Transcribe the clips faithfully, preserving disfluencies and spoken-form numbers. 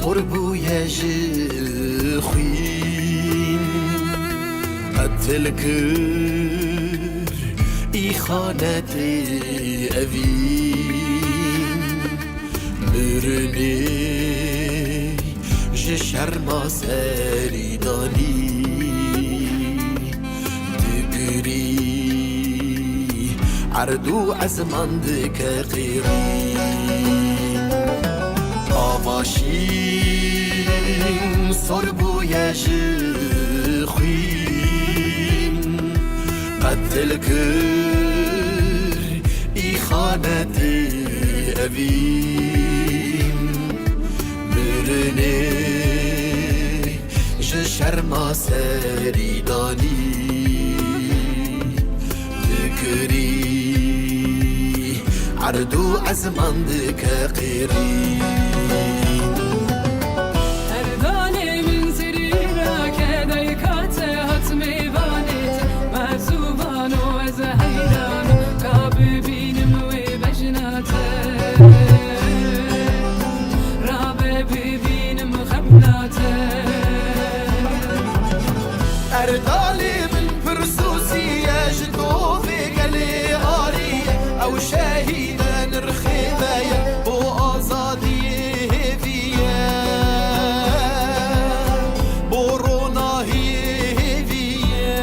Sor bûye ji xwîn, qetil kir îxanetê evîn. Mirinê ji şerma serî danî, digirî erd û ezman dike qêrîn. Ava şîn sor bûye ji xwîn, qetil kir îxanetê evîn. Mirinê ji şerma serî danî, digirî erd û ezman dike qêrîn. Erdalê min serî rake, dayka te hat mêvanê te. Mezûvan û ez heyran, ka bibînim wê bejna te. Rabe bibînim xemla te. Erdalê min pirsûsî ye, ji tovê gelê arî ye. Ew şehîd e, nirxê me ye, bo azadiyê hêvî ye, bo ronahiyê hêvî ye.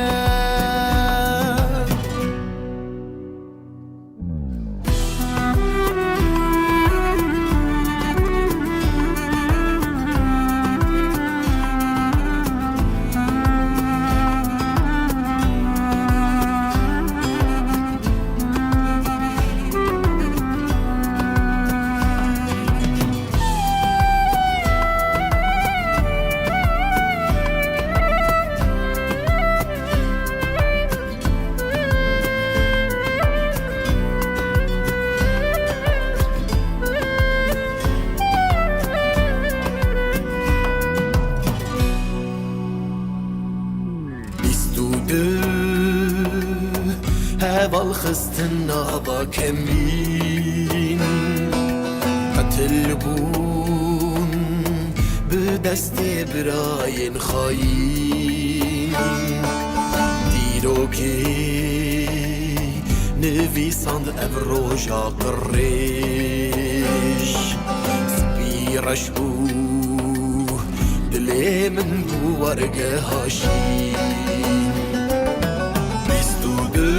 Bîst û du heval xistin nava kemîn, qetil bûn bi destê birayên xayîn. Dîrokê nivîsand ev roja qirêj, spî reş bû dilê min bû wargeha şîn. Bîst û du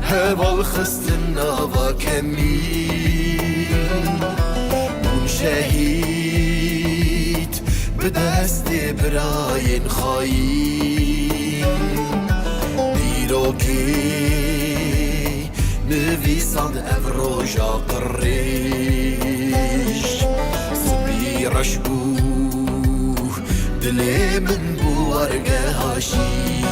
heval xistin nava kemîn, bûn şehîd bi destê birayên xayîn. Dîrokê nivîsand ev roja qirêj, spî reş bû dilê min bû wargeha şîn.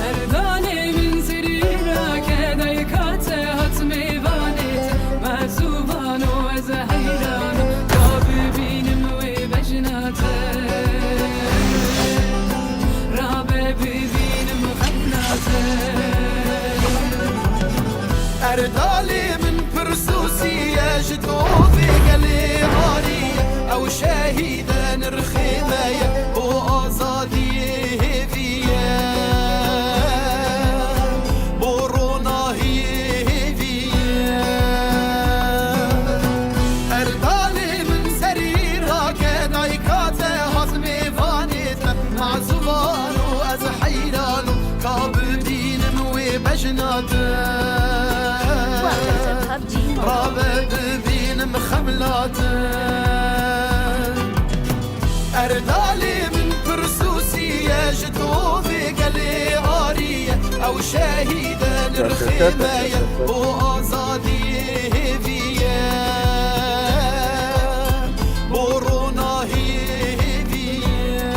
Erdalê min serî rake, dayka te hat mêvanê te. Mezûvan û ez heyran, ka bibînim wê bejna te. Rabe bibînim xemla te. Erdalê min pirsûsî ye, ji tovê gelê arî ye. Ew şehîd e, nirxê me ye, bo azadiyê hêvî ye, bo ronahiyê hêvî ye. Erdalê min serî rake, dayka te hat mêvanê te. Mezûvan û ez heyran im, ka bibînim wê bejna te. Rabe bibînim xemla te. Erdalê min pirsûsî ye, ji tovê gelê arî ye. Ew şehîd e, nirxê me ye, bo azadiyê hêvî ye, bo ronahiyê hêvî ye.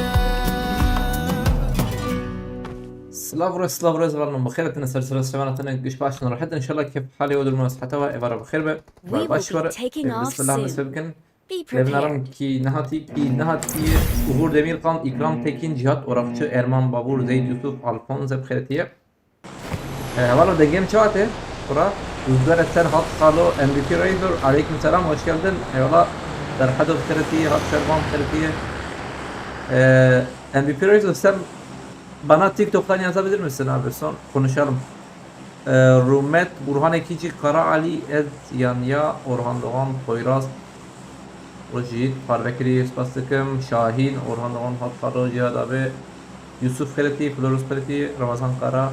Silav re, silav re, zilav min bixêr, tine ser ser sevana tine giş baş, rahat, inşallah keyf halê û duruma siheta we êvara bixêr be. We baş were. Bismillah, me se bikin. Levnaram ki nehatî, ki nehatî Uğur Demirkan, İkram Tekin, Cihat Orakçı, Erman Babur, Zeyd Yusuf, Alfons, hep xêretiye. E, hevala dengê min çawa tê? Xura? Rüzgar Eser, hat Kalo, M V P Razor, aleyküm selam, hoş geldin. Eyvallah. Derhado Kırıtiye, hat Şervan Kırıtiye. Ee, M V P Razor, sen bana TikTok'tan yazabilir misin abi? Son konuşalım. Ee, Rumet, Burhan Ekici, Kara Ali, Ez, Yanya, Orhan Doğan, Poyraz, Rojît, Parvekirî, Spastikım, Şahin, Orhan Doğan, Hat Kalo, Cihat abi, Yusuf Kırıtiye, Florus Kırıtiye, Ramazan Kara.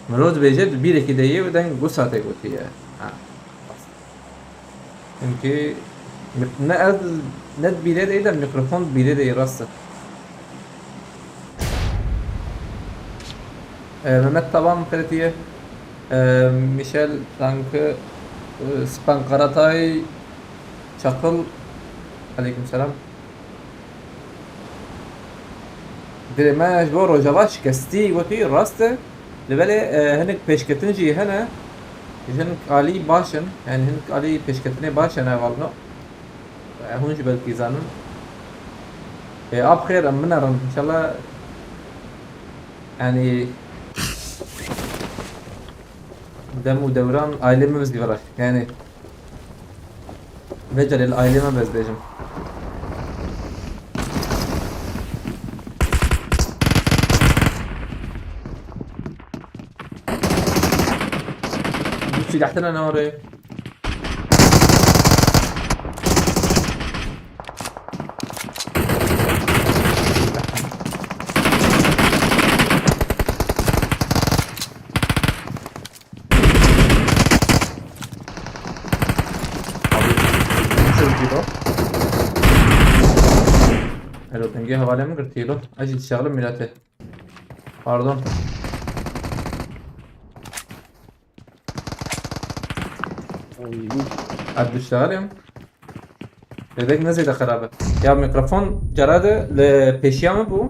Mirov dibêje di bîrekî de yê û deng wisa tê gotiye. Ha, rast. Çimkî mik-, ne ez, ne di bîrê de yê de mikrofon di bîrê de yê, rast e. E, Mehmet Taban Kırıtiye, e, Michel Tankı, e, Span Karatay, Çakıl, aleyküm selam. Dilê me ji bo Rojava şikestî gotî, rast e. Li belê, e, hinek pêşketin jî hene. Ji hinek alî baş in. Yani hinek alî pêşketinê baş hene hevalno. E, hûn jî belkî zanin. E, ab xêr, em binerin. Înşallah, yani, dem û dewran ailê min zî vira. Yani, Vê carê li ailê me bez bêjim. Du sîleh tine ne orê. Abi, nasıl bir şey o? Elo, dengê hevalê min girtî lo. Ez jî dişexlim mîletê. Pardon. Oy. Ez dişexlim. Bebek ne zêde xerab e. Ya mikrofon cara de li pêşiya min bû.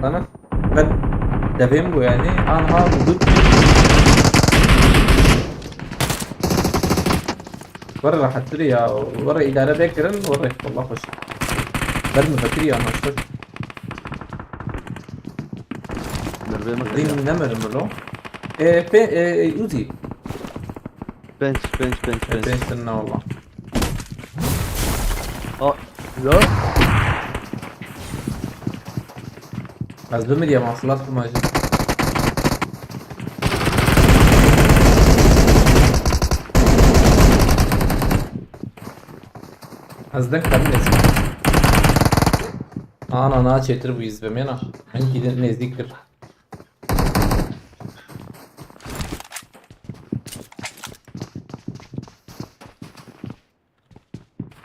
Sana ben devê min bû yani. Anha dur. Were rahattir ya. Were idare bê kirin. Were. Wallah xweş. Ber min vekirî ya master. Mervê min xeliya. Din ne merim lo. E, pe, e, e, Uzi. Pênc, pênc, pênc, E, pênc. Pênc din ne wallah. A, ya. Ez bimiriyem, ha, xilas bûma jî. Ez deng xemî neçim. Ana, na çêtir bû, îz bimêna. Hinkî din nêzdîk kir.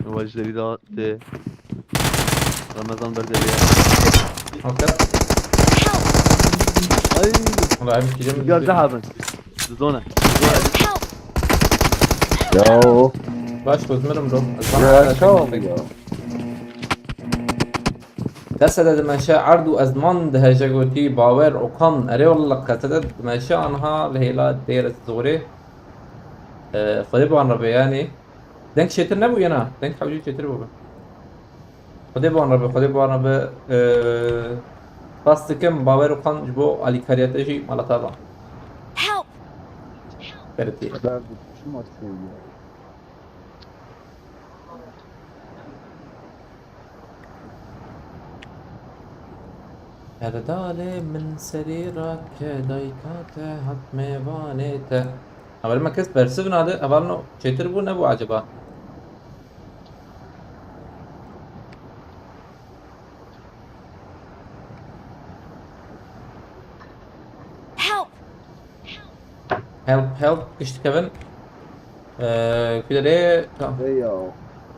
Wajderî da tê. Ramazan berdeliye. Okey. Ay. Ulan hem kilim. Rüzgar zehadın. Zona. Yo. Baş gözmerim bro. Ya, tamam ya. Dese de dimeşe erd û ezman diheje gotî bawer Okan. Erê wallah qese de dimeşe anha li hêla dêre zorê. E, Xwedê bi wan re be yani. Deng çêtir nebû yena. Deng hewcî çêtir bû be. Xwedê bi wan re be, Xwedê bi wan re be. E, spas dikim bawer Okan ji bo alîkariya te jî mala te ba. Help! Beretî. Derdi, çima çêye? Herdalê min serî rake dayika te hat mêvanê te. Hevalê me kes bersiv nade, hevalno çêtir bû nebû acaba? Help! Help, help, gişt dikevin. Eee, kulerê, tamam. Hey ya.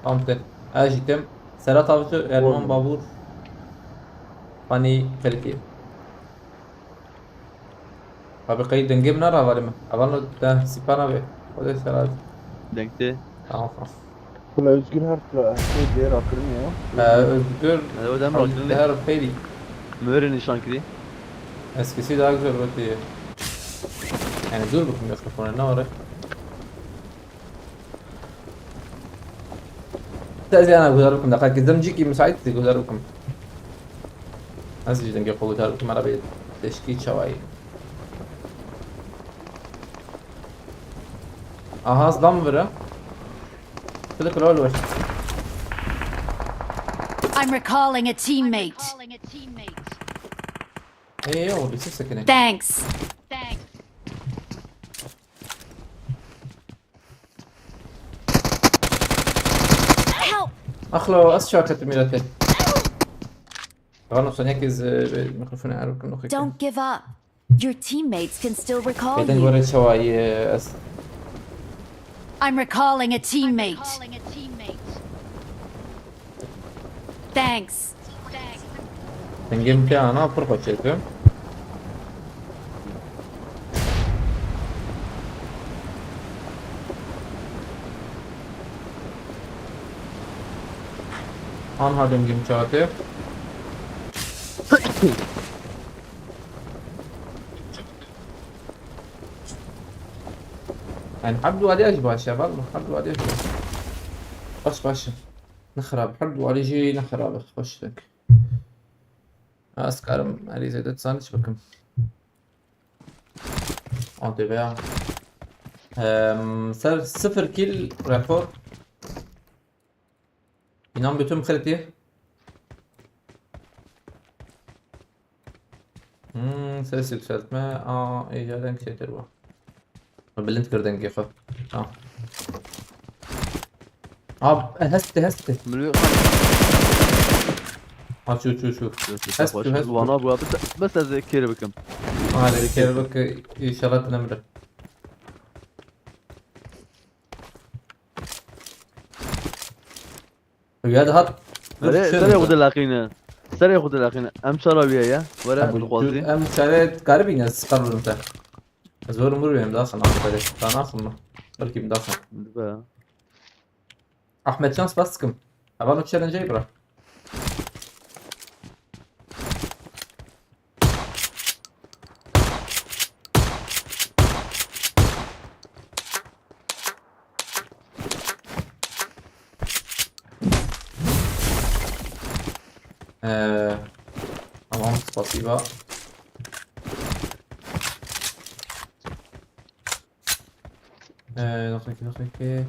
Tamam, te. Ez jî tim. Serhat Avcı, Erman Babur. Hani, Ferit. Abi, qey dengê min nara hevalê min. Hevalno te sîpa nabe. Xwedê Serhat. Deng tê. Tamam, tamam. Kula Özgür her tra-, her şey diye rakırmıyor. Ee, Özgür. Ee, o da her rakırmıyor. Her peyli. Mühürü nişan kiri. Eskisi daha güzel oldu diye. Yani dur bakayım mikrofona ne var? Te ez yana guhdar bikim, deqekî zimcîkî misaît dî guhdar bikim. Ez jî dengê xwe guhdar bikim, ara bê teşkî çawayî. Aha, zlam vira. Şurada kral var. I'm recalling a teammate. Hey, yo, bir ses sakın. Thanks. Akhlo, az şaka temir ate. Tamam, sen herkes e, mikrofonu arık mıkık. Don't give up. Your teammates can still recall Beden you. Göre çavayı e, az. I'm recalling a teammate. Thanks. Dengim te ana pır kaçırdı. Anha dengim çatı. Yani her duvarı aç başa, bak mı? Her duvarı aç başa. Baş başa. Ne xirab, her duvarı jî ne xirab, xweş dek. Ez karim herî zêde dizanî çi bikim. A T V ya. Em, ser sıfır kill rekor. İnan bütün xirtî. Hmm, ses yükseltme. Aa, iyice denk çetir bu. Bilind kir dengê xwe. Tamam. Ab, e, hesti, hesti. Milyon Ha, çu, çu, çu. Hest, baş. hest. Wana bu abi. Bes ez kêr bikim. Hadi kêr bik, inşallah tinemre. Ya da hat. Serê serê xwe dilaqîne. Serê xwe dilaqîne. Em çara wîye ya. Were Em dixwazî. em çare karibîne sıkarırım te. Zor mur benim daha sana böyle. Daha nasıl mı? Belki daha sana. Dibe. Ahmet Can spas sıkım. Avan o challenge bırak. Ee, tamam, spasiba. Ee, noch nicht, noch nicht. Ee,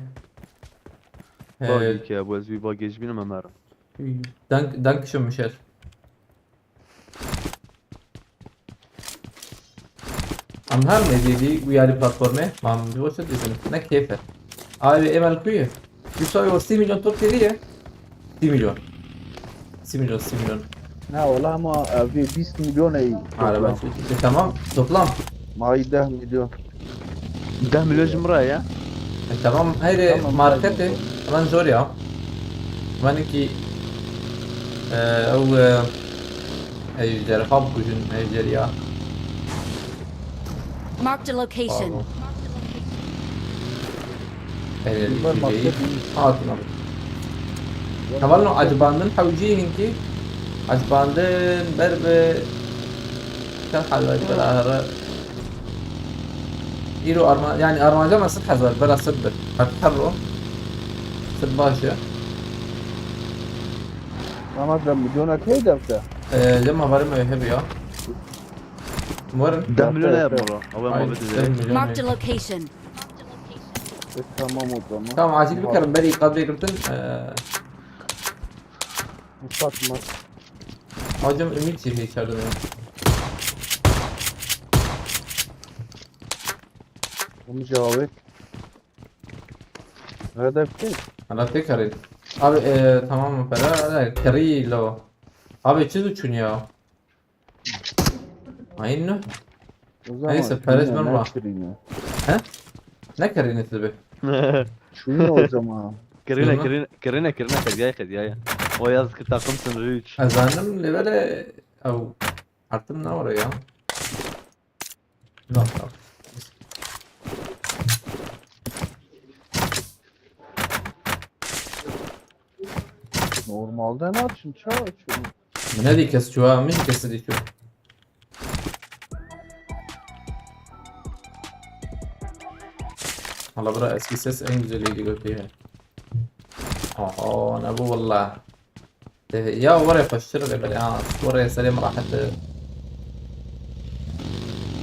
Bagî ke bu ez wî bagê ji bînim em herin. Dank, dank schön, Michel. Em her ne dî dî û yarî platformê, mam ji bo çi dîtin? Ne keyf e. Abi Emel kuyu. Yoksa o sî milyon top dedi ya. Sî milyon. Sî milyon, sî milyon. Na wala ama ev bîst milyon ey. Araba. E, tamam. Toplam. May deh milyon. Deh milyon ji min re ye. E, tamam. Heyre Tamam, markete. tamam. Hemen zor ya. Hemen ki e, ew e, ejderha bikujin, ejderha. Marked a location. Pardon. Ejderha. Süpermarket. Hatun abi. Hevalno acibandin hewcî hinkî. Acibandin ber bi çend hal ver bela here. Îro arma, yani armanca me sed hezar, bela sed bir. Her her ro. Sed baş ya. Ama da milyonek hey devte. Ee, lema varım öyle bir ya. Umarım. Deh milyon Yapar, yapma yapar. bro. Ama Ay, muhabbet deh edelim. milyon Marked a ya. Location. E, tamam o zaman. Tamam, acil bir karım beri kadroya girdim. Ee, Ufak mı? Hocam ümit şey çağırdım ya. Bunu cevabı. Hedef değil. Hala tek arayın. Abi ee, tamam mı para? Hala karıyla. Abi çiz uçun ya. Aynı. O zaman Neyse, Perez ben var. Kirine. Ne karıyın tabi? Şunu o zaman. Kirine Kirine. Kirine Kirine Kirine Kirine Kirine. O yaz ki takım sınırı üç. Ezanim levele. Au. Artım ne oraya? Yok yok. Normalde ne açın? Çağ açın. Ne diye kes çuha? Min kesi diye çuha. Valla bura eski ses en güzeliydi götü ya. Aha, ne bu valla. De- Ya oraya koştur da böyle ha. Oraya selam rahatı.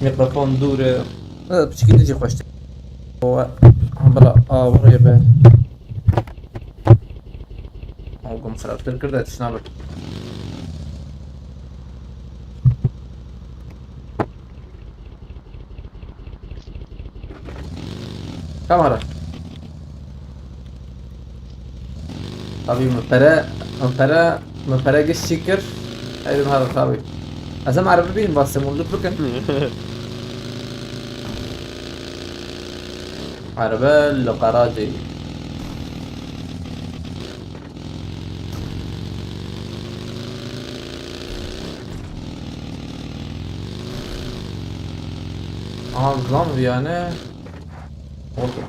Mikrofon duru. Evet, bir şekilde koştur. O Bira, a, buraya be. Oğlum, xirabtir kir de tişna bir. Kamera. Tabii, min pere, min pere, min pere giş çî kir. Eydim hada tabii. Ez em erebe bînim, bas semûluk bikin. Erebe li garajê. Aha, zam yani. Oldu.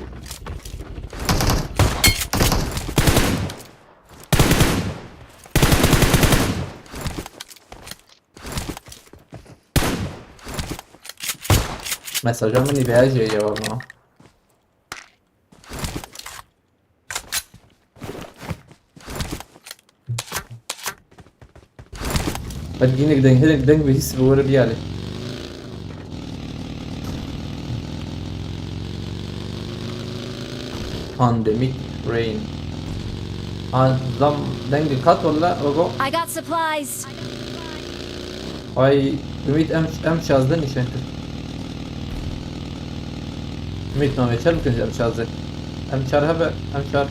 Mesaja min î veya jê cevabına. Hadi yine gidelim, hadi gidelim ve his ve öyle bir yani. Pandemic rain. Ha, zam dengê kat wala, ogo. I got supplies. Ay, Ümit, em, em şazde nîşan kir. Ümit, navê çer bikin em şazde. Em çar hebe, em çar.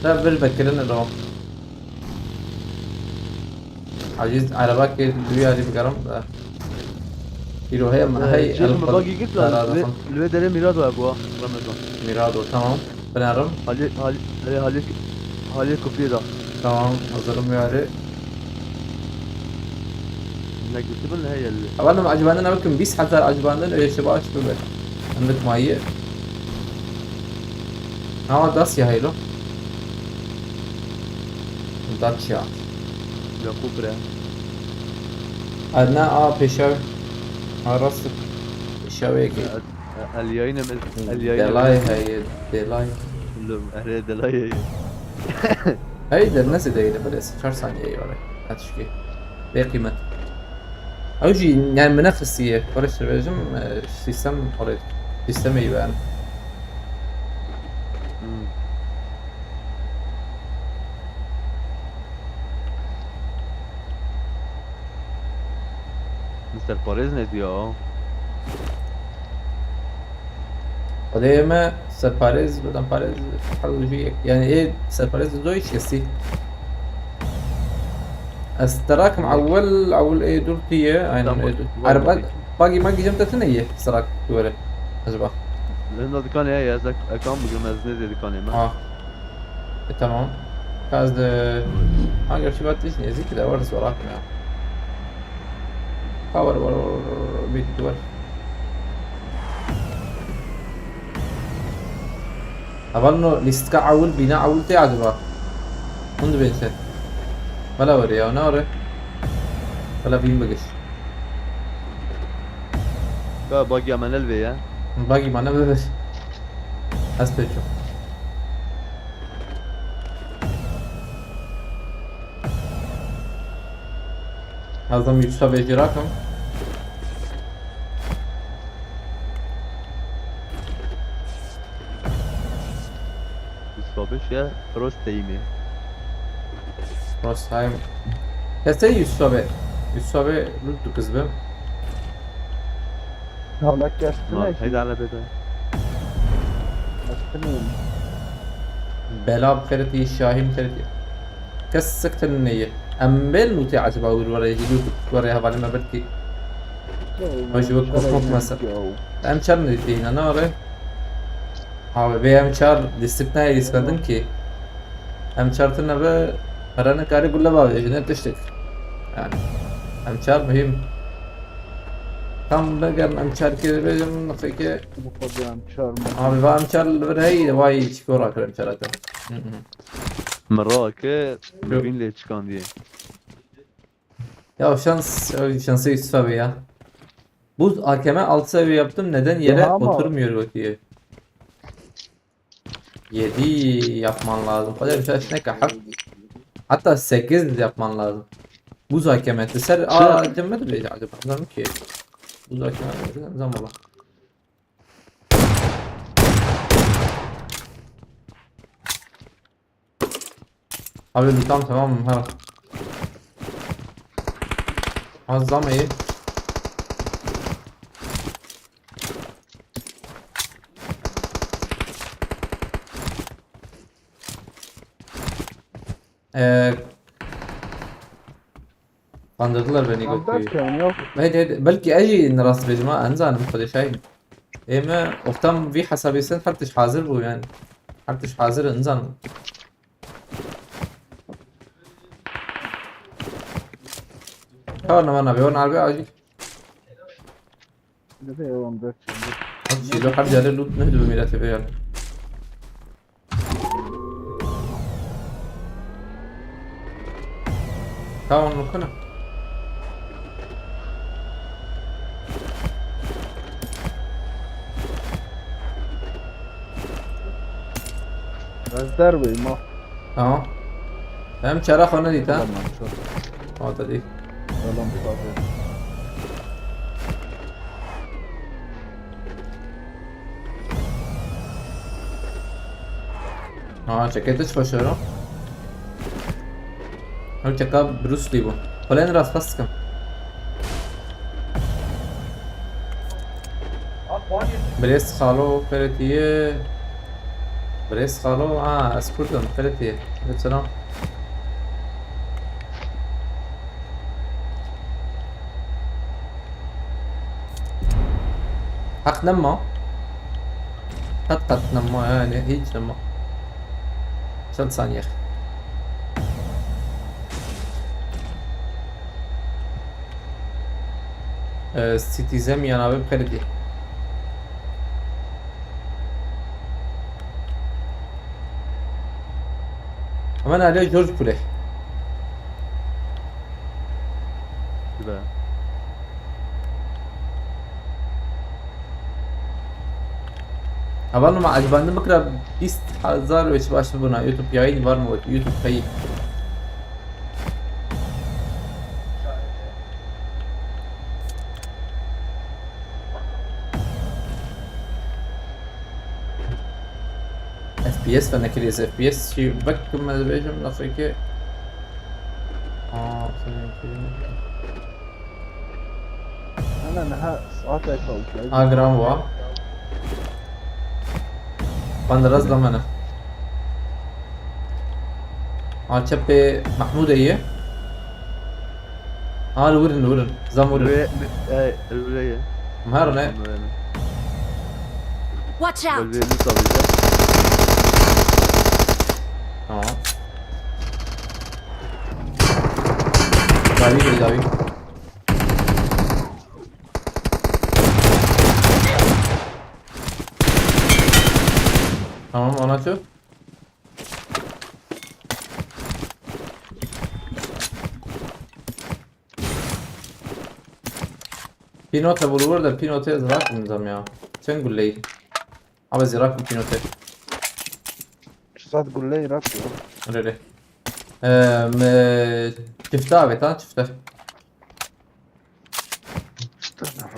Da bir bekirine devam. Aciz, araba ki duyu hadi bir garam da. Hero hey, ama Ee, hey, şey, el mi kol bagi git lan. Kararı Lüve, son. Lüve dere Mirado ya bu ha. Ramazan. Mirado, tamam. Pınarım. Hali, hali, hali, hali, hali kupiye da. Tamam, hazırım yani. Ne gitti bu ne geldi? Efendim, acıbandın ne bakın, biz hazır acıbandın öyle şey baş mı be? Anlık mayı. Ama Dacia haylo. Dacia. Yakup re. Adna a peşav. Ha, rast. Peşavê ki. El yayın emel. El yayın Delay emel. Heye, delay. Lüm, ere delay heye. Hey de nasıl değil böyle çar saniye var. Kaç ki. Ve kıymet. Ew jî yani min nexistiye. Barış dibêjim, e, sistem orê. Sistemê ben. Hmm. Mister Parêz ne diyor? Xwedê me serparêz, bedanparêz, her jî yek. Yani ê serparêz do hiç kesî. Ez te rakim ewil, ewil ê dur tu ye, aynen Tamam, ê dur. var Araba, mı peki? Bagî magî cem te tune ye, serak tu were. Acaba. Lenda dikanê ye, ez ek-, ekran bigrim, ez nêzê dikanê me. Ha. E, tamam. Ka ez de, ha, gerçi ben hiç nêzî ki de var, serak ya. Ha, var, var, var, var, var, var, bir var. Hevalno lîstika ewil, bîna ewil tê acaba? Hûn dibên çi? Bela were ya, ne were? Bela bîn bigiş. Ka bagiya me ne li vê ye? Bagî me ne bigiş. Ez pê çûm. Ez dema Yusuf'a vê jî rakim. Yusuf'a vê jî ya Rosteyî mi? Rostheim. Kesê Yusuf'a vê. Yusuf'a vê lût du kız bim. Hala kestin Lan, ki. Heyda hele bede. Kestin. Bela bi xêretî, Şahî bi xêretî. Kes sektin neye. Em bê lûtê acaba wir were jî lût were hevalê me belkî. Yo, Ay, ji bo şeref korkmak yok mese. Ya. Em çar ne dîtî yine, ne are? Abi, bê em çar dîsip nayê dîskandin ki. Em çar tine be, herane karê gulle bavêjine tiştek. Yani, em çar mühim. Tam vegerin em çar kê dibêjim, nexê ke. Bu kadar em çar mı? Abi, va em çar li vir hey, vay, çiko rakir em çar ate. Hı hı. Min rake, Yok. Bibîn lê çikandiye. Ya şans, ya şansı Yusuf abi ya. Buz A K M altı seviye yaptım, neden yere Ya ama oturmuyor bakıyor. Yedi yapman lazım. Öyle bir şey ne kahar. Hatta sekiz yapman lazım. Buz A K M. Ser Şey- A K M de bir acaba. Anladım ki. Buz A K M de zaman bak. Abi lütam tamam mı? Ha. Az zam iyi. Ee, Kandırdılar beni. Abi götüyü. Derken yok. Hadi, hadi. Belki eji rast bejma, enzanim, xwedê şahin. Ême, ortam vî hesabê sen her tişt hazir bû yani. Her tişt hazir, enzanim. Tamam, tamam, abi, on abi acil. Dede, on dört şimdi. Abi, şilo her yerde loot ne diyor millet eve yani. Tamam, mı kına? Ez derweyim ha. Tamam. Hem çara xana dît ha? Tamam, çok. Tamam, hadi. Tamam, tamam. Ha, çekete çi başarı? Ew çeka Bruce Lee bû. Xwelên rast pas dikim. Birêz xalo, xêrê te ye. Birêz xalo, ha, ez Kurd im, xêrê te ye. Lê çira? Heq nema. Qet qet nema yani, hiç nema. Çend saniye. Ee, Citizen yan abi kredi. Hemen alo George Pule. Güzel. Hevalno, me ecbandim bikira bîst hezar û çi baş bibûna YouTube yayın var mı? YouTube kayıt. F P S ve nekiriz, F P S şey bak, me dibêjim lafeke. Aa, seninki. Ana niha saet ek oldu. Ha, gram wa. Banderaz da mene. Ha, çepê Mahmûdê ye. Ha, li wirin, li wirin. Zam wirin. Ve, e, öyle ye. Mer ne? Öyle. Watch out! Öyle bir tabii. Tamam. Davi, davi. Tamam, ona çöp. Pînote vurur de pînote zirak nizam ya. Çend gulleyi? Abi zirak mı pînote? Şu saat gulleyi rak ya. Öyle. Eee, me çifte abi, ta çifte. Çifte ne rak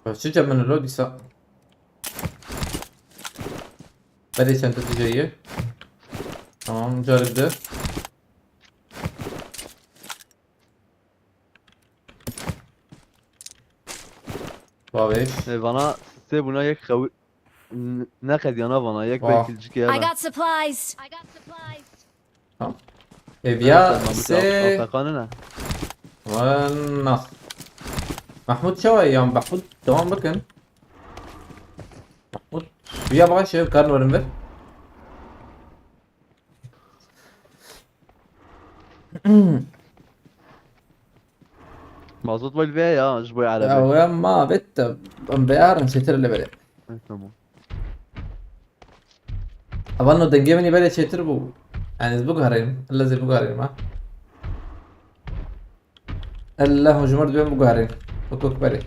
ya? Çi cemini lo dîsa? Belê çente tu cayê. Tamam, carib de. Babiş. E, vana sê buna yek xewi-, n-, ne qediyana vana yek. Vah. Belki cike. I got supplies. I got supplies. Tamam. Eviya sê. Afeqanı ne? Vana. Mahmut çawa ya? Mahmut devam bakın. Mahmut. Viya bak şey, karın verin ver. Mazot wê li vê ya, ji bo erebê. Ya, wê ma bitti. Em beyarin çetir li vê. Evet, tamam. Avan o dengê min belê çetir bû. Yani ez biguherînim. Illa ez biguherînim ha. Ella hûn ji mir dibên biguherîn. Wek wek berê.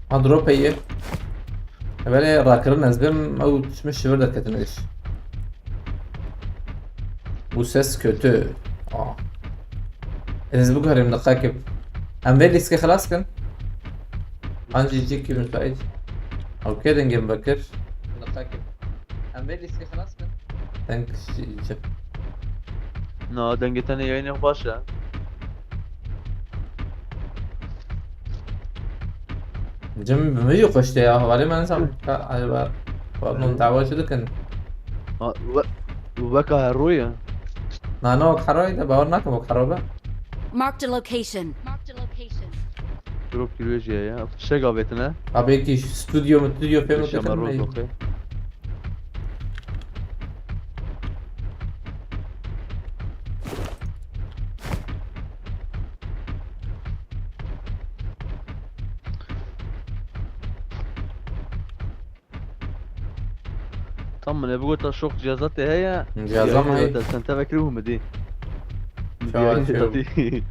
Ha, drop heye. Belê rakirin ez bim, ew çimiş ji vir derketin êş. Bu ses kötü. Aa. Ez biguherîm, diqe kib. Em vê lîskê xilas kin. Ancî cîkî müsait. Ew kê dengê min vekir? Wala takip. Em vê lîstê xilas bin. Deng şî-, cî. Na, dengê tenê yayînê xwe baş e. Cem bi min jî xweş tê ya. Hevalê me nizam ka, ay, var. Pardon, dawa çi dikin? Ha, we-, weka herû ye. Na, ne wek herayî de, bawer nakim wek hero be. Marked a location. Marked a location. Drop kiriye jî ya. Fişek avêtine. Abi, yekî stüdyo mu, stüdyo pê mi Yaşama dikin roz mi? Okey. Tam min ê bigota şok cihaza te heye. Cihaza me heye. Sen te vekirî û midî. Çawa çew.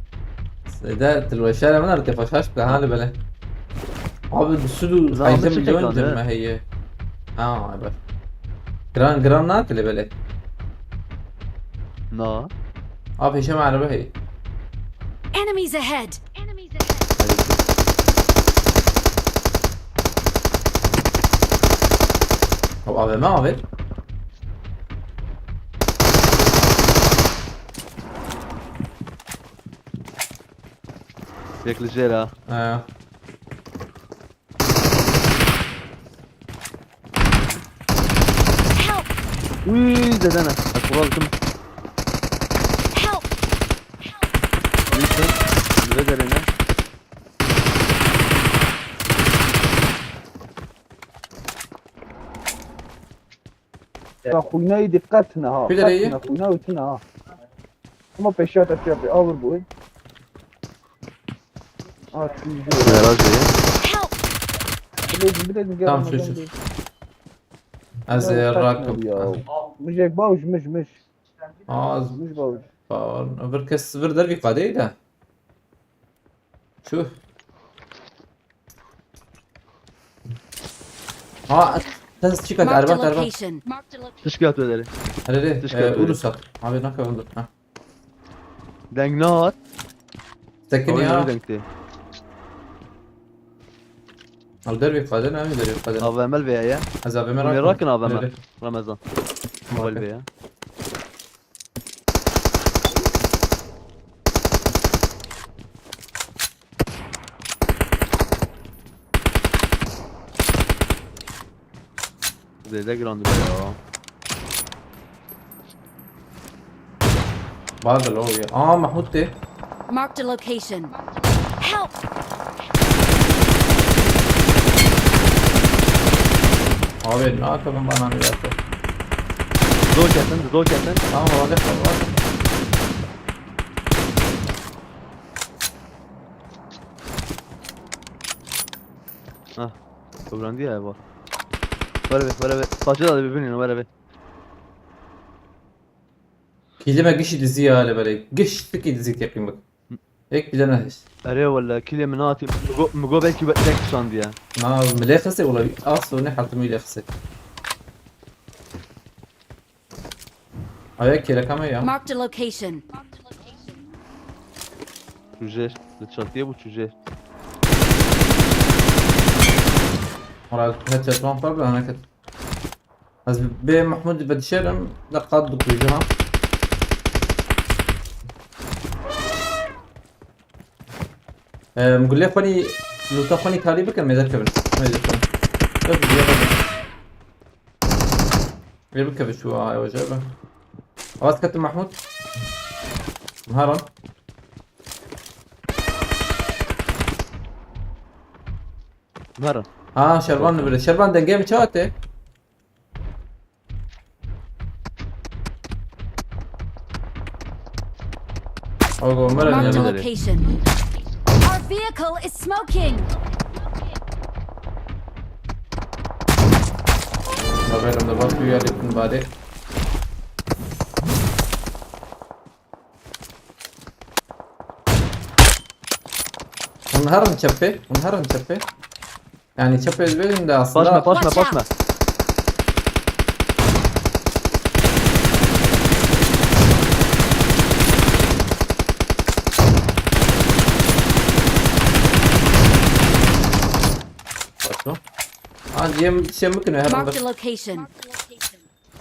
De tilweşere min erte xweşaş bike ha li bele. Abi, di sud û heyşê milyon cem me heye. Ha, evet. Giran, giran nake li bele. Na. Abi, hêşe me erebe heye. Enemies ahead! Ew A V M avêt. Yek li jêr e. He. Help! Wî, zedene. Ez kural dikim. Help! Lütfen. Li vê derê ne? Ya xwînayî diqet tune ha. Kî derê ye? Tune xwîna û tune ha. Ama pêşiya te çiya pê, awir bû. Ha, çû jê. Garaj ye. Help! Bilêzin, bilêzin, gel. Tamam, ama şu, gel şu. Bilêzin. Ez, ya, e, rak ya. Mijek baş, mij, mij. Az. Mij baş. Bawer. Vir kes, vir dervî qadeyî de. Çû. Ha, tez çikat, erbat, erbat. Tişk hat derê. Erê, erê, tişk hat derê. Urusat. Abi, naka öldü. Ha. Deng nat. Sekin ya. Deng te. Al dervî qadin, abi dervî qadin. A V M li vê ye. Ez A V M rakin. Rakin A V M. Ramazan. Mal vê ye. Zêde giran dibe ya. Baz lo ya. Aa, Mahmut tê. Marked a location. Help! Abi, ne yapalım bana bir dakika. Zor kesin, zor kesin. Tamam, hadi, hadi. Ah, öğrendi ya bu. Böyle bir, böyle bir. Parça da bir bilmiyorum, böyle bir. Kîlê me gişî dizî ya li belê. Giştikî dizî teqîm bik. Ek bile nehêst. Erê wele, kîlê min hatî. Migo, migo belkî be-, tek şandiye. Na, milê xisê wele. Aso ne hatimi ile xisê. Aya kêleka me ya. Marked a location. Çû jêr. Li çatiye bû çû jêr. Wala, headshot wan xwe bi, hene ket. Ez bê Mahmud vedişerim, de qat dikujim ha. Em, gulê xwenî, lûta xwenî karî bikin, mêze kevin. Mêze kevin. Yok, bir yere. Vê bikeve şu a, ew jê be. Awas ketim Mahmud. Miharan. Miharan. Ha, Şervan li vir e. Şervan, dengê min çawa tê? Ogo, mera. Marked a location. Our vehicle is smoking. Haberim de bak, bir yerde kim bari. Hûn herin çepê, hûn herin çepê. Yani çepê dibêjin de aslında. Paşme, paşme, paşme. Ha, cem, şey mümkün, her Marked a location.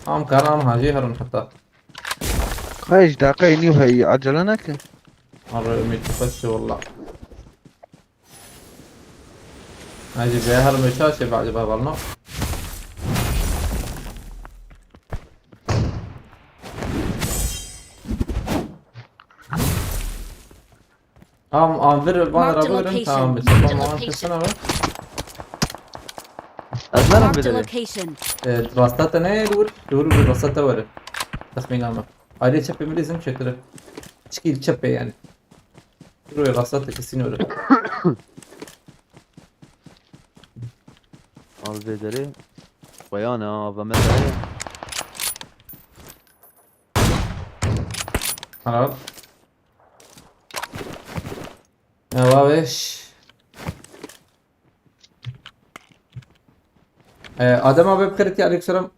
Am karan hacı herun hatta. Kaç dakika iniyor hey, acele neke. Abi ümit kaçtı valla. Hacı be her meşa şey bence babalına. Am, am vir bana Marked a rago verin. Tamam, location. Marked a tamam, location. Kesin abi. Ez nerim Marked a bidere. Location. E, rasta te ne dur? Dur, dur, rasta te var. Tahmin ama. Aile çepe mi lezim çektir. Çikil çepe yani. Dur, rasta te kesin öyle. Al vedere. Bayan ha, avame dere. Helal. Yavaş. Ee, Adem abi bir kere aleykümselam.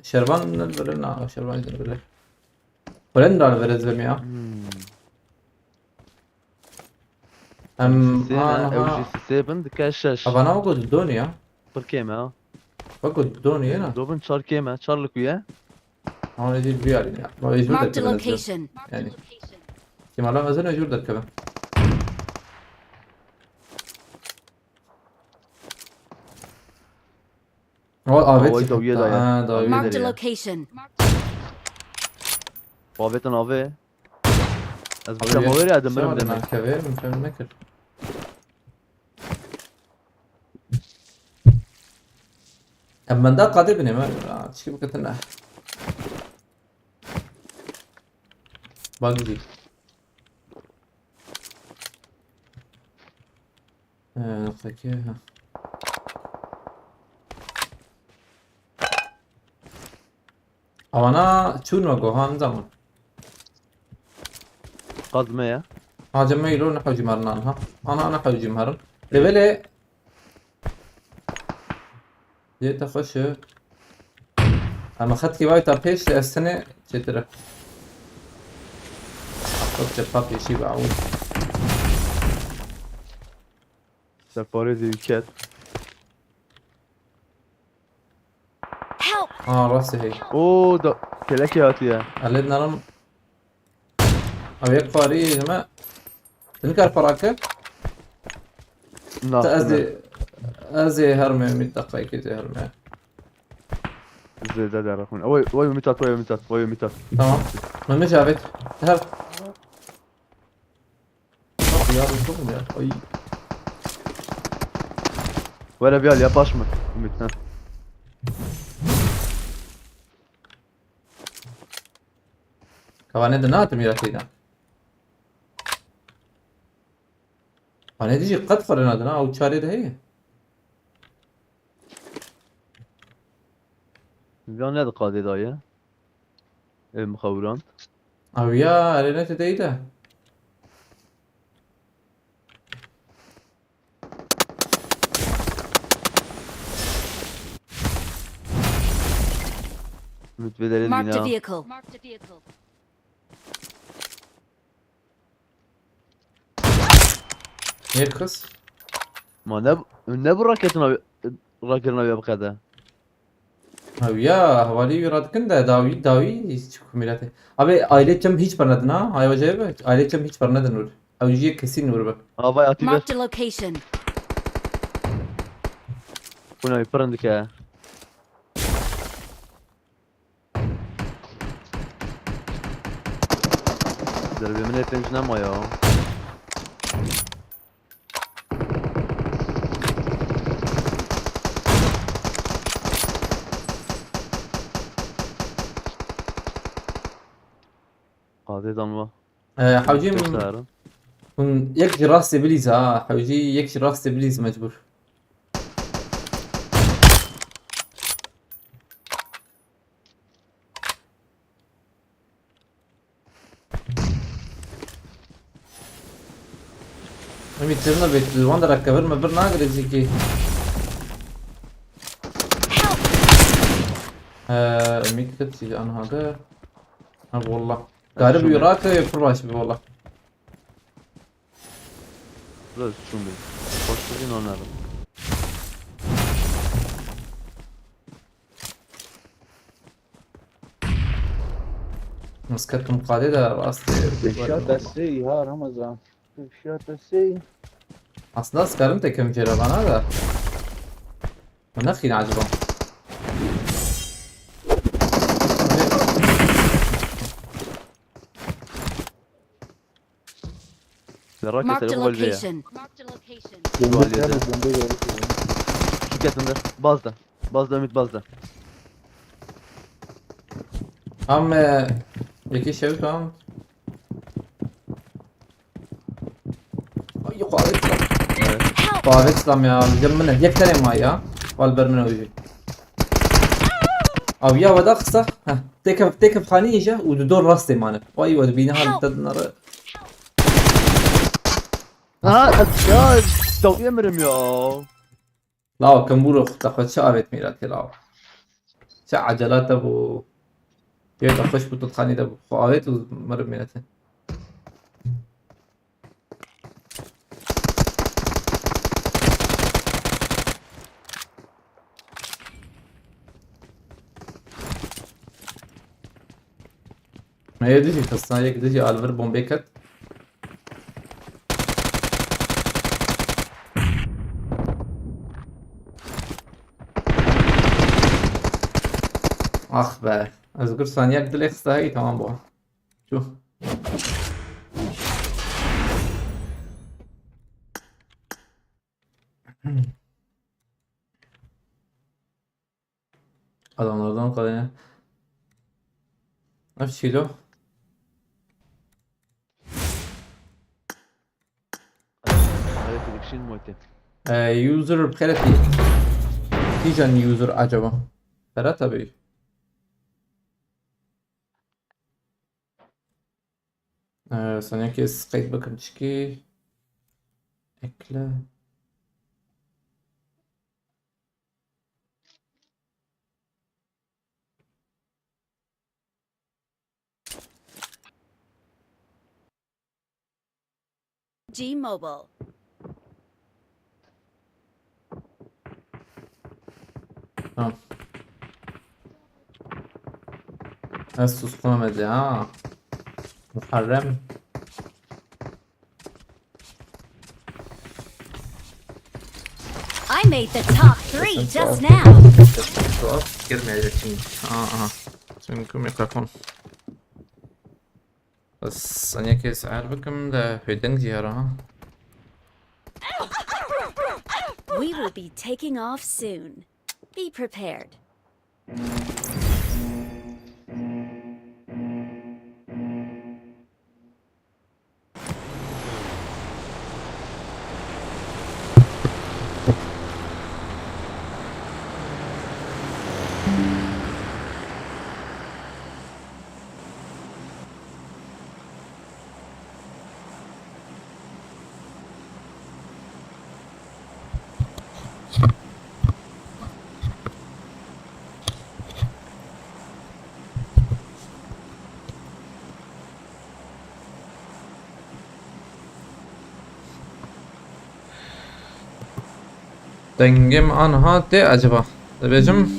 Şervan ne böyle na, Şervan ne böyle. Holenda'da veririz ya. Hmm. Em, ha, ha. Ew jî sisê bin dike şeş. Abana o godu doni ya. Pir kêm e ha. Bak o doni ya na. Dobin çar kêm e, çar likuye. Ama ne diyeyim bir yarın ya. Ama mecbur da Marked a kebin ezber. Location. Yani. Kim alan hazır mecbur da kebin. O abi. Oy, dawiye daye. Ha, dawiye. Marked a location. Babetin abi. Ez bir şey ver ya, demirim demek. Keve, mümkün ne kır. Em benda qadê binê me. Aa, çi bikitin ne? Bak bir. Ee, peki, ha. Avana çûn me gohan zaman. Qad me ya. Hace me îro ne hewcî marin anha. Ana ne hewcî marin. Levele. Yê te xweş e. Ama xetkî vay ta pêş de ez tenê çêtir e. Xwe çepa pêşî be awû. Separê zî ket. Help! Ha, rastî hey. Oo, da kelekê hatiye. Elê narim. Ev yek parî ji me. Tu nikar para kir? Na. Te ez ê, ez ê hermê, min deqayekê zê hermê. Zêde derexûn. Oy, oy, Mithat, oy, Mithat, oy, Mithat. Tamam. Mehmet Cavit. Her. Bak ya, bu çok mu ya? Ay. Were bir al ya, baş mı? Ümit, ha. Kavanê de natim ya şeyden. Kavanê de jî qet xware nadin ha, ew çarê de heye. Viya ne diqadê daye? Ê mixewirand. Ew ya, erê ne te deyî de. Ümit, vê derê Marked a dibîne. Vehicle. Yek kız. Ma ne, ne bu raketin abi, rakirina ya bu kadar? Abi ya, havali yürüdükün de davi, davi çok millet. Abi aile çem hiç parnadın ha, ay hoca abi, aile çem hiç parnadın vur. Abi yüzüye kesin vur bak. Aa, vay, atî be. Marked a location. Bu ne, pir indike. Derbê min ê pênc nema ya. Qadê dan va. Ee, hewcî min. Hûn yek ji rastê bilîz ha. Hewcî yek ji rastê bilîz mecbûr. Ümit, çirina bêt, li wan dera kevir me bir nagire zîkî. He, Ümit kit çî anha de. Ha, wallah. Garip yurake pir baş bi wallah. Biraz şunu. Başka bir oynarım. Ez ketim qadê de rastê. Kevşa te sê ya Ramazan. Kevşa te sê. Aslında ez karim te kem cêre vana da. Min nexîne eciba. Li rakê Marked a telefonê vê ya. Location. Marked a location. Bombe Valide. Geldi, bombe geldi. Şirketin de. Baz da. Baz da Ümit, baz da. Am, e, yekî şewit am. Ay, xwarit. Evet. Xwarit lam ya. Cem min yek tane ma ya. Wal ber min o jî. Aviya weda qisa. Heh. Têkev, têkev xanî îja û di dor rastê mane. Vay, we dibîne hal te dinare. Ha, ya, dawiyê mirim ya. Law, kembûro, te xwe çi avêt mîratê law? Çi ecela te bû? Yê te xweş bû, tu dixanî de bû. Xwe avêt û mirim mîratê. Me yê dijî xistan, yek dijî alvir bombê ket. Ax be. Ez gursan yek dilê xista heyî tamam bû. Çû. Adamlardan kalene. Ev çilo. Hayatı dikişin muhte. Ee, user xeletî. Kîjan user acaba? Ferhat abi. Ee, saniyekê ez qeyd bikim çikî. Ekle. G-Mobile. Tamam. Ez sustum Ece ha. Muharrem. I made the top three just now. Girmeyecek şimdi. Aha, aha. Çünkü mikrofon. Bes saniyekê ez ayar bikim de hêdeng jî hera ha. We will be taking off soon. Be prepared. Dengê min aniha tê eceba. Dibêjim,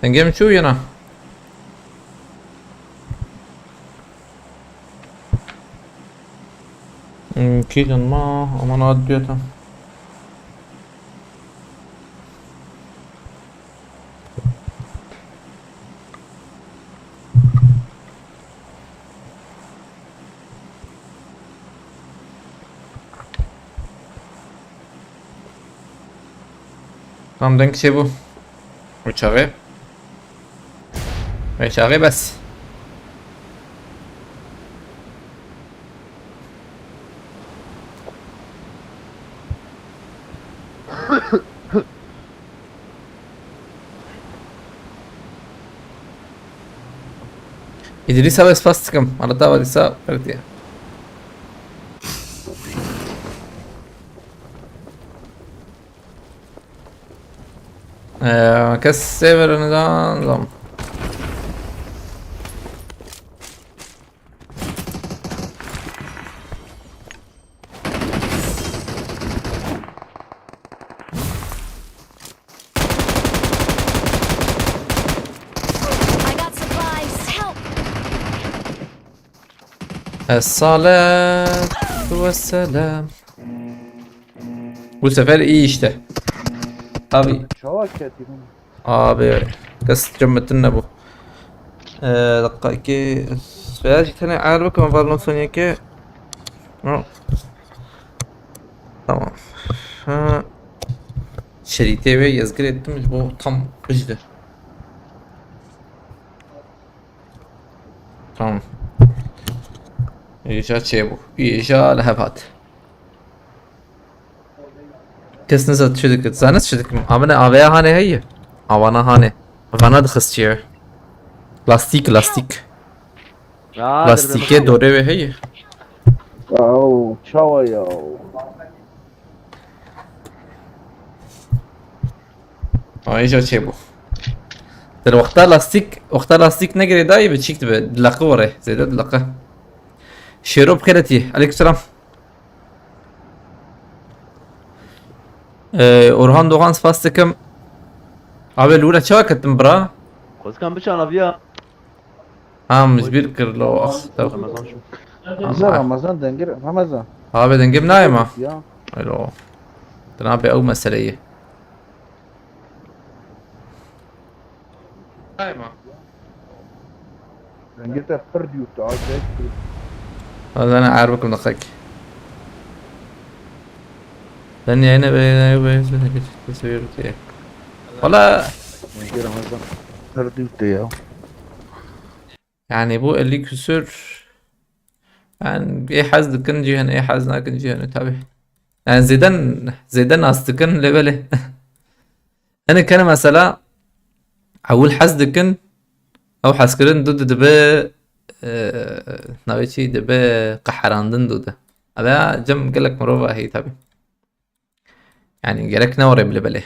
dengê min çû yena. Hmm, kîjan ma, aman a diyor tam. Tam denk şey bu. Uçağı. Uçağı bas. Îdrîsa, ez spas dikim. Arada var dîsa berdiye. Ee, kes severin zam. I got supplies. Help! Essalatu vesselam. Bu sefer iyi işte. Abi. Çawa ketî? Abi, kes cemmetin ne bu? Ee, dakika iki. Veya jî tenê ayar bikim, Valon Sony'e ki. Tamam. Ha. Şerîtê wê yezgir ettim, bu tam bijdi. Tamam. Îja çêbû. Îja li hev hat. Kes nizat çi dikir. Zanet çi dikim. Amine aveya hanê heye. Avana hanê. Vana dixistiye. Lastik, lastik. Ya, Lastîkê dorê wê heye. Aw, çawa ya? Ay, îja çêbû. Di wexta lastîk, wexta lastîk negirê dayî bi çîk dibe. Dileqi were. Zêde dileqi. Şêro bi xêr etî. Aleykümselam. Ee, Orhan Doğan, spas dikim. Abi, li wira çawa ketim bira? Xwezkan biçan aviya. Ha, min ji bîr kir lo, ax, tev. Ramazan şu. Güzel Ramazan dengir, Ramazan. Abi, dengim nayê ma? Ya. Alo. Dina be ew meseleyê. Nayê ma? Dengê te pir dûr te, acayip dûr. Hadi, ben ayar bakım da kak. Ben yayına be, be, be, be, be, be, be, be, Valla. Dengê Ramazan pir dûr te ya. Yani bu elli küsür, yani ê hez dikin cî hene, ê hez nakin cî hene tabi. Yani zêden, zêden nas dikin lê belê. Ene kene mesela ewil hez dikin, ew hezkirin du di dibe, e, navê çi dibe qeherandin du di. Eve cem gelek mirova heye tabi. Yani gerek ne orê bile belê.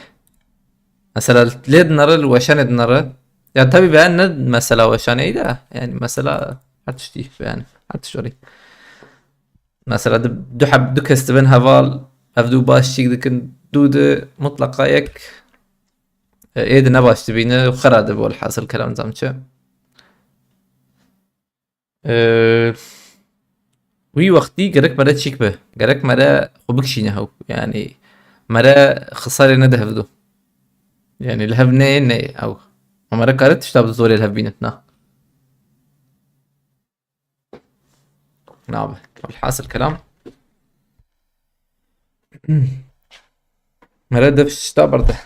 Mesela lê dinere, li weşanê dinere. Ya tabi be ne mesela weşanê de. Yani mesela her tiştî yani her tişt orê. Mesela du, du heb, du kes dibin heval, ev du baş çîk dikin, du di mutlaka yek, e, ê di ne baş dibîne û xera dibe, welhasil kelam zam çi. Ee, wî wextî gerek mere çîk be. Gerek mere xwe bikişîne hew. Yani mere xisarê nede hevdu. Yani li hev neyê neyê ew. Ama mere kare tişta bi zorê li hev bînin. Na. Nabe. Hasil kelam. Mere dev tişta berde.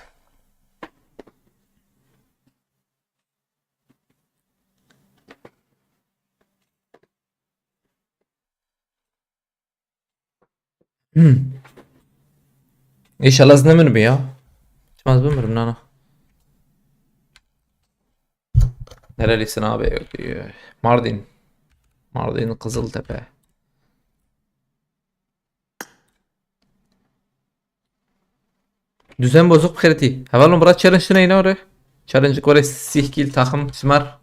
Hmm. İnşallah ez nemirim ya. Çima ez bimirim nana. Nerelisin abi? Mardin. Mardin, Kızıltepe. Düzen bozuk xêretî. Hevalon bira challenge tine yine orê. Challenge gore sih kîl taxim simar.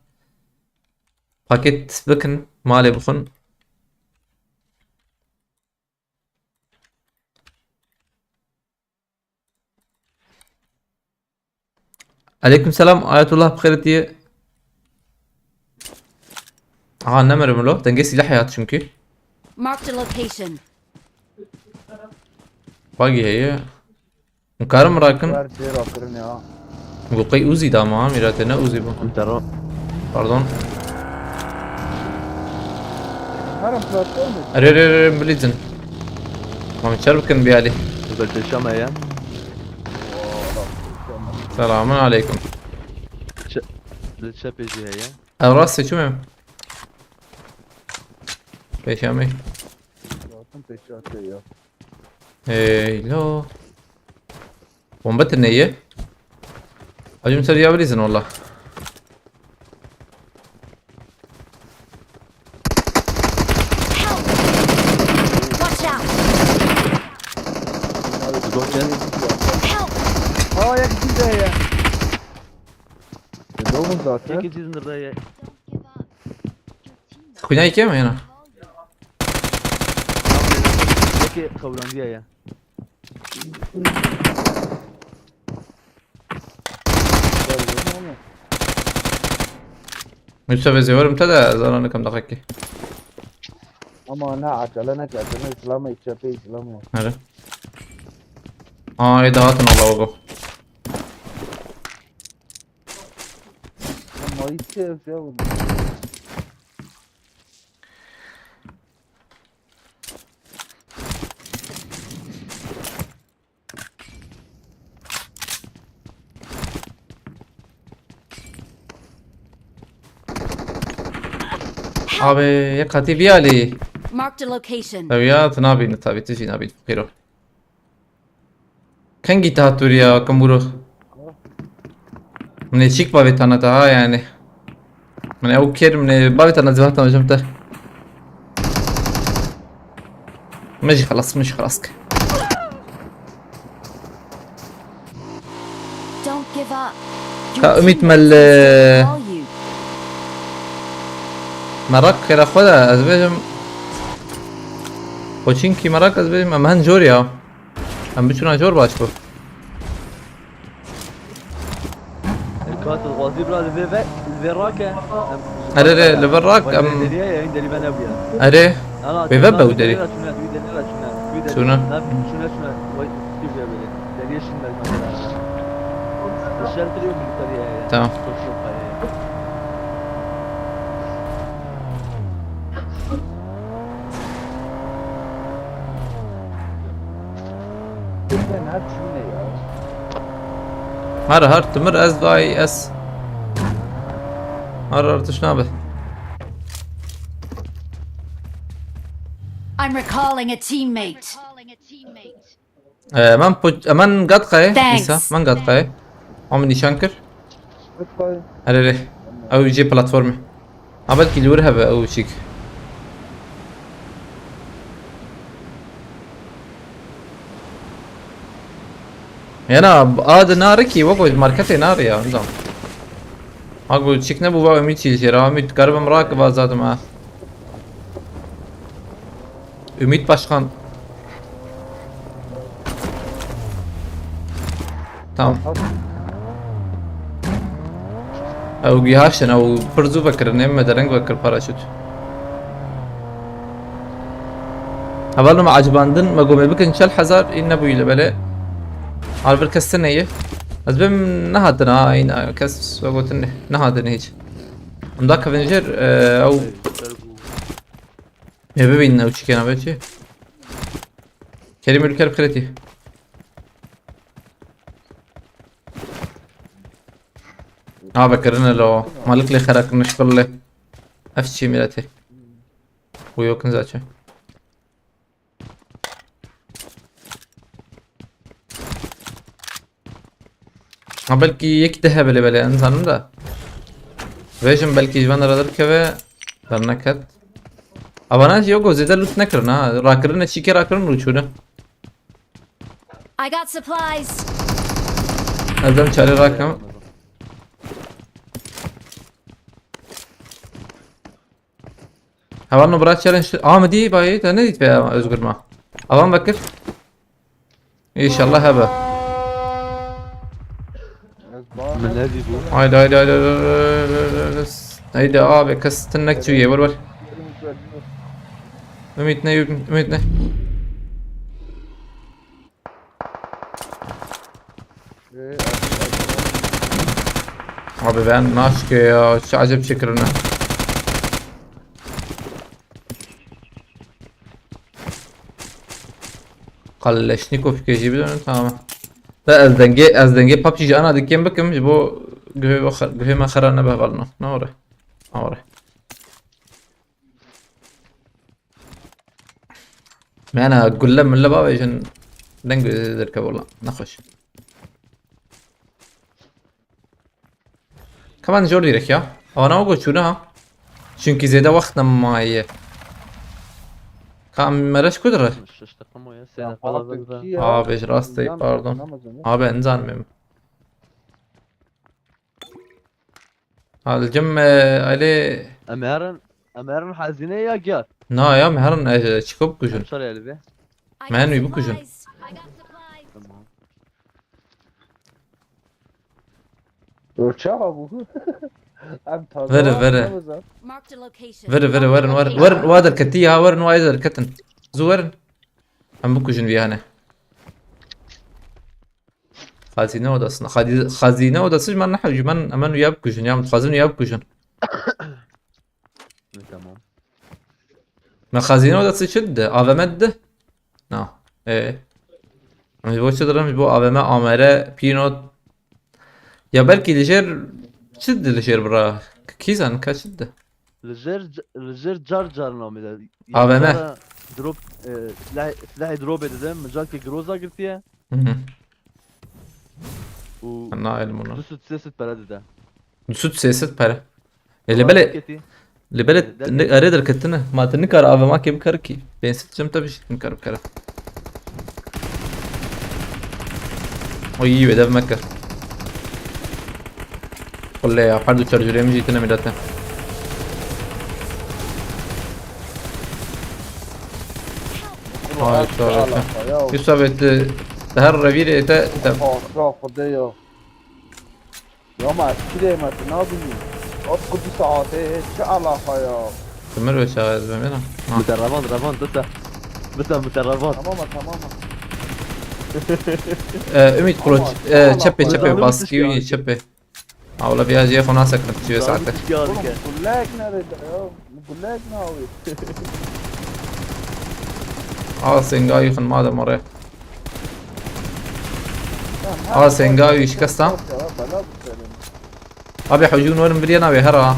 Paket bikin, malê bixwin. Aleyküm selam, Ayetullah bi xêretî. Aha, nemirim lo. Dengê sîlehê hat çünkü. Marked a location. Bagi heye. Hûn karin min rakin? Ver jê rakirin ya. Got qey Uzi da ma, mîratê ne Uzi bû. Em te ro- Pardon. Herim platform mu? Erê, erê, erê, bilîzin. Ma min çer bikin biyalî. Belteşa me ye. Selamun aleyküm. Çe-, li çepê jî heye. Ev rastê çi me? Pêşa me. Zaten pêşa te ya. Eylo. Bombe tine ye. Hacım ser ya bilîzin valla. Help! Watch out! Help! Aa, ayak içinde ya. E, ne oldu zaten? Yek î zî zindirde ye. Xwîna yekê me yana? Yekê xewrandiye ye. Mustafa, zêwerim te de, zana nikim daxekî. Ama ne acele ne acele, İslam'ı içe pe İslam'ı. Nerede? Aa, ê dahatin Allah bak. Ama içe ya bu. Abi, yek hatî vî alî. Marked a location. Ew ya, tu nabînî tabi, tu jî nabînî, fekîro. Kengî te hat tûrî ya, Kembûro? Min ê çîk bavê tane te ha, yani. Min ew kir, min ê bavê tane zî hatine jim te. Min jî xelas, min jî xelas kir. Don't give up. Ka Ümit Mel, e, Merak xêra xwe de, ez bêjim. Xwe çinkî merak ez bêjim, em hen jor ya. Em biçûna jor baş bû. Kat dixwazî bira li vê ve, li vê rake. Erê, erê, li vir rak, em- Deriyê, ya derî ve nebûye. Erê, Ana, Wê ve be û derî. Çûne, çûne, çûne, çûne. Çûne. Çûne, çûne. Vay, Suriye bile. Deriyê şimdi mesela. Shelter yok mu deriyê ya? Tamam. Koşuyor kayaya. Bizden her çûne ya. Her her timir ez vay ez. Her her tişt nabe. I'm recalling a teammate. Ee, men po- e, men gat xaye. Thanks. Nîsa, men gat xaye. Ama nîşan kir. Bitcoin. Erê, erê. Ew jê platformê. Ha, belkî li wir hebe ew çîk. Yana a di narikî wek marketê nari ya, nizam. Ha, got çîk nebû, va Ümit çî jê ra, Ümit, karibim rak va zadim ha. Ümit Başkan. Tamam. Ew gihaştin, ew pir zû vekirin, em me dereng vekir paraşût. Hevalno me acibandin, me gomê bikin çel hezar, în nebûyî li belê. Alvir kes tine ye. Ez bim nehatin ha, în kes vegotin ne, nehatin hiç. Em da kevin jêr, e, ew Ê bibînin ew çi kena be çi? Kerîm Ülker Kreti. Abi kirine lo. Malik lê xera kirine şkol lê. Ev çi miletê? Bu yok zaten. Ha, belkî yekî te hebe lê belê, nizanim de. Vêjim belkî ji van re derkeve, derneket. Avana jî yogo zêde loot nekirin ha. Rakirine çîkê rakirin û çûne. I got supplies. Ez dem çare rakim. Hevalno bira challenge. Aa, min dî bayî, te nedît be Özgür ma. Avan vekir. İnşallah hebe. Ez bana Min nedî bû. Haydi, haydi, haydi, haydi. Haydi abi, kes tinnek çûye, vur vur. Ümit ne, Ümit ne? Abi ben naşke ya, çi acayip çekirine. Kalleşnikov ke jî bidon, tamam. Da ez dengê, ez dengê PUBG jî ana dikim bikim, ji bo guhê, guhê me xera nebe hevalno. Ne ore? Ne ore? Me ana gulle mulle bavêjin, deng derke wala. Nexweş. Kaman jor direk ya. Ana o çûne ha. Çünkü zêde wext nemaye. Kam mereş kudre? Şeş dakika mı ya? Sen falan da. Abi, rastê, pardon. Abi, nizanmêm. Alcim, e, Ali. Em herin, em herin hazine ya gel. Na ya, me herin, e, çıkıp gücün. Şöyle elbe. I Man, got we book vision. supplies. I got supplies. Tamam. Ölçü abi bu. Em taze Vere, vere. Vere, vere, werin, werin. Werin, wa derketî ya, werin, wa derketin. Zû werin. Em bikujin vî hene. Xazîne odasına. Xadi-, xazîne odası ji me nehewcî. Men, em ên wîya bikujin ya. Em dixwazin wîya bikujin. Tamam. Me xazîne odası çi dide? A V M dide? Na. E. Em ji bo çi dirin? Ji bo A V M, A M R, Pinot. Ya belkî li jêr çi dide li jêr bira? Kî zan ka çi dide? Li jêr c-, li jêr car car namê de. A V M. Cara drop, e, silah, silahê dropê dide. Min carkê Groza girtiye. Hı hı. Û Na ilm ona. Du sed sê sed pere dide. Du sed sê sed pere. E, li belê, Ketî. Li belê Ee, ne, derketî. Erê derketine. Ma te nikare A V M ke bikare kî. Pênc sed çim te bişî nikare bikare. Oy, wê dev meke. Xulle ya, her du şarjörê min jî tine milete. Ay, Ay, sağ ol. Yusuf abi, te, te her revîrê te, te. Xwe, Xwedê ya. Ya ma ez kî dê me tu nabînî. Ot ku du saetê hê çi alaqa ya? Timir ve çağa ez bemêna. Ha. Bite revan, revan, bite. Bite, bite revan. Tamam ha, tamam ha. Ee, Ümit Kılıç, Ama ee, çepê, çepê, Nizamlı baskı bir şey wî çepê. Ha, wala viya jê xwe nasekirin, çi wê Nizamlı saete. Bir şey Oğlum, alırken. Gulek nerede ya? Gulek ne abi? Aa, sengayî xin ma de mare. Aa, sengayî şikesta. Abi, hücum verin bir yana ve her ha.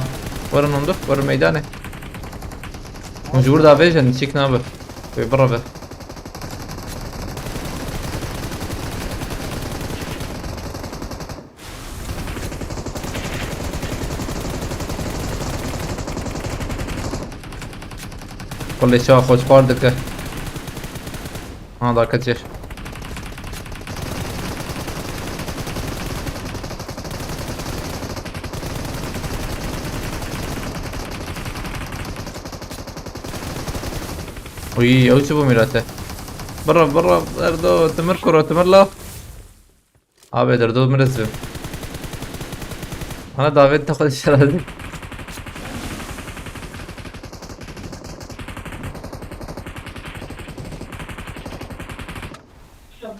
Verin ondur, verin meydane. Hücum burada vejen, çek nabi. Ve bravo. Kulê çawa xweş xwar dike. Ha, da keçir. Uy, ew çi bû mîrate? Birra, birra, Erdo, timir kuro, timir la. Abi, Derdo, mirez bim. Ana davet de xwe şerazî.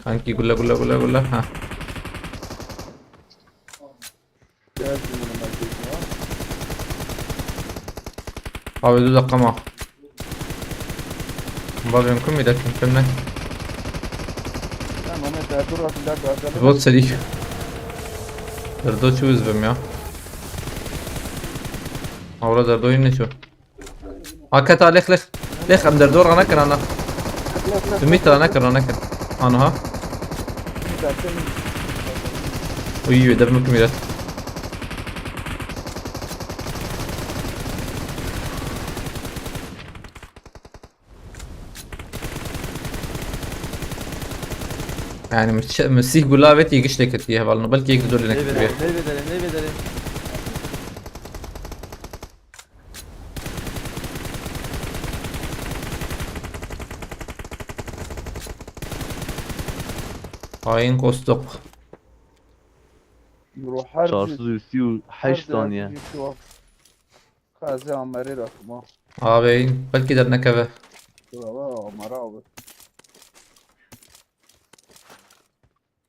Kanki, gule, gule, gule, gule. Ha. Gel şimdi merkezine. Abi, du dakika ma. Babên ku mî dekin, tim ne? Ya Mehmet, Erdo, Erdo, Erdo. Bot serî. Derdo çi wî zibim ya. Awra Derdo yine ço. Haketa lêx, lêx. Lêx, em Derdo ra nekin ana. Lêx, lêx, Ümit ra nekin, ra nekin. Anaha. Uy, dev mik mîret. Yani, mi çe-, mi sîh gula avêt, yê giş lêketiye hevalno. Belkî yek di dor lê neketiye. Neyvederin, neyvederin, neyvederin. Hain kostok. Bro, her Çar sed û sî û heşt saniye. Ka ez ê Amerê rakim ha. Abi, belkî dernekeve. Bravo, Amere abi.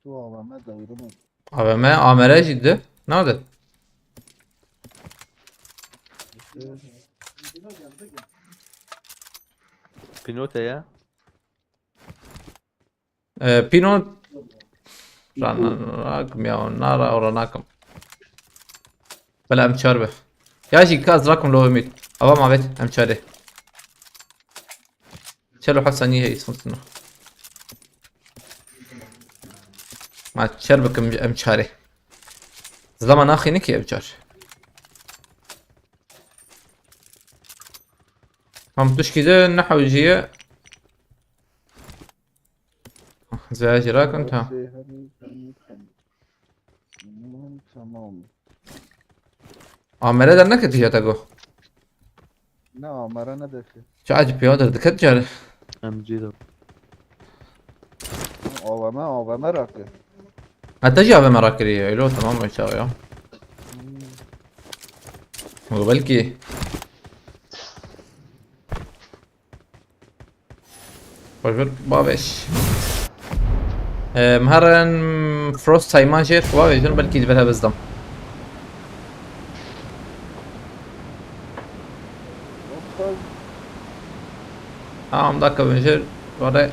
Tu A V M dewrimi. A V M, Amere jî di. Nade. Pinote ya. Ee, Pino ra-, rakim ya, nara ora nakim. Bela em çar be. Ya jî ka ez rakim lo Ümit. Ava ma vet, em çarê. Çel û heft saniyê heye, sıkıntı yok. Ma çer bikim em çarê. Zilama naxîne ki ev çar. Hem tişkî de ne hewciye. Zehir jî rakin ta. Tamam. Amere derneketiye te go. Ne Amere ne deki. Çi acı piya der diket car. M G de. A V M, A V M rakı. Ha, te jî A V M rakiriye, öyle o tamam o çağı ya. Hmm. Belkî. Xweş bir babeş. Em, herin Frost sayman jê xwe bêjin, belkî ji ber hev bizdim. Tamam, dakika bin jê, vare.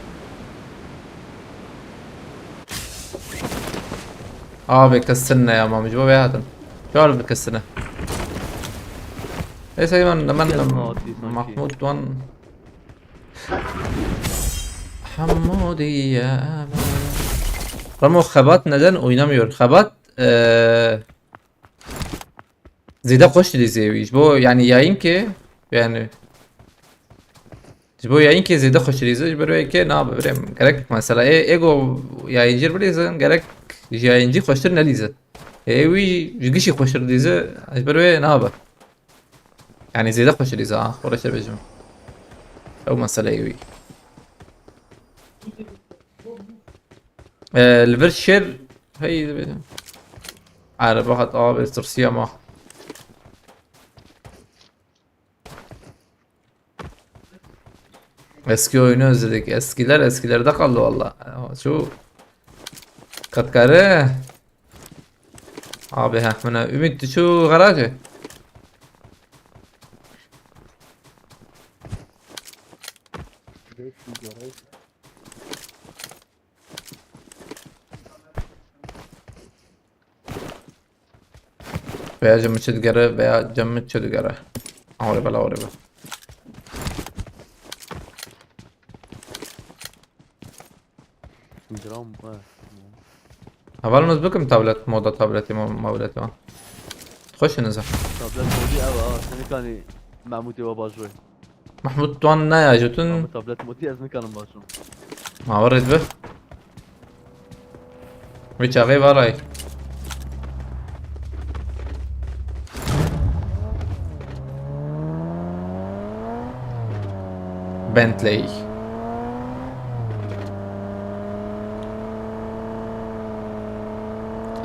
Abi, kestin ne ya, mam, ji bo vê hatin. Çar bi kesine. Neyse, ben, ben Gelme atıyı sanki. Mahmut Doğan. Hamudiye. Ramo, xebat neden oynamıyor? Xebat, eee, zêde xweş dilîze wî. Ji bo, yani, yayın ki, yani, ji bo yayın ki zêde xweş dilîze, ji ber wê ke nabe, birêm. Gerek mesela, ê, ego yayıncı bilîze, gerek ji yayıncı xweştir nelîze. Ê, wî ji gişî xweştir dilîze, ji ber wê nabe. Yani zêde xweş dilîze, ha, xwe reşe bêjim. Ew meseleyê wî. Ee, li vir şêr, hey, erebe hat abi, tirsiya ma. Eski oyunu özledik. Eskiler eskilerde kaldı valla. Şu katkari. Abi, heh, buna Ümit, tu şu garajı. Veya cemmi çi digere, veya cemmi çi digere. Awre bela, awre bela. Gram, eh. Hevalimiz bikim tablet moda, tableti mo-, mobileti wan. Xweş in za. Tablet modî ev a, senikanî Mahmûtê we baş wê. Mahmût Doğan ne ya jotun? Ama tablet modî ez nikanim baş im. Ma we rêz be. Wî çaxê varay. Bentley.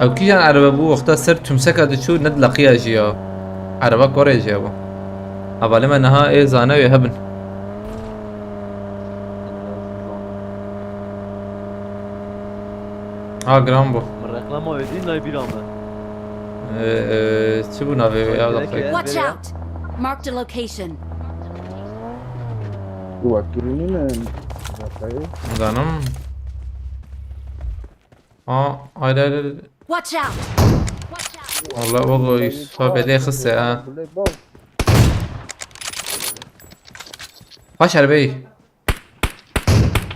Ew kîjan erebe bû, wexta ser tumseka diçû, ne dileqiya jî ya. Ereba korê jî hebû. Hevalê me niha ê zane wê hebin. Ha, giran bû. Min reklama wê dî, nayê bîra me. Ee, çi bû navê wê ya? Watch out! Marked a location. Wek grînî ne? Zanim. Ha, haydi, haydi, haydi. Watch out! Valla o bu sohbetê xiste ha. Paş erbey.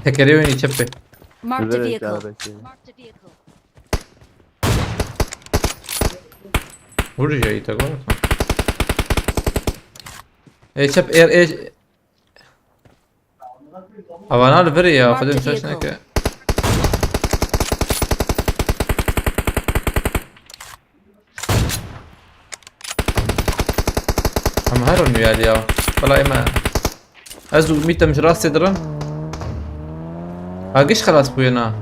Tekerê oyunî çepê. Marked a vehicle. Vur ya, iyi takım olsun. E, çep, er, e, Avana li vir ya, Marked xwedê şaş vehicle. Neke. Em her nû ya. Wala ême. Ez û Mît em ji rastê dirin. Ha, giş xelas bûye na.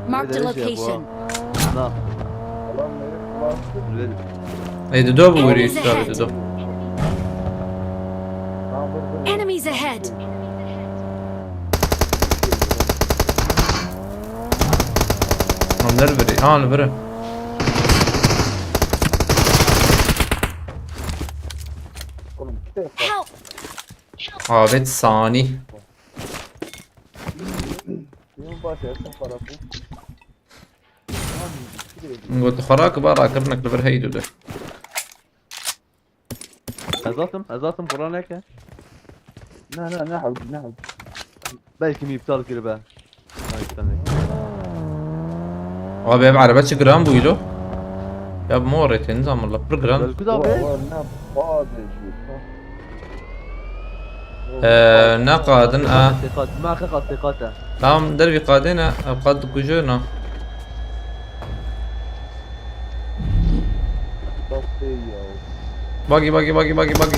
Marked a location. Na. Ey, dido bû wîrî. Enemies ahead. Dido. Enemies ahead. Lan nerede biri? Ha, nerede biri? Help! Avêt sanî. Got xwe rakib, rakirnek li vir heyî dû de. Ez hatim, ez hatim, Kur'an neke. Ne, ne, ne hewcî, ne hewcî. Belkî min îptal kiribe. Ay, sen de. Abi, ev erebe çi giran bû îlo? Ya bi morê tê, nizam, walla pir giran. Belkû da be. Wa, wa, ne bade jî, ha. Ee, ne qadin, a. Teqat, ma qe qat, teqat e. Tamam, dervî qadê ne, ev qad dikuje ne. Bak, ey ya. Bagi, bagi, bagi, bagi, bagi.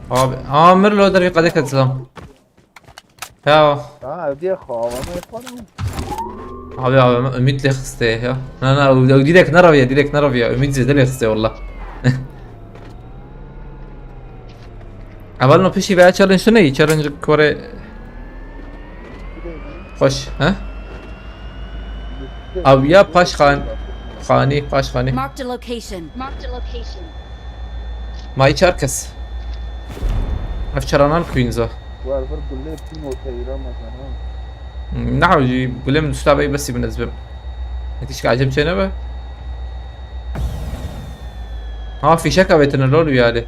Abi, aa, mir lo dervî qadê ket zam. Ya. Ha, diye xava mı yapalım? Abi, abi, Ümit lê xiste ya. Na, na, ew, ew direkt neraviye, direkt neraviye. Ümit zêde lê xiste, wallah. Evel no pişî veya challenge tu neyî, challenge kore. Xweş, he? Ew ya paş xan-, xanî, paş xanî. Marked a location. Marked a location. Mayî çar kes. Ev çaranan Queens a. Wer vir gulê pîno teyra mezana. Na, jî gulê min dusta bey besî min ez bim. Tişka eceb çênebe. Ha, fîşek avêtine lol wî alê.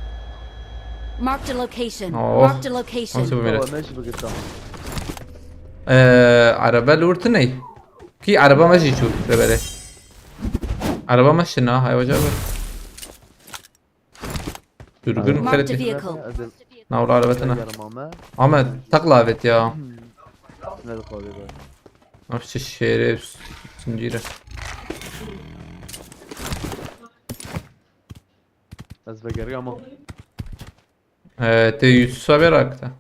Marked a location. Oh. Marked a location. Nasıl bu millet? Tamam, ne işi bugün tamam. Ee, araba lurtu ney? Ki araba me jî çû, bebere. Araba me şina, hay hoca be. Dürbün Marked a kırık. Vehicle. Nawra araba tane. Yarım ama. Ahmet, takla evet ya. Hmm. Ne de kalıyor böyle. Nasıl şehre zincire. Ez vegerî ama. Ee, te Yusuf'a bir akta.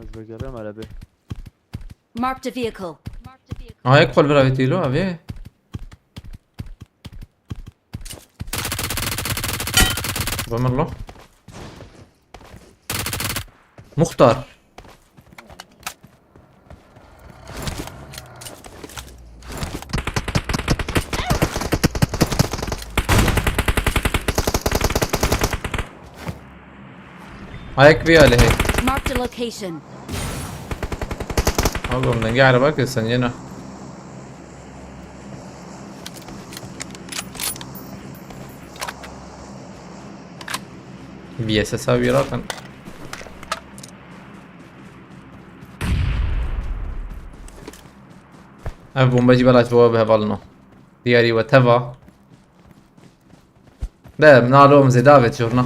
Ez vegerî ama hele bir. Marked a vehicle. Ayak kol bir aveti lo abi. Bomber lo. Muhtar. Ayak bir aleyhi. Marked a location. Oğlum, denge araba kırsan yine. V S S abi yaratın. Ev bomba jî belaş bo bi hevalino. Diyarî we teva. De, nalo em zêde avêt jorna.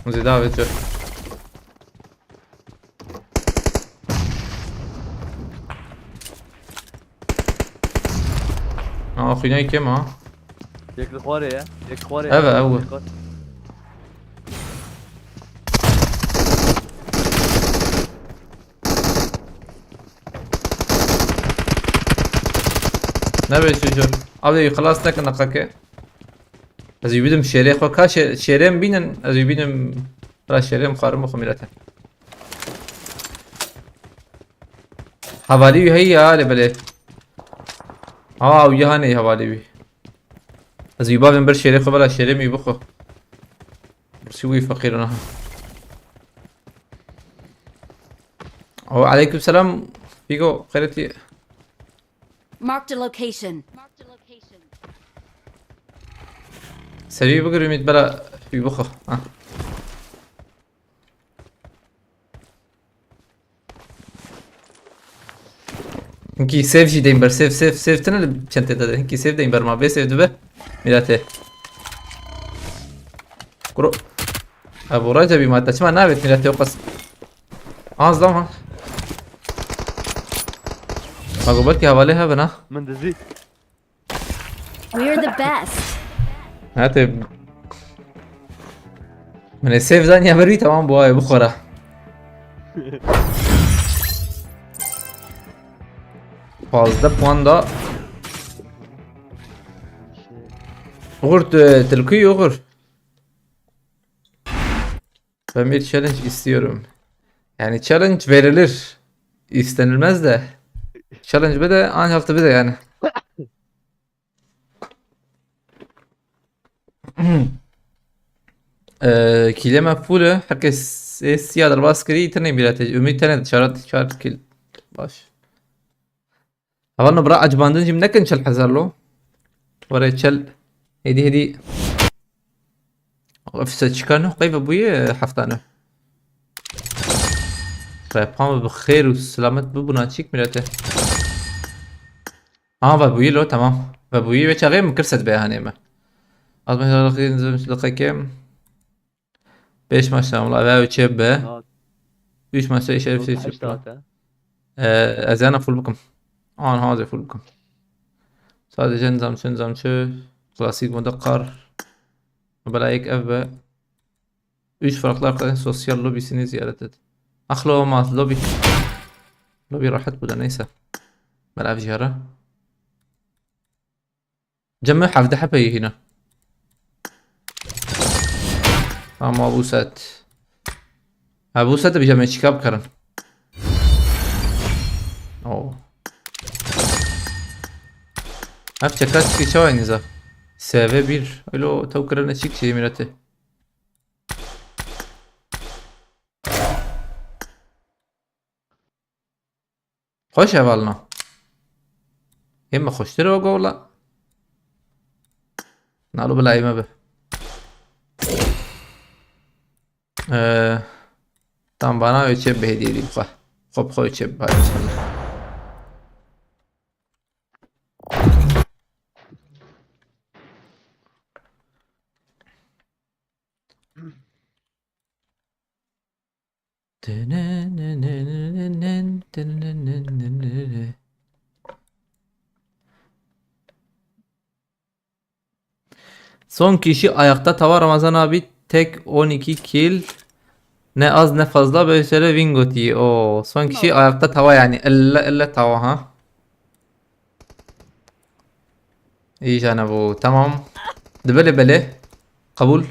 Em zêde avêt jor. Aa, xwînayê kêm ha. Yek li xwarê ye. Yek xwarê ye. Ev e, ew e. Yek xwarê. Nebe çocuğum. Abi, xelas nekin, neqake. Ez ê bidim şêrê xwe. Ka şê-, şêrê min bînin, ez ê bidim. Bira şêrê min xwarin bixwe, milete. Hevalî wî heye ya, lê belê. Ha, ew ya neyê hevalî wî. Ez ê bavên bir şêrê xwe, bira şêrê min wî bixwe. Birsî wî feqîr niha. O, aleyküm selam. Figo, xêretî. Marked a location. Serî bigir Ümit, bira wî bixwe. Ha. Hinkî sêv jî deyim ber, sêv, sêv, sêv tine li çentê de. Hinkî sêv deyim ber ma bê sêv dibe. Miletê. Kuro. Ebu Recebî ma te çima navêt miletê o qas. Az dam ha. Ma go belkî hevalê hevin ha. Min dizî. We're the best. Hate. Min ê sêv zaniye berî, tamam, bu ayê bixwara. Pazdeh puan da. Uğur, tu, tilkî Uğur. Ben bir challenge istiyorum. Yani challenge verilir. İstenilmez de. Challenge bir de ancak bir de yani. Ee, kileme full, herkes siya derbas kiri, tene bir ateş. Ümit tene çar, çar kil. Baş. Hevalno bira ecibandin jî min nekin çel hezar lo. Were çel. Hêdî hêdî. Ofise çika nû qey vebûye hefta nû. Repan bi xêr û selamet bibûna çîk milete. Ha, vebûyî lo, tamam. Vebûyî ve çaxê min kirset be hanê me. Az me liqeke. Pêş maç tamam la, ve çê be. Saat Üç maçta işe saat hepsi heşt çıktı. Saate. Ee, ez yana full bikim. An hazır full bikim. Sadece nizamçı, nizamçı, klasik moda kar. Bela yek ev be. Üç farklı arkadaşın sosyal lobisini ziyaret et. Axlo ma lobby. Lobby rahat bû de neyse. Bela ev jî here. Cem me hevdeh hepeyî hîne. Ama bu set. Ha bu set bir cem çika bikarin. Oh. Ev çeka çikî çawa niza? S V bir. Elo tew kirine çik çi mirete. Xweş hevalno. Ê me xweştir o gola. Nalo bila ê me bi. Ee, tam bana öçe bi hediye edeyim xwe. Xwe bi xwe öçe bi inşallah. Son kişi ayakta tava Ramazan abi tek on iki kill. Ne az ne fazla böyle söyle win gotiyi. O son kişi ayakta tava yani elle elle tava ha. İyi canım bu. Tamam. De böyle böyle. Kabul.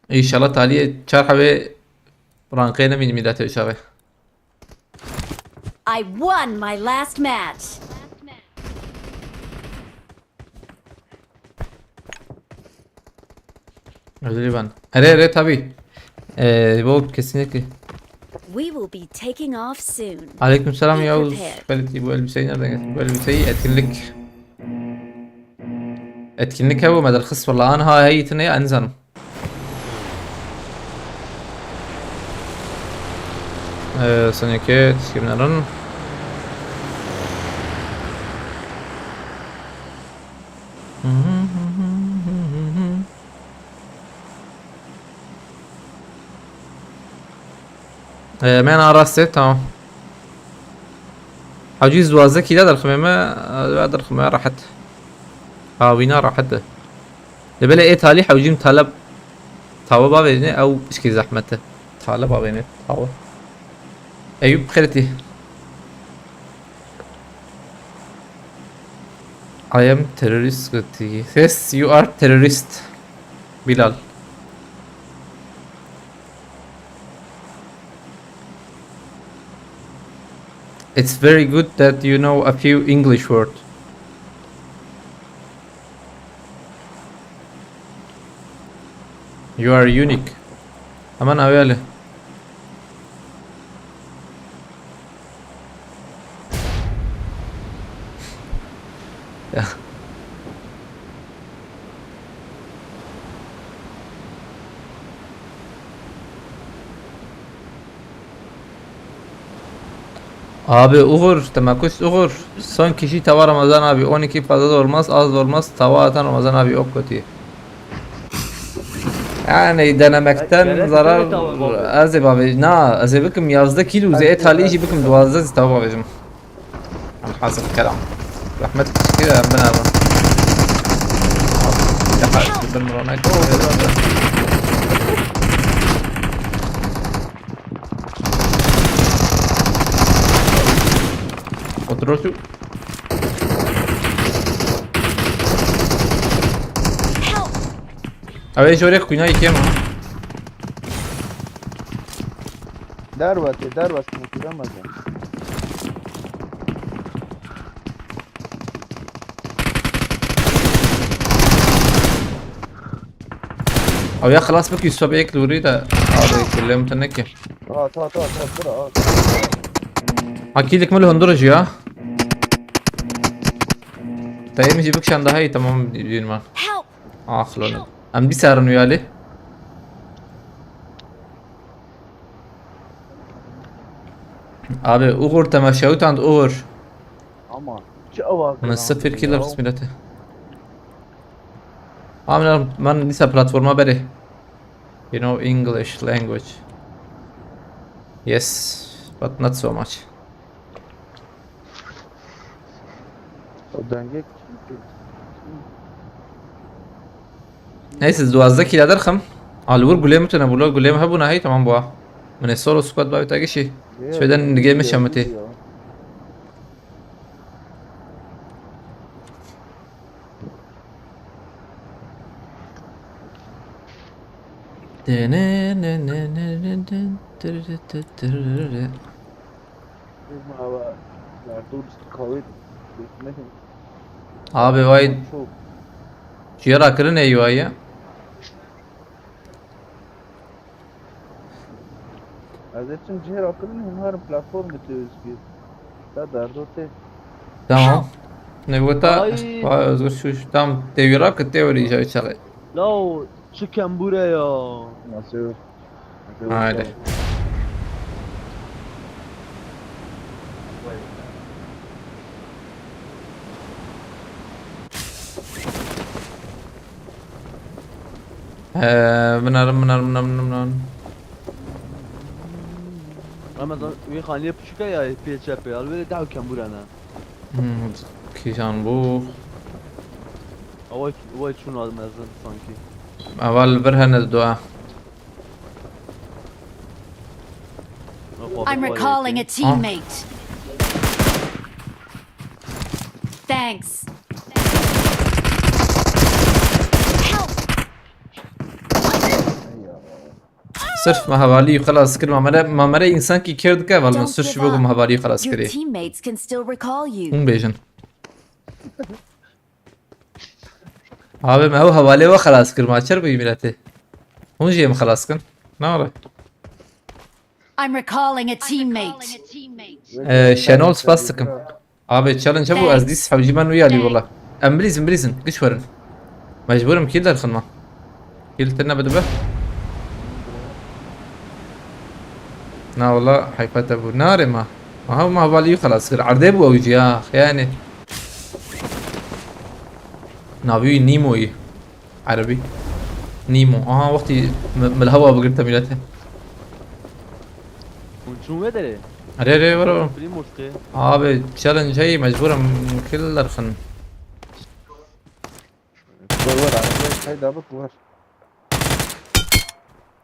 İnşallah taliyê çar hebê rankê nemîn mîletê çavê. I won my last match. Özür dilerim. Erê, erê, tabii. Ee, bu kesinlikle. We will be taking off soon. Aleykümselam Yavuz. Ferit, bu elbiseyi nereden getirdin? Bu elbiseyi etkinlik. Etkinlik hevo me derxist valla. Anha heyî tine ya, nizanim. Ee, seneke tişkî binarin. Ee, me na rastê, tamam. Hewcî duwazdeh kîla derximê me, e, derximê rehet. Ha, wîna rehet e. Li belê ê talî hewcîm taleb tawe bavêne, ew pişkî zehmet e. Taleb bavêne, tawe. Eyüp xêretî. I am terrorist gotî. Yes, you are terrorist. Bilal. It's very good that you know a few English words. You are unique. Aman abi Ali. Ya. Abi Uğur, te me kuşt Uğur. Son kişi tava Ramazan abi. On iki fazla da olmaz, az da olmaz. Tava atan Ramazan abi ok kötü. Yani denemekten zarar. Ez ê bavê-, na, ez ê bikim yazdeh kilo, ez ê talî jî bikim duwazdeh, ez ê tava bavêjim. Em hazir kelam. Rahmet kişkî em binava. Daha bin ronek. Oturursun. Ew ê ji orê xwîna yekê ma. Derwetê, derwet, mutî demeze. Ew ya xilas bikî, sobe yek li wirî de. Abi, kullem te nekir. Ta, ta, ta, ta, bira, al. Ha, kîlik min li hundir jî ya. Te yê min jî bikişan daha iyi, tamam, diyorum ben. Help! Ah, lan. Em bir sarın üyali. Abi, Uğur temaşa utant, Uğur. Ama çi awak. Min sıfır kilo kısmeti. Abi, ben lise platforma beri. You know English language. Yes, but not so much. O dengê kî? Neyse, ez duwazdeh kîla derxim. A, li wir gulê min tune bû, lo gulê min hebûna hey, tamam bûa. Min ê solo squad bavê te gişî. Şöyle nigê min şemitê. Abi vay. Çok. Ciye rakirin ey vay ya. Ez ê çim cihê rakirin hûn herin platformê tê Ozgir. Te derdo tê. Tamam. Ne bu ta? Ay. Vay Özgür şu şu. Tamam. Devir rakı teori işe çare. Lao, çi kembûre ya. Nasıl? Haydi. Ee, binerim, binerim, binerim, binerim. Ramazan, wî xaniyê piçûk e ya, pê çepê, alwêrê deh kembûre ne. Hmm, kîjan bû? Away, away çûn mezin sanki. Eval bir hene dua. I'm recalling a teammate. Thanks. Help! Sırf me hevalî xelas kir, me mere, me mere însan kî kêr dike, val min sirf ji bo ku me hevalî xelas kirê. Your teammates can still recall you. Hûn bêjin. Abi me ew hevalê we xelas kir, ma çer bûyî miletê. Hûn jî em xelas kin. Ne were? I'm recalling a teammate. Ee, Şenol, spas dikim. Abi challenge hebû, ez dîs hewcî me nû yalî wala. Em bilîzin, bilîzin, giş werin. Mecbûr im kî derxin ma. Kî li tine bidibe. Na wala heyfa te bû. Narê ma. Aha, ma hevalî xelas kir. Erdê bû ew jî ya. Yani. Navî wî Nîmoyî. Erebî. Nîmo. Aha, wextî mi-, min li hewa bigirte mîlete. Hûn çûn wê derê? Erê, erê, were, were. Primos ke. Abi, challenge heye, mecbûr im kil derxin. Were, were, arabaya kay dabik were.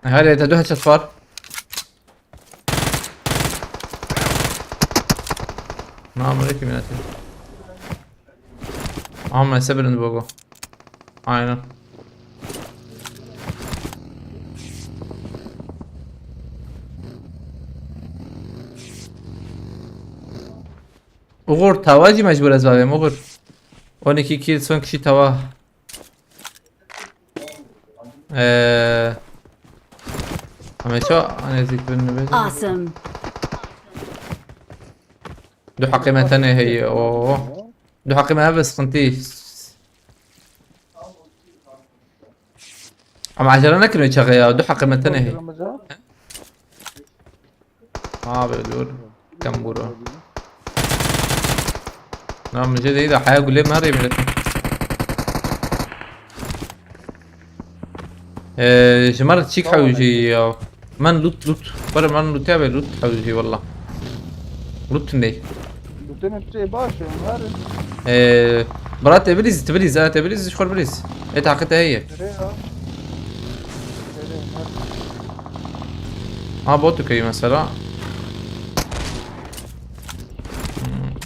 Hadi, te du headshot var. Namurekim yönetim. Ama ese birini bogo. Aynen. Uğur, tava jî mecbur ez bavêm, Uğur. On iki kill, son kişi tava. Eee. Ama ço, hani zikrin ne be? Awesome. Du heqê me tenê heye, oo. Du heqê me heve sıkıntı. Ama acele nekin çağa ya, du heqê me tenê heye. Abi dur. Kembûra. Na, min jê deyî de heya gulê me rê miletin. Ee, ji me re çîk hewjî ya. Men loot, loot. Were men loot ya be, loot hewjî walla. Loot ney. Lûtên tu baş e, her. Ee, bira te bilîz, te bilîz, ha, te bilîz, ji xwe bilîz. E, taqet heye. Nereye ya? Ha, bot köyü mesela.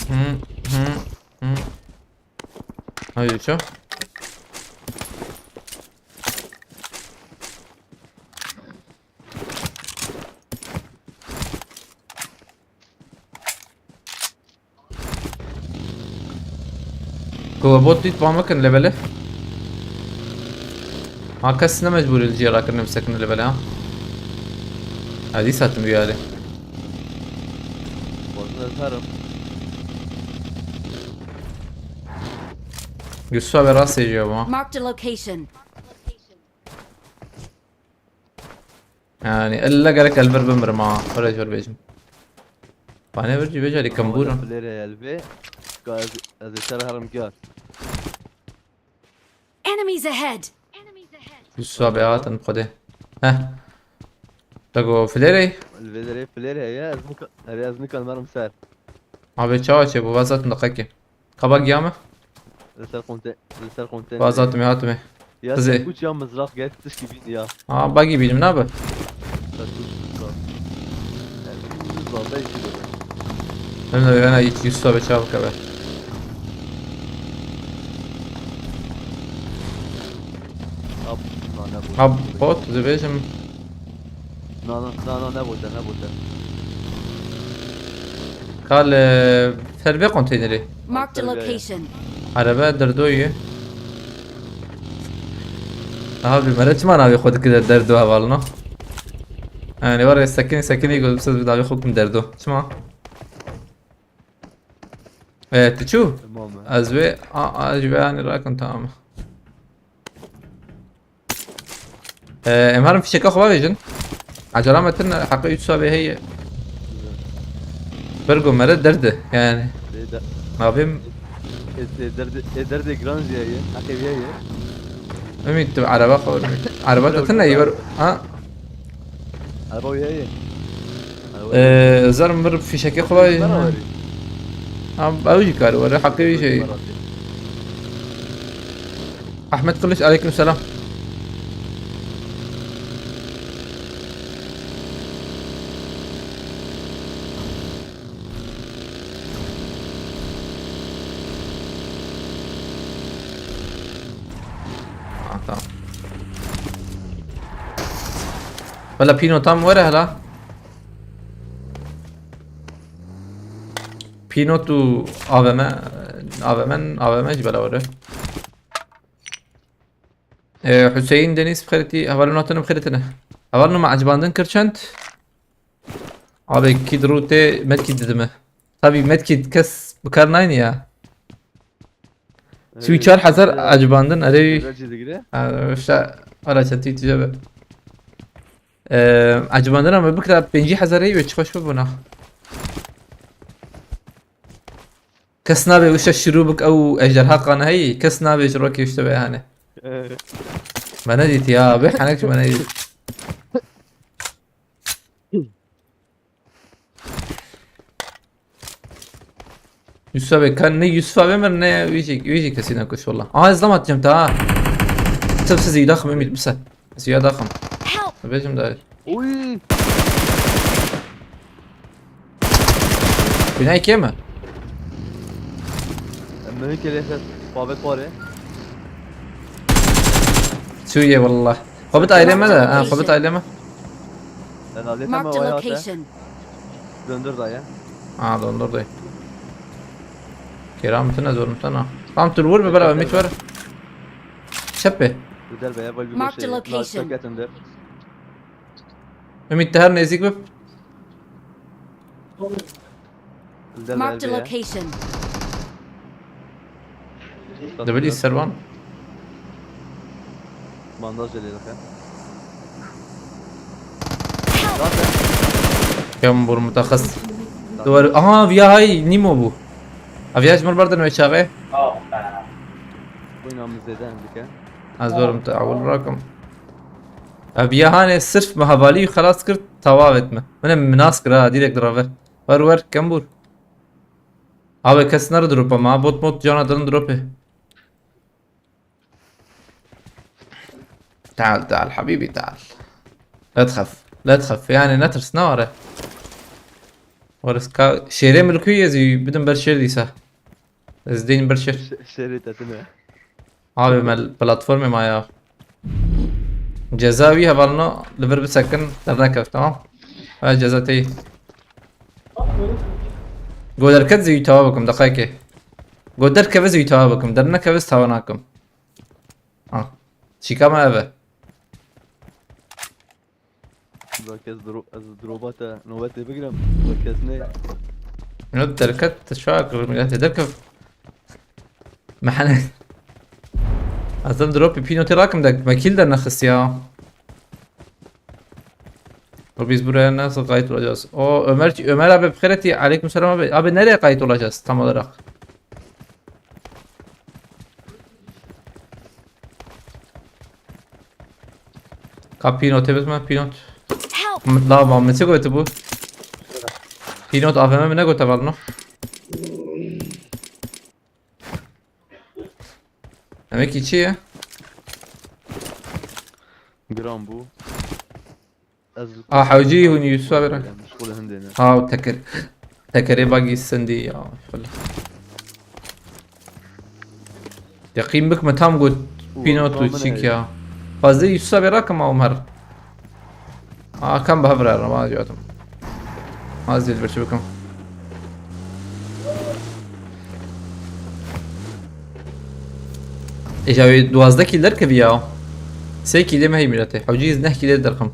Hı, hı, hı, hı. Haydi ço. Ku bot dît, ba mekin levele. Ha, kes ne mecbûrî li cî rakirin bisekine levele, ha. Ha, dîsa tim biyare. Bozun ez herim. Yusuf abi rastê jî bu. Marked a location. Yani illa gerek elbir bimirim ha. Öyle jor bêjim. Bana bir cübe cari kambura. Player elbe. Gaz, ez ê ser herim gel. Enemies ahead! Yusuf abi hatin xwedê. Heh. Te go filerê? Li vê derê filer heye, ez nika-, erê ez nikan merim ser. Abi çawa çê bu, vazatin deqekê. Kaba giya me? Li ser konte-, li ser konteyner. Vazatim ya, hatime. Ya Kızı. Serkuç ya mızrak, gel tişkî bîn ya. Aa, buggy bînim, ne abi? Serkuç mızrak. Yani, mızrak da iki de. Hem de yani hiç yüz sobe çabuk abi. Ab, na ne bu? Ab, bot, dibêjim. Na, na, na, na, ne bote, ne bote. Kal, e, ser vê konteynerê. Marked a location. Araba derdoyê. Aha, bi mere çima navê xwe dikire derdo hevalno? Yani var ya, sekinî sekinî gotim siz bi navê xwe kim derdo. Çima? E, tu çû? Tamam mı? Ez vê, a, a, ji vê anî rakin, tamam. E, em herin fişeka xwe bavêjin. Ecela me tirne, heqê Yusuf abi heye. Bergo mere derde, yani. Derde. Abim. E, e, derde, e, derde gran jî heye. Heqê wî heye. Ümit, tu araba xwe, Ümit. Araba te tine, yî ver, ha? Araba wî heye. Ee, zarım bir fişekê kolay. Abi, ew jî kar were, heqê wî şey. Ahmet Kılıç, aleyküm selam. Ah, tamam. Valla Pino tam were hala. Pino tu A V M, A V M, A V M jî bela were. Ee, Hüseyin Deniz bixêretî, hevalin hatin bixêretine. Hevalin me ecibandin kir çend? Abi kit rûtê medkit didime. Tabii medkit kes bi kar nayne ya. Ee, Sî û çar hezar e, ecibandin erê. Güzel çizgi. Ha, işte ara çatî tüce be. Ee, ecibandina me bikira pêncî hezarê ve çi xweş bibûna. Kes nabe wişe şirû bik ew ejderha qane heyî. Kes nabe ji rokê wişte be hane. Ee. Me nedît ya, be henek ji me nedît. Yusuf abi kan ne Yusuf abi mir ne wî jî, wî jî kesî nekuş valla. Aa, ez lam atacağım ta ha. Sırf siz iyi daxım Ümit, bir sen. Ez ya daxım. Help! Bêjim dair. Uy! Binayê kê me? Em mühim kelê ses babet var ya. Sûriye valla. Xwe bit aileme de. Ha, xwe bit aileme. Ben alet ama o hayata. Döndür dayı. Ha, döndür dayı. Kiram tine zor tane. Tam tur vur be bela Ümit ver. Çepe. Güzel be ya, böyle bir şey. Marked a location. Ümit de her nezik bip. Marked a location. Dibili servan. Bandaj geliyor bakın. Kem bur mutaxas. Duvar. Aha, viya hay Nimo bu. Aviya jmar bardan ve çağı. Oyun amizede hem dike. Az durum taavul rakam. Aviya hane sırf mehavalî xelas kir, tawav etme. Mene minas kir ha, direkt rave. Wer wer, kembur. Abi kes nere drop ama, bot bot cana dön drop'e. تعال تعال حبيبي تعال. لا تخاف لا تخاف yani ne ters ne var ya. Wariska şêrê milkû yê zî bidin ber şêr dîsa. Ez dîn ber şêr. Şerê tetine. Abi me platformê ma ya. Ceza wî hevalno li vir bisekin dernekef, tamam? Ha, ceza teyî. Go derket zî wî tawa bikim, deqayekê. Go derkeve zî wî tawa bikim, dernekeve zî tawa nakim. Ha. Çîka me ev e. Bak ez dro-, ez droba te nobetê bigirim. Bak kes ne. Minot derket, te şaha kir, milletê derkev. Mehne. Ez dem dropî pînotê rakim de, me kîl de nexist ya. Biz buraya nasıl kayıt olacağız? O Ömer, Ömer abi bixêretî, aleyküm selam abi. Abi nereye kayıt olacağız tam olarak? Ka pînotê bidime, pînot. Help! M-, la ma min çi gotibû? Pînot A V M min negote valla. Demek ki çi ye? Giran bû. Ez Ah, hewcî hûn Yusuf abi re. Şixul hindê ne. Ha, teker. Tekerê bagî sendî ya. Yaqîn bik me tam got pîno tu çîk ya. Fazla Yusuf abi rakim awm her. Aa, kam bi hev re rema diyatim. Az dil birçi bikim. Êja wê duwazdeh kîl derkevî ya. Sê kîlê me heyî miletê. Hewcî neh kîlê derxim.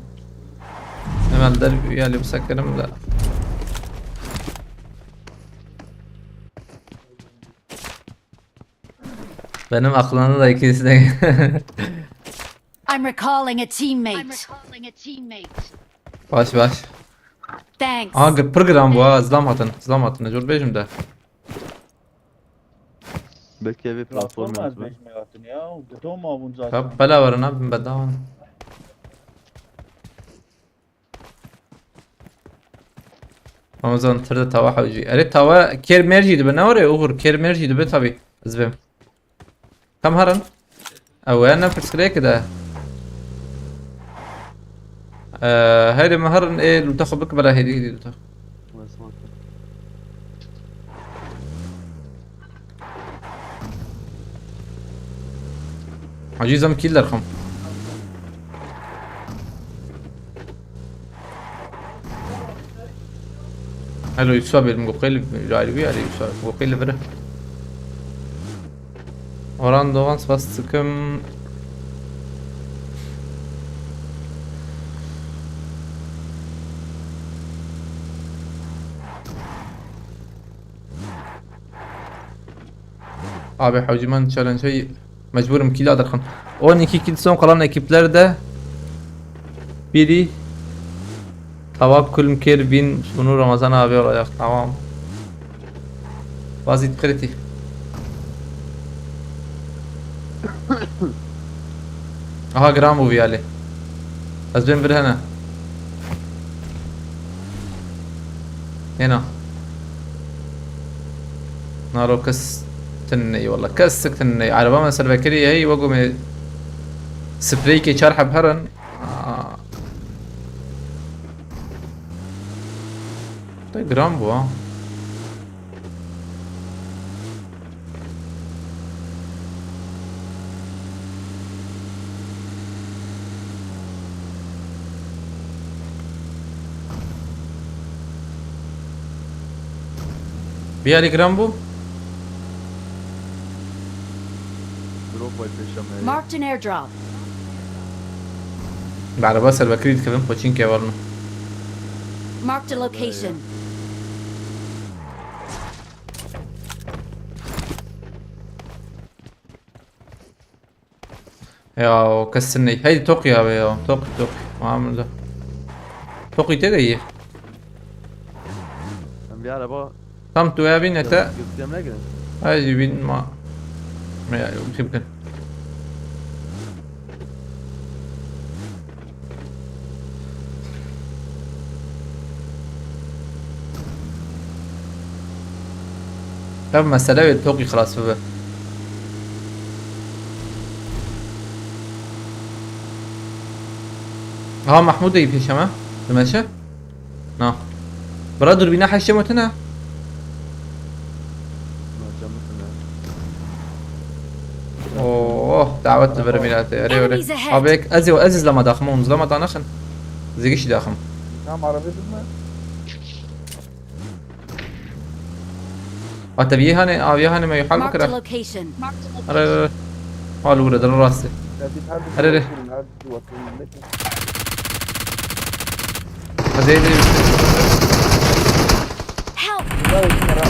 Hemen der ya lê bisekirim de. Benim aklımda da ikisi de. I'm recalling a teammate. Baş baş. Thanks. Aa, gı- pir giran bu ha, zlam hatin, zlam hatin, jor bêjim de. Belki ev platform Platform ez yazma. bêjim yatin ya. Gido ma bûn zaten. Ya bela verin ha, bin bedava. Ramazan tir de tawa hewcî. Erê tawa kêr mêr jî dibe, ne were Uğur, kêr mêr jî dibe tabi. Ez bêm. Tam herin. Ew ne pirsgirêk de. Ee, heydi me herin ê lûta xwe bik bela hêdî hêdî lûta. Hacî zam kîl derxim. Alo Yusuf abi, elim goqê li, li alî wî alî Yusuf abi, goqê li vire. Orhan Doğan, spas dikim. Abi hewcî man challenge hey, mecburim kîla derxin. On iki kîl son kalan ekiplerde biri. Tawab kulm kêr bin şunu Ramazan abi olacak, tamam. Bazit kriti. Aha, gram bu viyali. Ez bin bir hene. Hena. Naro kes tinne wala. Kes tinne. Araba me servekiri hey, wego me sprey ke çar heb herin. Aa. Te gram bu ha. Bir Ali gram bu. Drop var peşe me. Marked an airdrop. Bi araba servekirî dikevin poçînkê warno. Marked a location. Ya o kesin ne? Hey, tok ya be ya. Tok, tok. Tamam da. Tok ite de iyi. Em bir araba Tam tu ya bin ete. Gökçem ne girin? Haydi bin ma. Me ya, yok, kim kim? Ev mesele wê tokî xilas bibe. Ha, Mahmud de pêşe me. Dimeşe? Na. Bira, durbîna heşê me tune. Oh, dawet li vir mîratê. Erê, erê. Enemies ahead. Abi, ez ê, ez zlama daxim, hûn zlama danaxin. Zigişî daxim. Tam arabê bidme. Ate viyê hane, a viyê hane me hal Marked bikira. A location. Erê, erê. Hal wure, der rastê. Servîs her Erê, erê. Her du atın ne ki? Ez ê, ê, Help! Ya o kim ara?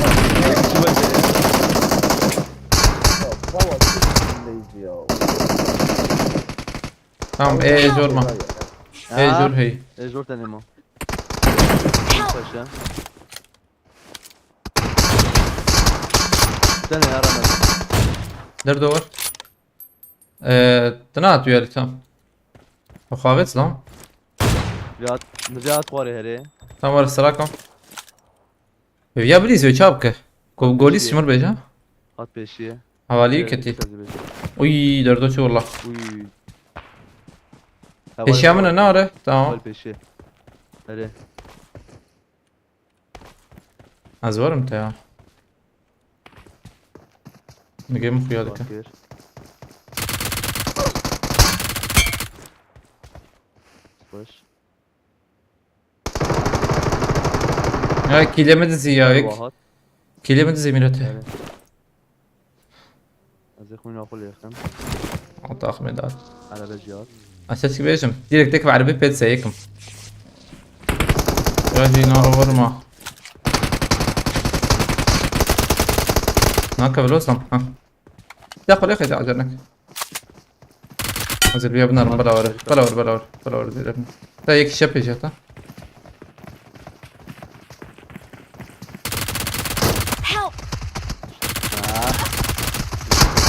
Ya baba, kimdeyiz ya? Tamam, ê, zor ma. Ê, zor hey. E zor tenê ma. Help! Paşa. Tenê yaramaz. Derdo var. Ee, tına atıyor tam. O xavêt lan. Rihat, rihat xwarê herê. Tam var sıra kam. Ya bilîz ve çap ke. Go-, golî simir beja. Hat peşiye. Havali Evet, keti. sesi beşi. Uy, derdo çu valla. Uy. Peşiya min e, ne are? Tamam. Peşê. Erê. Ez werim te ya. Nigê min xuya dike. Baş. Ya kîlê min dizî ya, yek. Kîlê min dizî Mîratê. Evet. Ez ê xwîna xwe lê xim. Heta axmê dar. Erebe jî hat. Ez ses bêjim. Direkt tek ve erebê pê dize yekim. Ya jî naro vurma. Nake velo sam. Ha. Ya xwe lê xeyde acer nek. Hazır bir yapın arım bala var. Bala var, bala var. Bala var diyelim. Da yek kişi yapacak da. Help!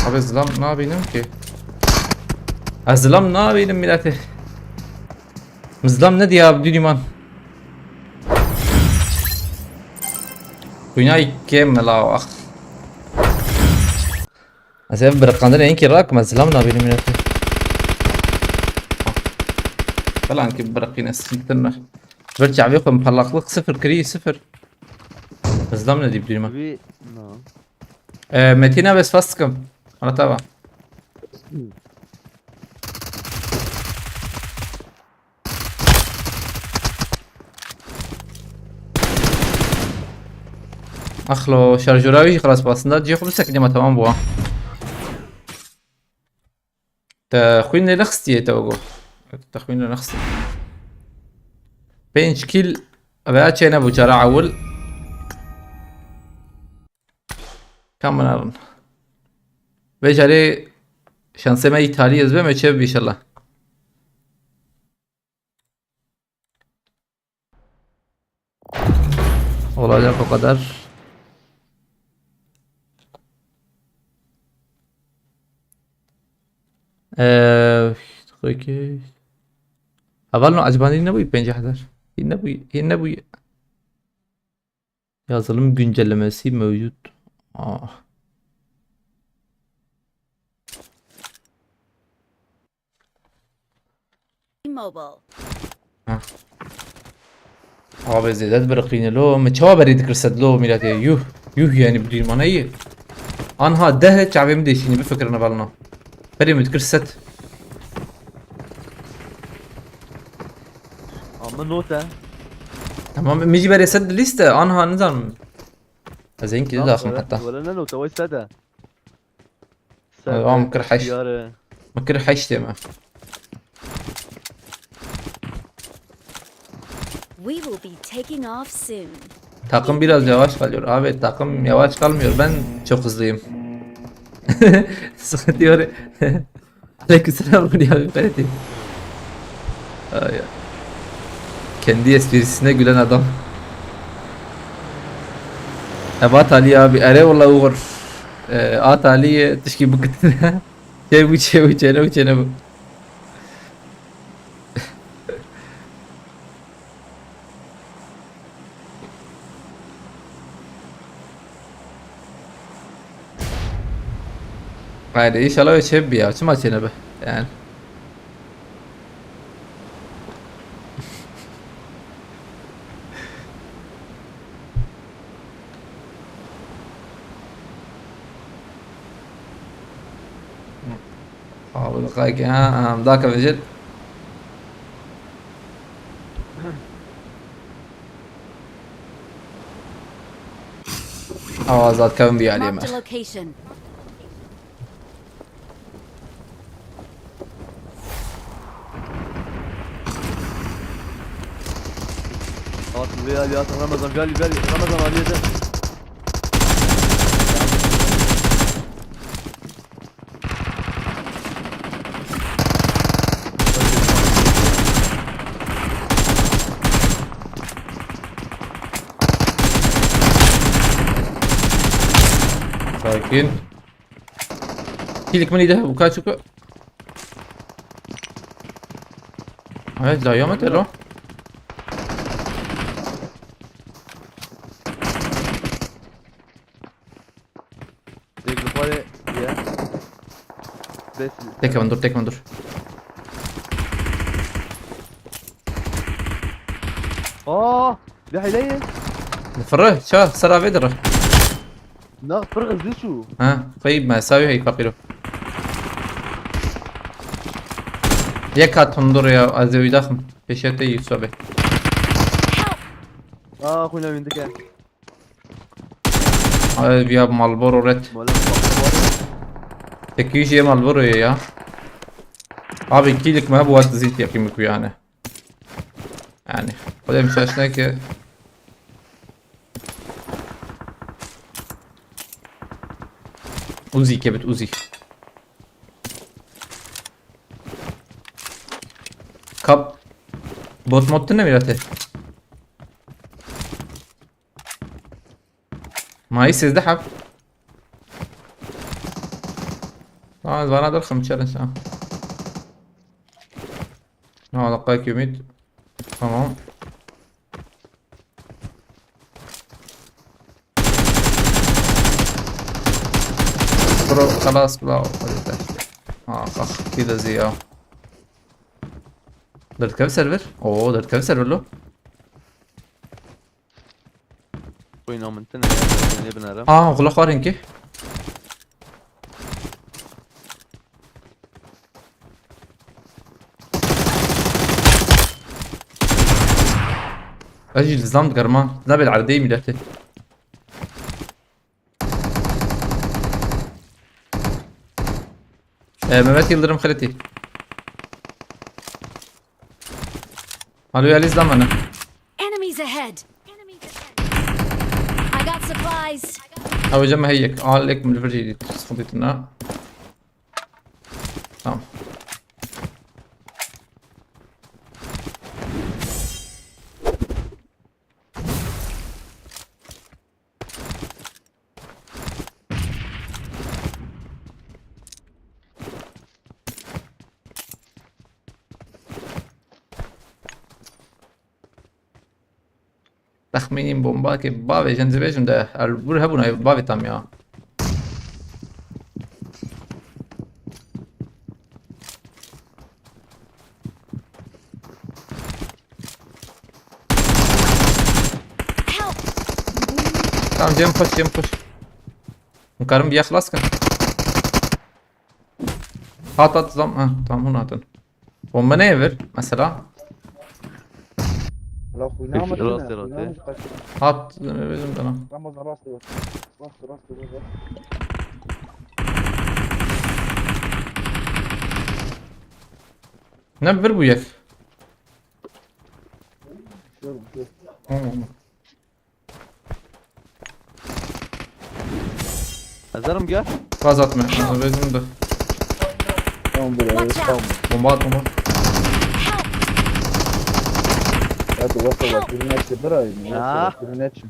Abi zilam ne yapayım ki? Ha, zilam ne yapayım millete? Zilam ne diye abi düdüman? Dünya kemela bak. Ez ev biriqandinê hinkî rakim, ez zilam nabînim yine. Falan ki biriqîne, sıkıntı ne. Bir çavê xwe parlaklık sıfır, kri sıfır. Zilam ne diyip durma? Wî, no. Ee, Metin abi, ez fas dikim. Anlat abi. Axlo, şarjora wî jî xilas bû aslında. Cihê xwe bisekine me, tamam bû. Te xwîn lê nexistiye te go. Te xwîn lê nexistiye. Pênc kîl veya çê nebû cara ewil. Kam min erin. Vê carê şansê me îtalî ez bim, çê bibî inşallah. Olacak o kadar. Ee, peki. Heval no acaba ne bu pêncî hezar? Ne bu, ne bu? Yazılım güncellemesi mevcut. Ah. Mobile. Ha. Abi zêde dibiriqîne lo. Min çawa berê dikir sed lo miletê? Yuh. Yuh yani bi dûrmana yî. Anha deh çavê min dêşînî bifikirine velna. Berê min dikir sed. Ama note. Tamam, min jî berê sed di lîste. Anha nizanim. Ez ê hinkî didaxim heta. Wele ne note, way sed e. Ay, am kir heşt. Min kir heştê me. We will be taking off soon. Takım biraz yavaş kalıyor. Abi, takım yavaş kalmıyor. Ben çok hızlıyım. Sıkıntı yok. Aleykümselam, bu ne abi, Ferit? Ay ya. Kendi esprisine gülen adam. Ebat Ali abi, ere ola Uğur. E, At Ali, e, tişkî bikitine. Çe bu, çe bu, çe ne bu, çe ne bu? Haydi inşallah öyle şey bir ya. Çima çene be? Yani. Abi, kayki, ha, ha, dakika vecel. Awa zat kevin bir aliyeme. Marked a location. At buraya Ali, at Ramazan, gel, gel, Ramazan Ali'ye de. Sakin. Kilik mı neydi? Bu kaç bu? Evet, zayıya mı telo? Tek bir fare ya. Bes. Tek hemen dur, tek hemen dur. Aa, bir hile ye. Firre, ça, sera vê dire. Na, fırg hızlı şu. Ha, xeyb me, sawî hey feqîro. Yek hat hundur ya, ez ê wî daxim. Pêşiya te Yusuf abi. Aa, xwîna wî dike. Ay, viya Marlboro Red. Mola patlar. Tekî jê Marlboro ye ya. Abi, kîlik me bu wet zît yakî mi ku yani. Yani, Xwedê min şaş neke. Uzi kebit, Uzi. Kap. Bot mod tine mirate. Mayî sêzdeh heb. Tamam, ez vana derxim challenge ha. Ha, dakika iki ümit. Tamam. Bro, xelas bila. Hadi de. Ha, bak, ki de ziya. Derdikeve server? Oo, derdikeve server lo. Oyun amintine ya, ne binara. Aa, kulak var inki. Acil zam garma. Nabel erdeyim mileti. Ee, Mehmet Yıldırım Xeleti. Alo, Yaliz lan bana. Enemies ahead! I got supplies! Ew cem heyek. Alek min vir jî dît. Sıkıntı etme. Tamam. Texmînî bombakê bavê jin dibêjim de, el bûr hebûna bavê tam ya. Tamam, cem push, cem push. Hûn karin viya xilas kin. Hat, hat, zam, ha, tamam, hûn hatin. Bomba neye ver mesela? La xwîna min Rast tine, rast xwîna e. min kaçtı. Hat, deme bezim dana. Ramazan rast rast. Rast rast rast. Ne bir bu yek. Şöyle bir şey. Tamam. Ezerim gel. Gaz atma. Bezim de. Tamam, buraya Watch tamam. out! Bomba at, bomba. Ya da wasa bak, ürün açı, bırak. Ah. Ürün açı.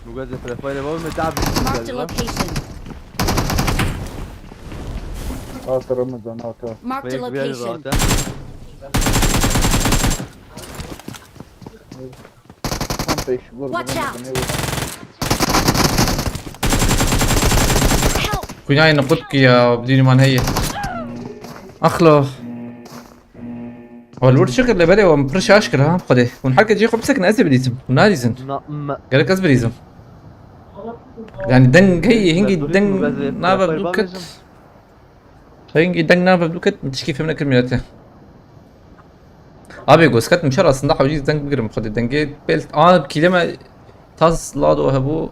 Mugaz e profile var mı? Daha Marked a bir location. Aa, Ramazan, ata. Marked a Belki bir yerde location. zaten. Tam peş, vur, vur, Watch vur, out. vur, vur. Help! Kunyayê niqut ki ya, bidînî man heye. Axlo. Wal wir şikir lê belê wan pir şaş kir ha, xwedê. Hûn herkes cê xwe bisekin, ez ê birîzim. Hûn narîzin. Na, me. Gerek ez birîzim. Yani deng hey, hingî deng nave bûket. Hingî deng nave bûket, min tişkî fêm nekir mîrete. Abi, gosket min şer aslında hewcî deng bigirim xwedê. Dengê bel, a, kîleme tas lado hebû.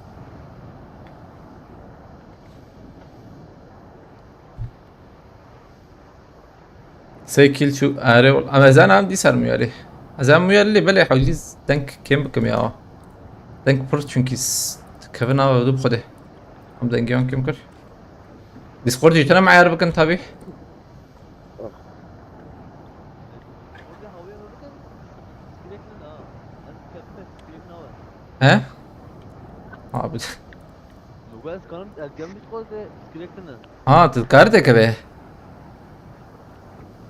Sê kîl çû, erê, wal-, em ez em dî ser muyarî. Ez em muyarî lê belê hewcî deng kêm bikim ya. Deng pir çünkü s-, kevin ava du xwedê. Em dengiyan kêm kir. Discord jî tene meyar bikin tabi. He? Abi. Mugaz kanım erken bir koz de sürekli. Ha, tu kar te keve.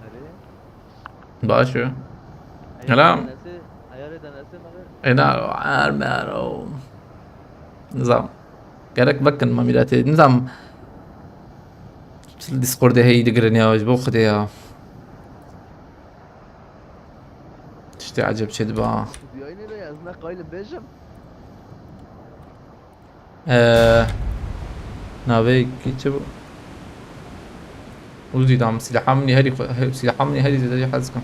Hadi. Baş o. Helal. Nesi? Ayar eden nesi? Ena, ermero. Nizam. Gerek bakın ma milletê. Nizam. Discordê hey digirin ya, ji bo xwedê ya. Tiştê ecêb çêdibe ha. Diyayînê de ez ne qayîl im bêjim. Eee, navê kî çi bû? Uzî dam, silaha min herî xwe-, he-, silaha min herî zêde jê hez dikim.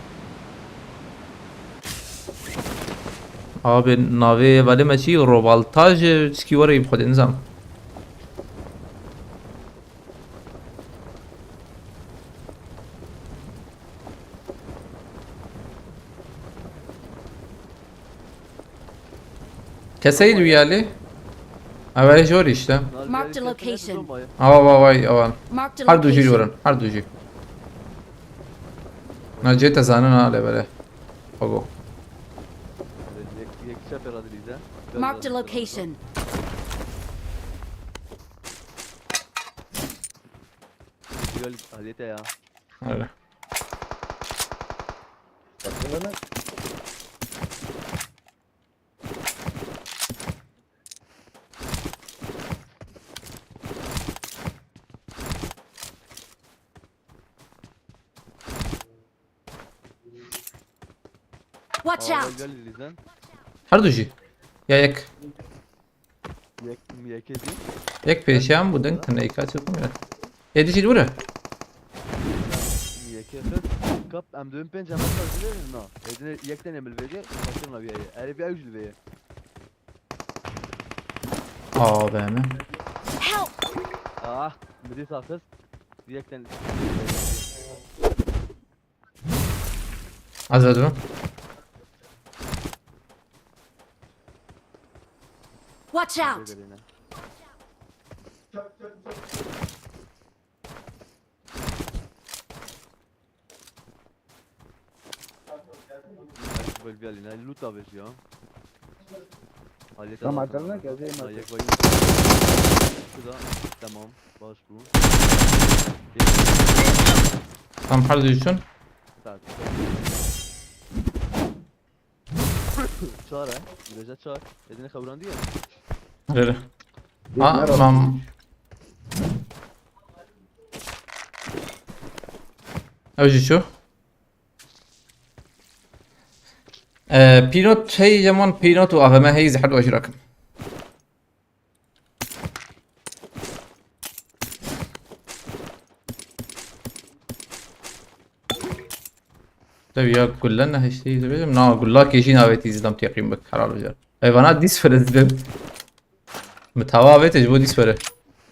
Abi, navê hevalê me çi? Robaltaj, çikî were, bi xwedê nizam. Keseyî duyali. Ev jor işte. Marked a location. Awa, awa, awa, awa. Marked a Her du jî location. Wurin, her du jî. Na cê te zanin ha lê bere. Ogo. Yek, yek çepê radilîze. Marked a location. Diyal aliyete ya. Öyle. Watch out! Gel Lizden. Her du jî. Ya yek. Yek, yek edi. Yek pêşiyan bû, din tineyka çi bû ya. Êdî jî were. Yek edi. Kap em dön pênc em hazır verin na. Edine yek tane mil vege. Bakın abi ya. Ere bir avuç vege. Aa be mi? Help! Ah, müdür sakız. Yek tane. Az ver dur. Watch out! Böyle bir alayım. Loot abi ya. Hallet Tamam, adam. canına gel, Zeynep. Ha, yak bayım. Şurada. Tamam. Baş bu. Tam her düşün. Tak. Çağır ha. Güzelce çağır. Edine kavrandı ya. Öyle. Aa, mam. Ew jî çû. Ee, Pinot hey, Jeman Pinot û A V M hey, zehir dua jî rakim. Tabii ya, gulle nehiştî dibêjim. Na, gullakê jî navêtî zidam teqîm bik, helal bijar. Ey, vana dîs fire dibim. Min tawa avête ji bo dîs fire.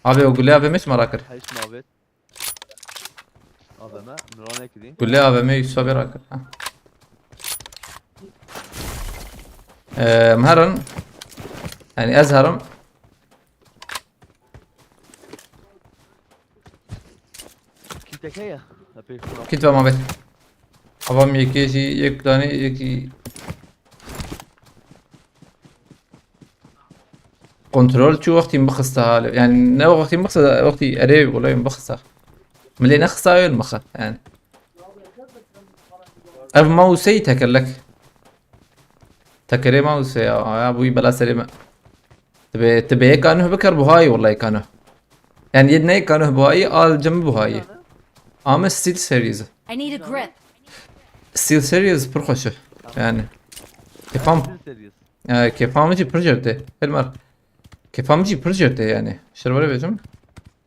Abi, o gulle A V M çima rakir? Heşt mavêt. A V M. Nurane kidî. Gulle A V M Yusuf'a bir rakir. Ha. Ee, em herin. Yani ez herim. Kî teke ya. Epey xura. Kit ve mabet. Avam yekê jî yek dane yekî. Kontrol çû wextî bixista hale. Yani ne wextî bixista, wextî erê olayım bixista. Milê nexista öyle mixe yani. Ev mouse'ê tekerlek. Tekerê mouse ya. Ya bu bela serê me. Tibe, tibe yek anuh bikar buhayî wallahi kano. Yani yed ne yek anuh buhayî, al cem buhayî. Ama Steel Series. I need a grip. Steel Series pir xweş e. Yani. Kefam, Steel Series. e, kefam jî pir jerte. Helmar. Kefam jî pir jerte yani. Şerwere bêjim.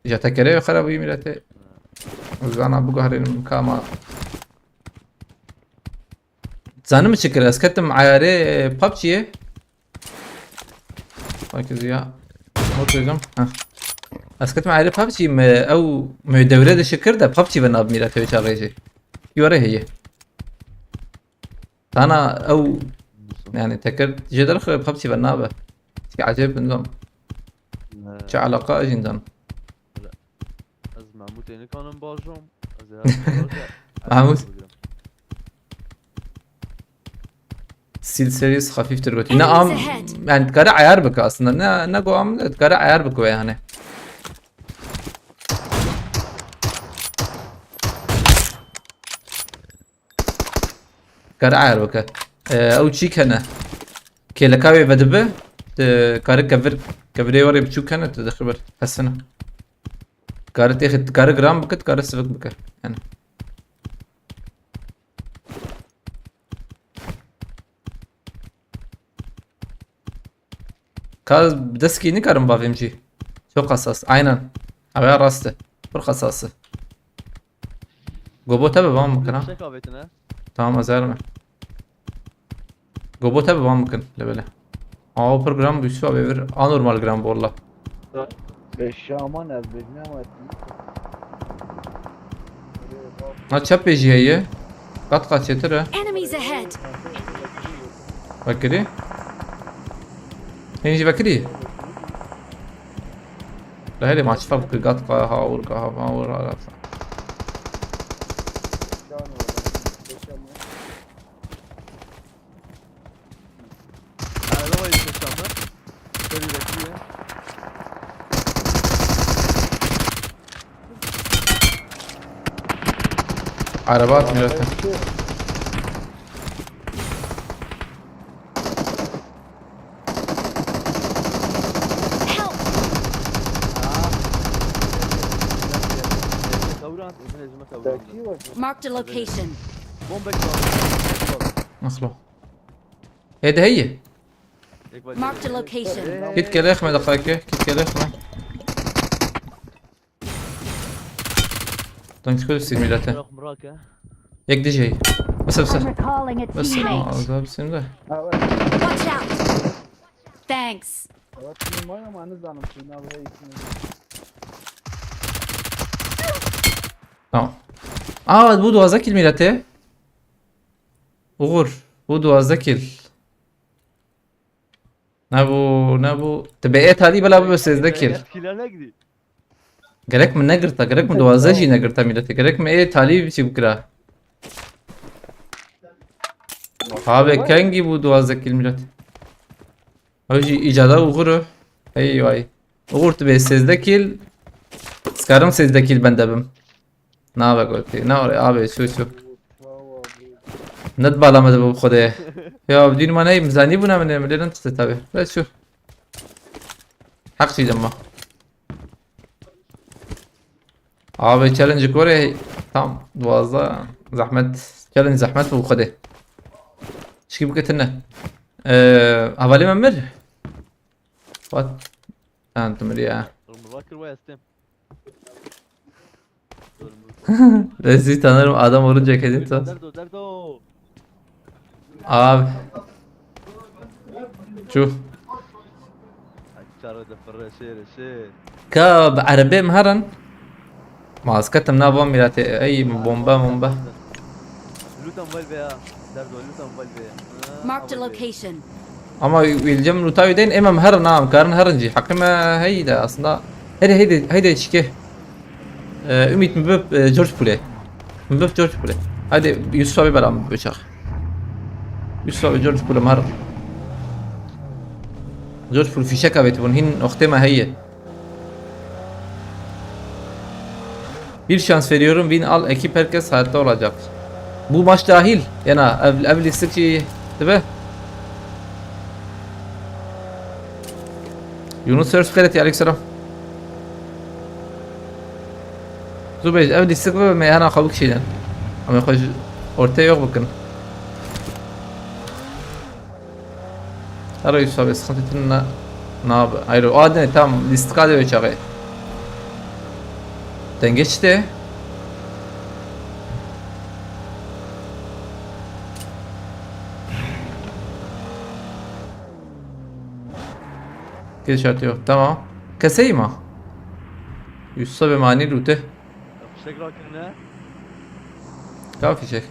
Ja tekere xera bu mirete. Zana bu gahrînim kama. Zanim çi kir? Ez ketim ayarê PUBG'ye. Bak ya. Oturacağım. Heh. Ez ketim ayarê PUBG mi? Ew mi devre dışı kir de PUBG ve nab mirete çarêjî. Yore heye. Sana ew yani teker jeder xwe PUBG ve nabe. Ki acayip nizam. Çi alaka jindan. Ez Mahmûtê nikanim bajom. Ez ê her Mahmût. Steel Series hafiftir gotiye. Ne am, Enemies ahead. Yani dikare ayar bike aslında. Ne, ne go am, dikare ayar bike yani. Dikare ayar bike. Ee, ew çî kene. Kêleka wê vedibe. Dikare kevir, kevirê warê biçûk kene, tu dixibir. Hesine. Dikare têxi, dikare giran bike, dikare sivik bike. Yani. Ka bi deskî nikarim bavêm jî. Çok hassas. Aynen. Ew ya rast e. Pir hassas e. Gobo te bi van bikin ha. Yüksek avetine. Tamam, ez herim. Gobo te bi van bikin. Lebele. Aa, o pir giran bû, Yusuf abi, vir anormal giran bû valla. Eşya aman ez bêjim ama ettim. Ha, çepê jî heye. Qat qat çêtir e. Enemies ahead! Vekirî? Hên jî vekirî? La herê maçfa bikir, gat ka ha ur ka ha ur ha. Araba var işte şu anda. Şöyle bekliyor. Araba atmıyor zaten. Help! Tavran, uzun ezime tavran. Marked a location. Bomba kaldı. Nasıl o? Hede heye. Marked a location. Git gel ekme dakika, git gel ekme. Dank für die Simulate. Yek D J. Bas bas. I'm recalling a Bas teammate. Ağzına bismillah. Watch out! Thanks. Tamam. Aa, bu duwazdeh kill milete. Uğur, bu duwazdeh kill. Ne bu, ne bu? Te be et hadi bela bu sêzdeh kill. Etkiler ne gidiyor? Gerek min negirta, gerek min duwazdeh jî negirta milete. Gerek min ê talî biçî bikira. Abi kengî bû duwazdeh kill milet. Ew jî îcada Uğur o. Hey vay. Uğur tu bê sêzdeh kill. Skarim sêzdeh kill bende bim. Nabe gotî. Ne oraya abi, çû çû. Net bala me de bu xwedê. Ya dîn ma neyim zanî bûna min ê milêrin tiştê tabi. Ve çû. Heq jî dema. Abi challenge gore tam duwazdeh zahmet. Challenge zahmet bu xwedê. Çikî bike tine. Ee, hevalê me mir. What? Tamam, tu mir ya. Oğlum, bu bakır vay astem. Rezil tanırım adam olunca kesin tan. Derdo, derdo. Abi. Çu. Karo de fırre şey, şey. Ka bi erebê em herin. Ma ez ketim nav van miratê. Ey bomba, bomba. Lutan val be ya. Derdo, lutan val be. Marked a location. Ama wilcem luta wî deyn, em em herin, em karin herin jî. Heqê me heyî de aslında. Heyde, heyde, heyde çike. Ee, Ümit, min bib, e, George Poole. Min bib George Poole. Hadi Yusuf abi bela min bib çax. Yusuf abi George Poole mar. George Poole fişek avêtibûn, hîn oxtê me heye. Bir şans veriyorum, win al, ekip herkes hayatta olacak. Bu maç dahil. Yana ev, ev lîstikî dibe. Yunus Örs Xeyreti, aleykümselam. Zubeyc, ev lîstik bibe me hena xwe bikişînin. Em ê xwe ji ortê yox bikin. Her Yusuf abi sıkıntı tine nabe. Hayır, o adine tam lîstika de çaxê. Denge çi te? Kil şartı yok. Tamam. Keseyim ha. Yusuf abi mani lute. Fişek rakine. Ka fişek.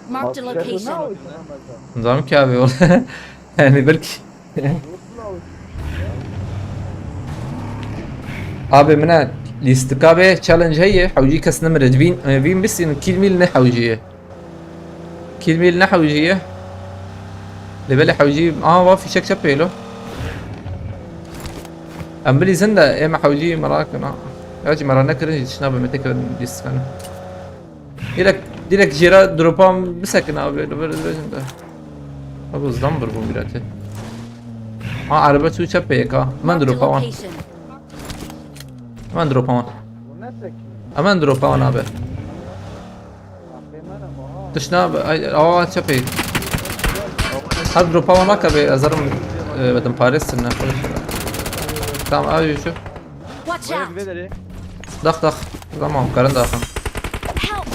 Marked a location. Nizam ki abi ol. Yani belki. Abi min e lîstika be challenge heye, hewcî kes nimire. Vîn, e, vîn bisîn, kîl mîl ne hewcî ye. Kîl mîl ne hewcî ye. Lê belê hewcî, aha, va fîşek çe pêlo. Em bilîzin de ê me hewcî merak na. Ya jî mera nekirin jî tişna be me têkevin lîstikane. Direkt, direkt jêra dropan bisekin abi, li vir dibêjin de. Abi zam bir bu mirete. Ha, araba çû çep pê yeka. Hemen dropa wan. Hemen dropa wan. Hemen dropa wan abi. Tişna abi, ay, awa çep pê. Her dropa wan naka be, ez herim Ee, Bedin Paris ne? Tamam, abi şu. Watch Vay out! Vivederê. Dak dak. Tamam, karın daxın. Help!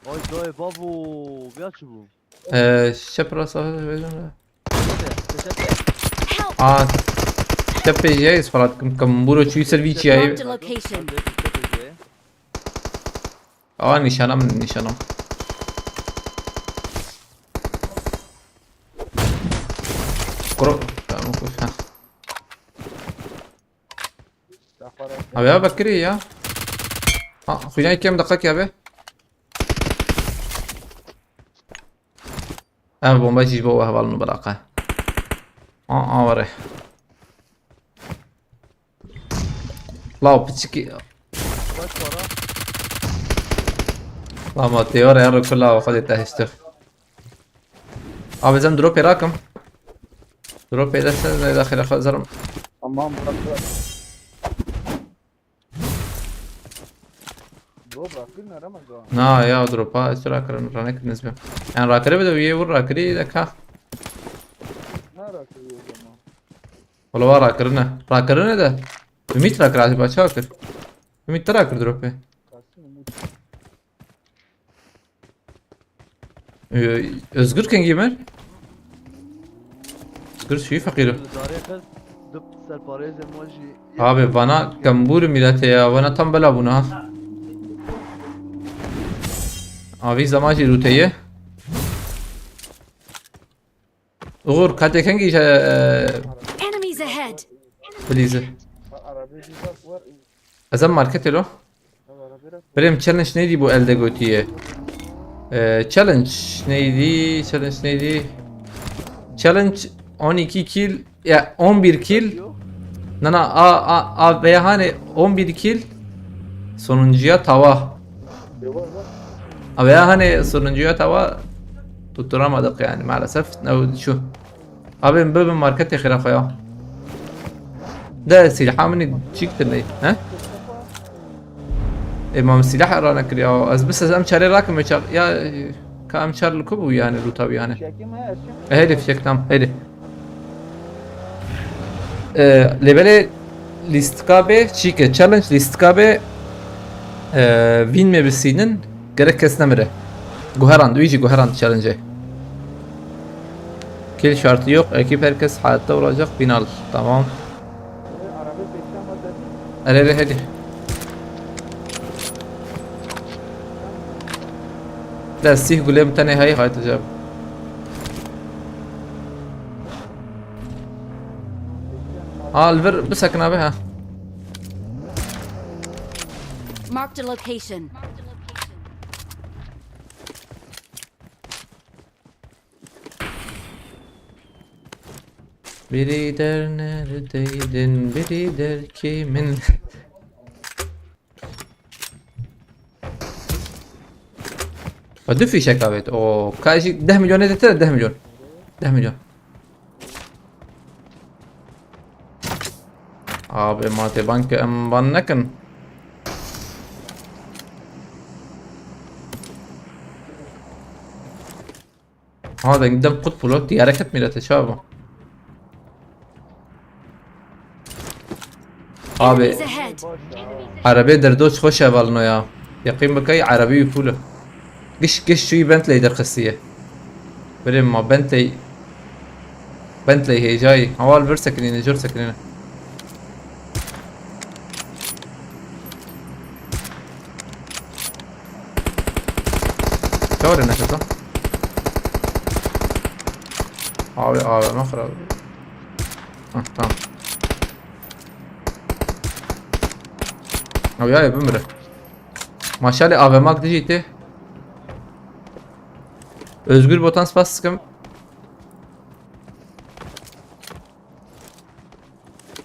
Ay dayı babo. Gel şu bu. Ee, şep rasa verdim de. Hadi. Teşekkür. Help! Aa. Şep pejiyayız falan. Kamburo çuyu servi çiyayı. Marked a location. Hadi. Teşekkür. Aa, nişanım, nişanım. Kuro. Tamam, koş. Ha. Abi ya, bak kiri ya. Ha, xuyan iki em dakika ki abi. Ev bomba jî ji bo we hevalin biraqa. Aa, aa, were. Law piçikî. Kaç para? La ma têwere ya rukula xwe dê te hiştir. Abi zem dropê rakim. Dropê de sen de xêra xwe zerim. Tamam, bırak, bırak. Bro, bırakın, nereye mi? Na ya, dropa ez rakirin, ranekirin ez bi. Yani rakiri bide, üye vur rakiri de ka. Ne bırakıyor o zaman? Ola var rakirine. Rakirine de. Ümit rakir acaba çakir. Ümit de rakir dropê. Kalsın Umut. Ee, Özgür kengî mer? Özgür şu fakir. Zarê kız. Dıp serparêzê mojî. Abi bana kambur milete ya, bana tam bela buna ha. Abi zaman jî rûteye. Uğur, katê kengî je, e, Enemies ahead! Bilîzi. Ha, arabaya bir bak var. Ez em marketê lo. Ha, arabaya bak. Birêm challenge neydi bu elde gotiye? Ee, challenge neydi? Challenge neydi? Challenge on iki kill, ya on bir kill. Nana a a a veya hani on bir kill sonuncuya tava. Bir var var. A veya hani sonuncuya tava tutturamadık yani maalesef. Ne şu. Abi bibin marketê xêra xwe ya. De silha min çîk tirney, he? Ê, ma min silah rane kir ya. Ez bis ez em çarê rakim çar ya, ka em çar li ku bû yani, rûta bû yani. Çekeyim mi? Açayım. E, heydi fişek tam, heydi. E, lêbelê lîstika bê, çîke challenge lîstika bê, e, win me bisînin, gerek kes nemire. Guherand, wî jî guherand challenge. Kill şartı yok, ekip herkes hayatta olacak, win al. Tamam. Arabaya seksen var dedim. Erê, erê, hadi. Da sih gulê min tenê heye, hayt acaba. Al vir, bisekin abi ha. Marked a location. Biri der neredeydin, biri der kimin. Ve du fîşek avêt. O, ka jî deh milyonê de te deh milyon. Deh milyon. Abi, ma tê ban ke em ban nekin. Ha, deng dem qut pulot diyare ket milete çawa. Abi, Enemies ahead! arabê derdoç xweş hevalino ya. Yeqîn bikey, arabî wî pûl e. Giş, giş şûyî Bentley derxistiye. Birê ma Bentley. Bentley hêjayî. Hawal vir sekinîne, jor sekinîne. Çawa nefes al? Abi, abi, ama xirab. Hah, tamam. Abi ya, bimire. Maşallah, A V M ak dijî tê. Özgür Botan spas dikim.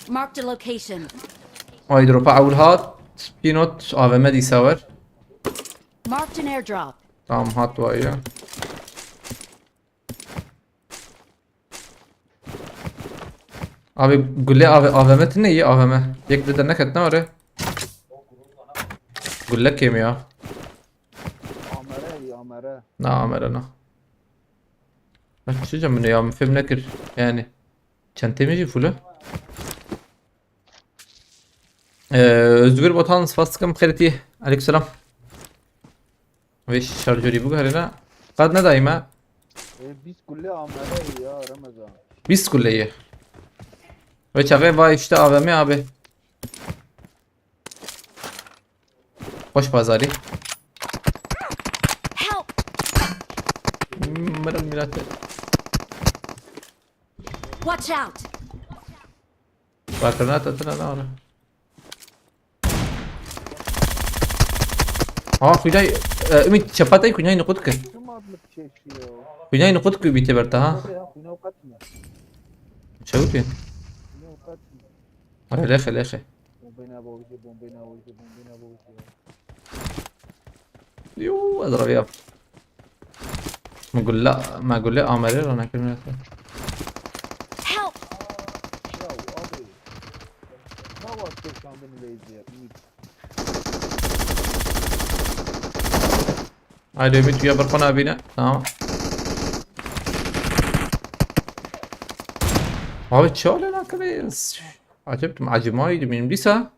Marked a location. Ay, dropa ewil hat. Pinot A V M dîsa wer. Marked an airdrop. Tamam, hat var ya. Abi, gule A V M, A V M tine iyi A V M. Yek de ne ket ne var ya? Gülle kemiyor. Amere iyi, amere. Na, amere na. Bak, çi diyeceğim bunu ya, min fêm nekir. Yani, çentê min jî full e. Ee, Özgür Botan, spas dikim, xêrî te ye. Aleykümselam. Vê şarjörî biguherîne. Qet nedayî me. E, bîst gulle amade ya Remezan. Bîst gulle ye. Ve çaxê vay işte A V M abi. Hoş pazarî. Help! Mirim milete. Watch out! Bakırına tatına ne var? Ha, Xwînay, e, Ümit, çepatay Xwînay niqut kir. Kim adlı bir şey şu ya? Xwînay niqut kir bîtê berta ha. Tabii ya, Xwînay avukat mı? Çewt ye. Xwînay avukat mı? Lêxe, lêxe. Bombayı ne boğdu, bombayı ne boğdu, bombayı ne boğdu ya. Yo, ez reviyam. Me gulle, me gulle amere ra nekirine. Help! Ya abi. Ne var ki şu anda mileydi ya? Ümit. Haydi Ümit, ya bir kona bine. Tamam. Abi çi alaka be? Acayip, acımaydı benim disa.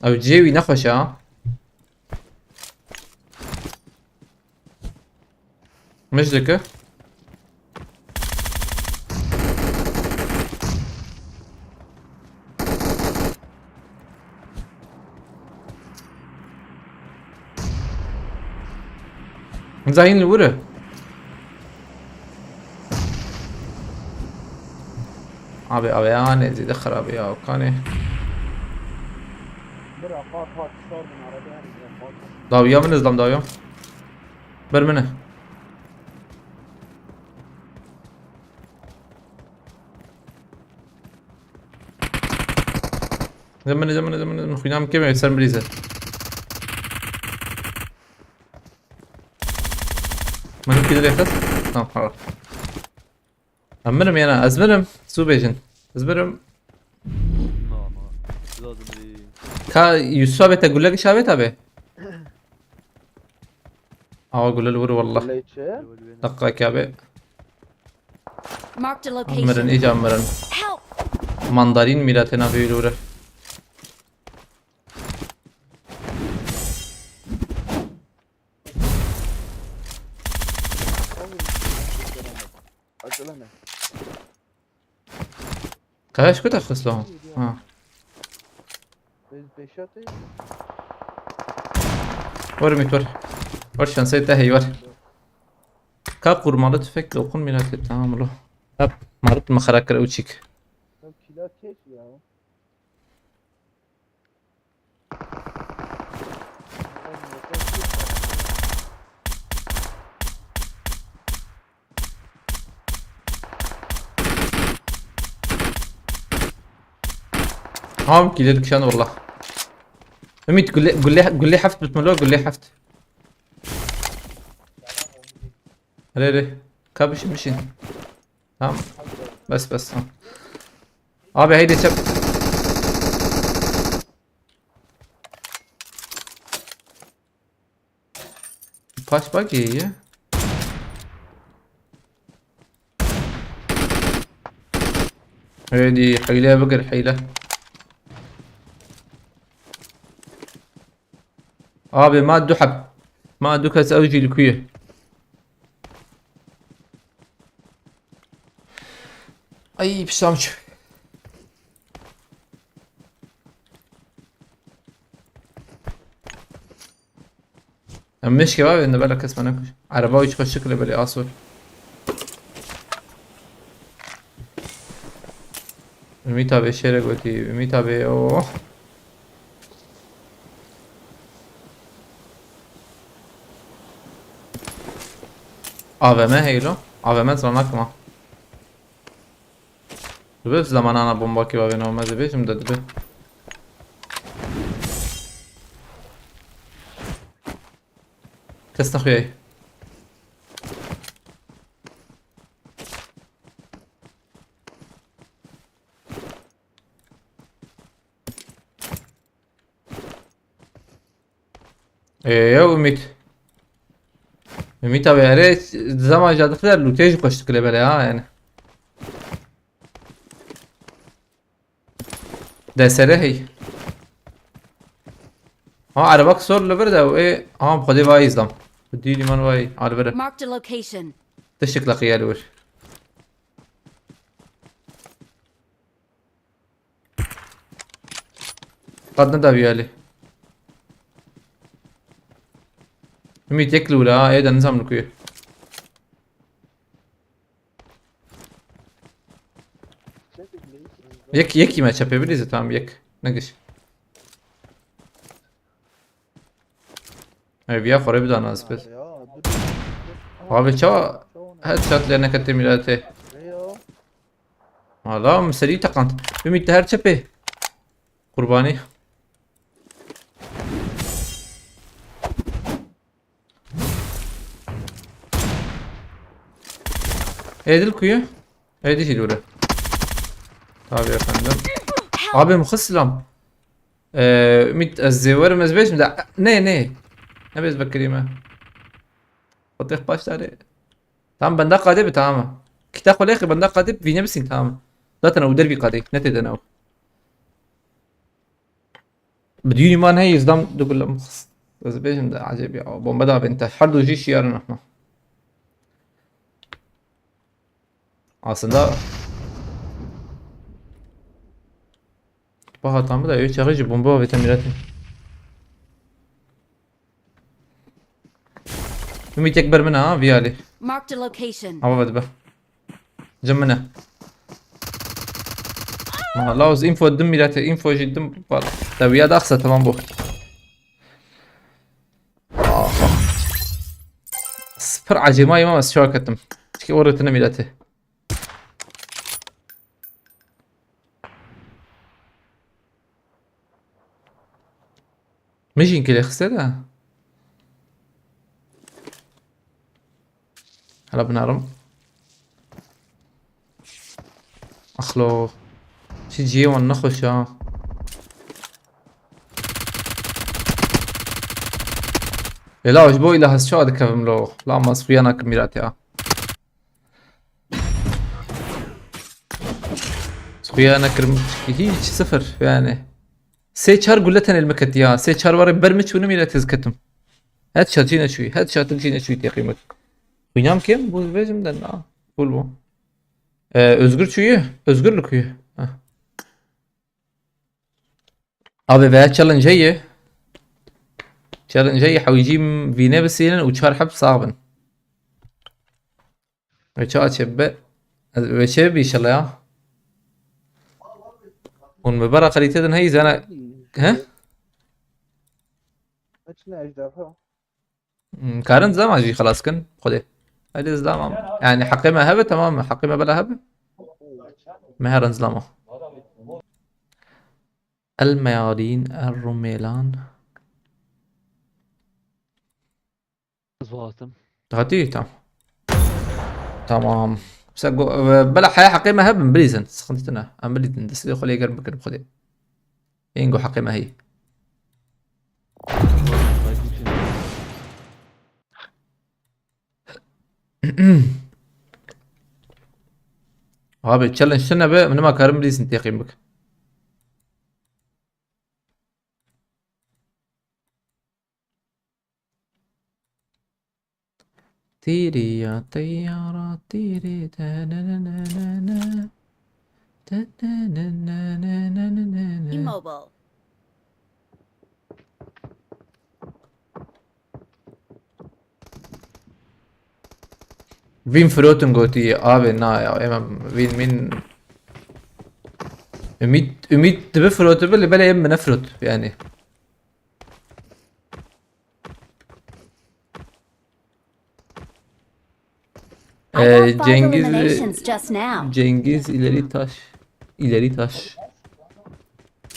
Ew cihê wî nexweş e ha. Mij dike. Zahîn li wir e. Abi, abi, yani zêde xirab e ya, kanê. Bira, pat, pat, sordum arada, yani, pat. Dawiya min, izlam dawiya. Ber min e. Zemine, zemine, zemine, zemine. Xwîna min kêm e, ser min rîze. Min hîn kî dirê xist? Tamam, xera. Em mirim yana, ez mirim. Su bêjin. Ez mirim. Na, na. Lazim değil. Ka Yusuf abi te gulek iş abi tabi. Awa gule li wir wallah. Leyçe. Dakika ki abi. Marked a location. Mirin, iyice mirin. Help! Mandarin mîratê navê wî li wir e. Açılana. Kayaş ku te xisto? Ha. Biz beşatê. Were Ümit, were. Were şansê te hey, were. Ka kurmalı tüfek lokun millet, tamam lo. Hep marut mı xera kir ew çîk. Ya kila kes ya. Tam kilir kişan wallah. Ümit, gule, gule, gule heft bitmeli, gule heft. Hadi, hadi. Kapışın, bir şey. Tamam. Bes, bes, tamam. Abi, haydi çap. Paç bak iyi. Haydi, hile bikir, hile. Abi, ma du heb. Ma du kes ew jî li ku ye. Ay, pişam çi. Em meşke va vende bela kes me nekuş. Araba hiç xweşik le belê asor. Ümit abi şere gotî. Ümit abi o. A V M heylo. A V M zana kima. Dibe zamanana bomba ki bavê name dibêjim de dibe. Kes nexuyayî. Ê, ya Ümit. Ümit abi, erê zaman jadixler lûtê jî xweş dikile bele ha, yani. Desere hey. Ha, erebak sor li vir de, ê, ha, xwedê vayî zam. Dîlî man vayî, ha, li vir e. Marked a location. Tiştik leqiye li vir. Qad neda vî alî. Ümit yek lûla, ha, ê de nizam li ku ye. Yek, yek îme çepê bilîze, tamam, yek. Negiş. Ev ya xore bidana ez pes. Ya, dur, dur. Abi çawa headshot lê nekete miletê. Ne ya? Hala mi serî teqand. Ümit de her çepê. Qurbanî. Ê dil kuyu? Ê dişî dûre. Tabii efendim. Abi muxis silam. Ee, Ümit ez zêwerim ez bêjim de. Ne ne. Ne bêz bekirî me. Fatih baş tane. Tamam benda qadê bi tamam. Kita xulêxi benda qadê bi vîne bisîn tamam. Zaten ew dervî qadê. Ne tê de ne ew. Bi dînî man heyî, zdam du gulam xist. Ez bêjim de ecêb ya. Bombe da bin te. Her du jî şiyar nahma. Aslında Baha tam da ev çaxê jî bombe avête mîretê. Ümit yek ber min ha, vî alî. Marked a location. Ava ve dibe. Cem min e. Ma, Laos info dim mîretê, info jî dim. Tewiya daxse tamam bu. Aha. Spir acêmayî ma ez şok ettim. Çikî o rutine mîretê. Mijîn kilê xiste de. Hala binarım. Axlo. Çi cihê wan nexweş a. Ê la ji bo îla ez çawa dikevim lo. La ma ez xuya nakim mîratê a. Xuya nekirim hiç, sıfır yani. Sê çar gule tenê li min ketiya. Sê çar warê ber min çûnim île tez ketim. Het şat jî neçûyî. Het şatik jî neçûyî têqî min. Xwînam kêm bû vêjim de na. Bul bû. Ee, Özgür çûyî. Özgür li ku ye? Heh. Abi veya challenge heye. Challenge heye, hewîcî vîne bisînin û çar heb sax bin. Ve çawa çê be? Ve çê bi inşallah ya. Hûn bi bera xerîtê din heyî zana. He? Kaçın ejderha? Hmm, karin zama jî xelas kin, xwedê. Hadi zama. Yani heqê me hebe, tamam mı? Heqê me bela hebe. Me herin zilama. El meyalîn, el rumêlan. Ez wazim. Hatî, tamam. Tamam. Mesela go-, e, bela heya heqê me hebin, bilîzin. Sıkıntı tine. Em bilîzin. Destê xwe lê germ bikin xwedê. Ên go heqê me heyî. Abi challenge tine be, min ma karim bilîzin têqîm bik. Tîrî ya teyara tîrî tenenenene. Tenenenenenene. Immobile. Vîn firotin gotî, avê na ya, em vîn mîn. Ümit, Ümit dibi firotibi, lê belê em min nefirot, yani. I got Ee, five Cengiz, eliminations just now. Cengiz ileri taş. İleri taş.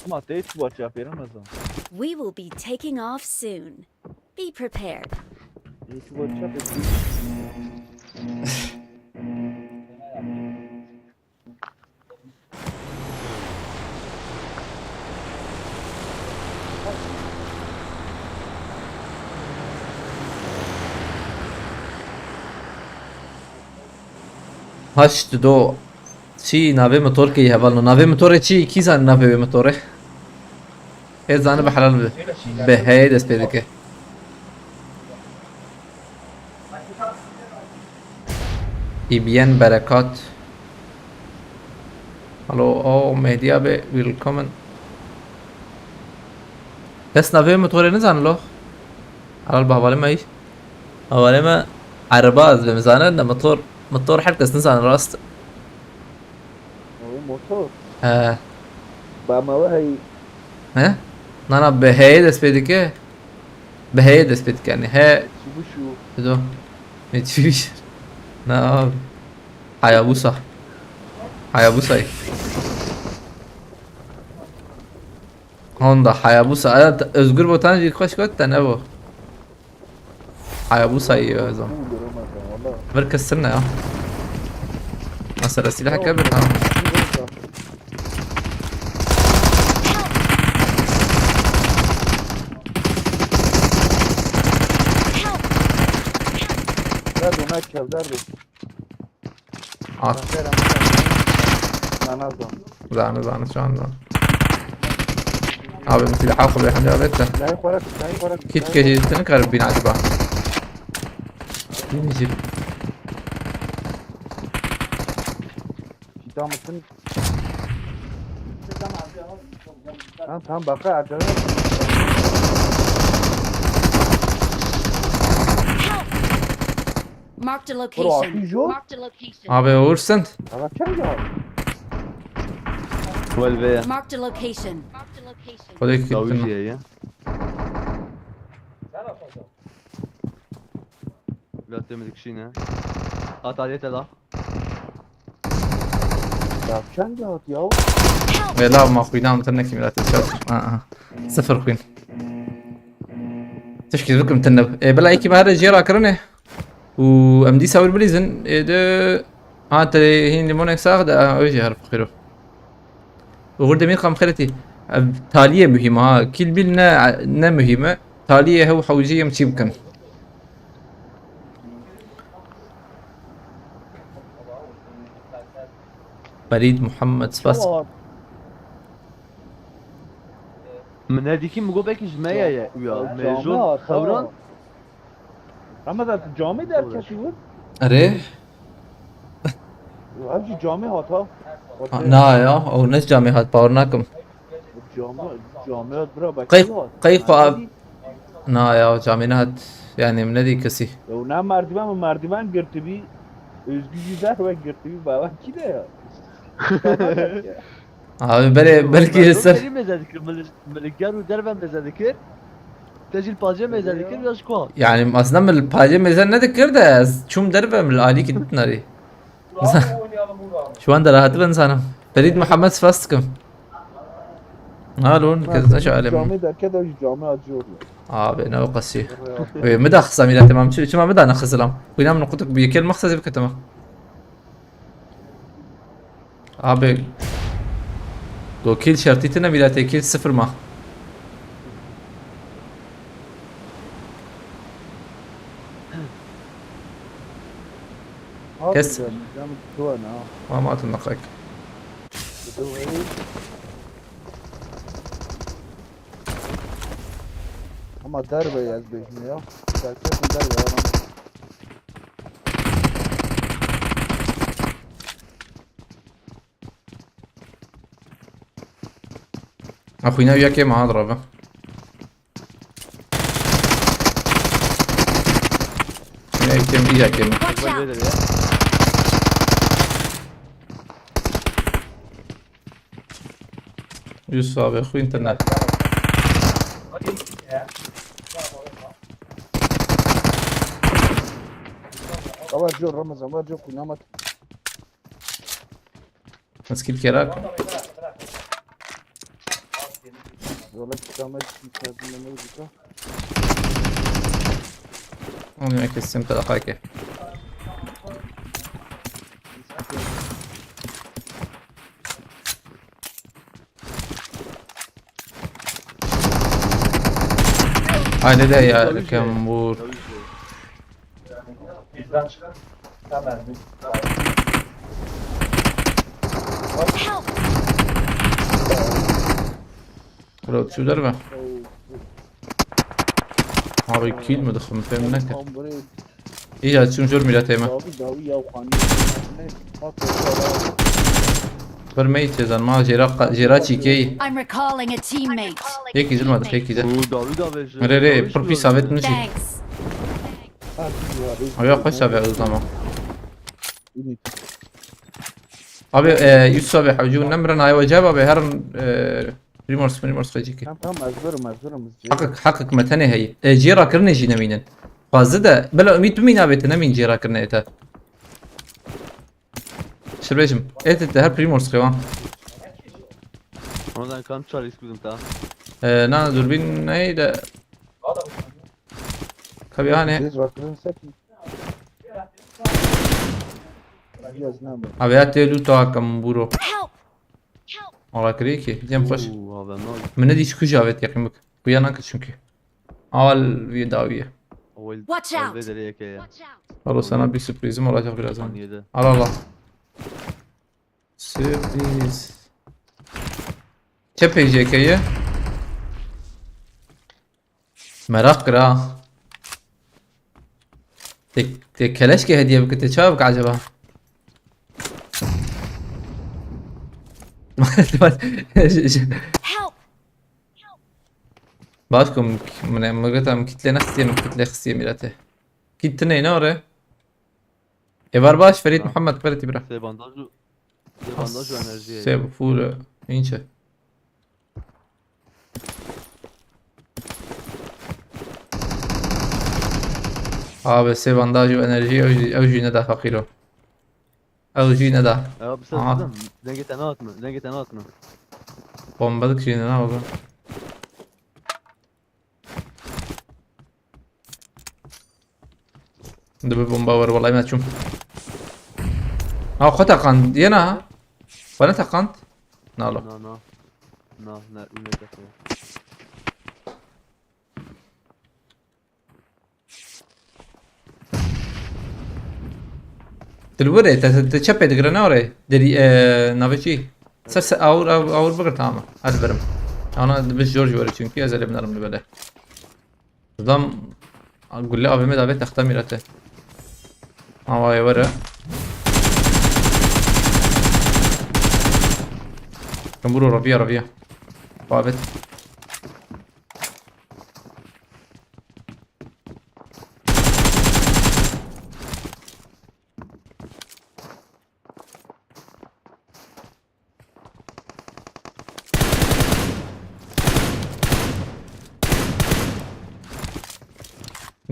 Ama te hiç watch yapıyorum o zaman. We will be taking off soon. Be prepared. Hiç watch yapıyorum. Haşt do. Çi navê motor kê hevalno? Navê motorê çi? Kî zane navê wê motorê? Ê zane bi helal bi. Bi heyê dest pê dike. Îbyen Berekat. Alo, o Mehdî abi, willkommen. Kes navê motorê nizane lo? Helal bi hevalê me î. Hevalê me ereba ez bê nizane, ne motor, motor her kes nizane rast. Ew motor. He. B M W heyî. He? Na, na, bi heyê dest pê dike. Bi heyê dest pê dike, yani he. Mitsubishi. Dido. Mitsubishi. Na abi. Hayabusa. Hayabusa. Honda, Hayabusa. Aya, Özgür Botan jî xweş got, te ne bu. Hayabusa iyi o zaman. Ver kessene ya. Mesela silah gel bir, tamam. Derdo, ne çev, derdo. At. Nana zon. Zane, zane, şu an zane. Abi, silah xwe bê hemle avête. Layê xwe re, layê xwe re. Kit ke jî tu nikarî bîn acaba. Bînî jî. Tamam, tamam, baka acele. Marked a location. Marked a location. Abi, Uğur sen. Ama çay ya. Twelve. Marked a location. Marked a location. Kolay gittin. Dawijiye ya. Biraz temizlik işi ne? At aliyete la. Ya çend ya? Vêla ma xwîna min tune kî miletê çav. Aa. Sifir xwîn. Tişkî bikim tune. Ê, bila yekî me here jê rakirinê. Û em dîsa wir bilîzin. Ê, de, ha, te hîn lîmonek sax de, ha, ew jî her fixîro. Uğur Demîrkan xeletî. Ev taliyê muhîm ha. Kill Bill ne, ne muhîm e. Taliyê hew hewcî em çî bikin. Ferîd Muhammed, spas. Min her dîkî min got belkî ji me ye, ye, uya. Cami hata. Xewran. Ramazan, tu camê derketî wir? Erê. Ev jî camê hata. Ha, na ya, ew ne camê hat, bawer nakim. Cami, cami hat bira, bak. Qey, qey xwe av-, na ya, camê nehat. Yani, min nedî kesî. Ew ne merdiven, min merdiven girtibî. Özgü jî derve girtibî, baba kî de ya? Abi, belê, belkî li ser. Mezun mêze dikir, mil-, mil-, ger û derve mêze dikir. Te jî li pacê mêze dikir, ya ji ku? Yani, aslında min li pacê mêze nedikir de, ez çûm derve, min li alîkî ditinarî. Şu anda rahat ben sana. Ferîd Muhammed, spas dikim. Alo, kes ne şalim. Cami derket, ew jî cami acıyor. Abi, ne o qasî. Ê, min da xisa mîna, temam. Çi, çima min da ne xizilam? Xwîna min qutik bi yekê li mexsesê bike, temam. Abi. Do kill şertî tine, mîna tê kill sifir ma. Kes. Abi, ben, ben tuana. Ama atın bak. Ama derbe yaz bejim ya. Gerçekten derbe ya. Axwîna yekê me hat rabe. Yekê me, yekê me. Watch out! Yusuf abi, xwîn tine. Ava jo Ramazan, ava jo kunamat. Skill kerak. Yola çıkamayız, çıkmaz, ne oldu? Onu yemek istiyorum, telakayke. Haydi de ya, Kembur. Bizden çıkar. Hemen. Help! Bro, çû derve. Abi kill mi dixim, fêm neke. Îca çûm jor mîratê me. Dawi, dawi ya xanî. Bir meyit cezan ma jêra qa-, jêra çîkeyî. I'm recalling a teammate. Yekî zilma dixê, yekî de. Oo, dawi da ve. Rê, rê, pir pîs avêt min jî. Thanks. Abi ya xweş avê ez ama. Abi, e, Yusuf abi, hewcû nemirin, ay weceb abi, herin, e, Primors, Primors xecî ke. Tamam, tamam, ez birim, ez birim, ez cê. Heqik, heqik me tenê heyî. E, cê rakirinê jî nemînin. Xwazi de, bila umît bimîn avê te nemîn cê rakirinê te. Şibêjim, ê te, te her Primors xewan. Ondan kam çar risk bidim ta. E, na, durbîn neydi? Kabihanê. Biz rakirin sek. Abi ya te lûta kembûro. Help! Ala kirê ki, cem xweş. Oo, abi, ne oldu? Min nedî çi kuj avêt yaqîn bik. Kuya nake çünkü. Al vî dawiye. Watch out! Vê derê yeke ye. Alo, sana bir sürprizim olacak birazdan. Al, al, al. Sürpriz. Çe pêjeke ye? Meraq kira. Te, te keleşke hediye bike, te çawa bike acaba? Help! Baş kom, mine, mıgıtam kitle nasıl yem kitle xısiye mirate. Kitle ne, ne oraya? Ê var baş, Ferît Muhammed, Ferît Îbrahîm. Sê bandaj û, sê bandaj û enerjiyê. Sê full, ince. Abi, sê bandaj û enerjiyê, ew jî, ew jî neda feqîro. Ew jî neda. Ew bir ses dedim. Dengê te nehatme, dengê te nehatme. Bombalık jî neda baba. Dibe bomba var, vallahi me çûm. Ha, xwe teqand, yena ha. Xwe ne teqand? Nalo. Na, na. Na, ne, û ne teqand. Dilwirê, te, te çepê digire ne orê? Derî, e, navê çi? Ser, ser, awur, awur, awur bigir, tamam. Hadi birim. Ana, dibe jor ji were çünkü, ez elê binerim li bele. Dam, gule A V M davê texta mîrete. Awayê were. Kembûro raviya, raviya. Babet.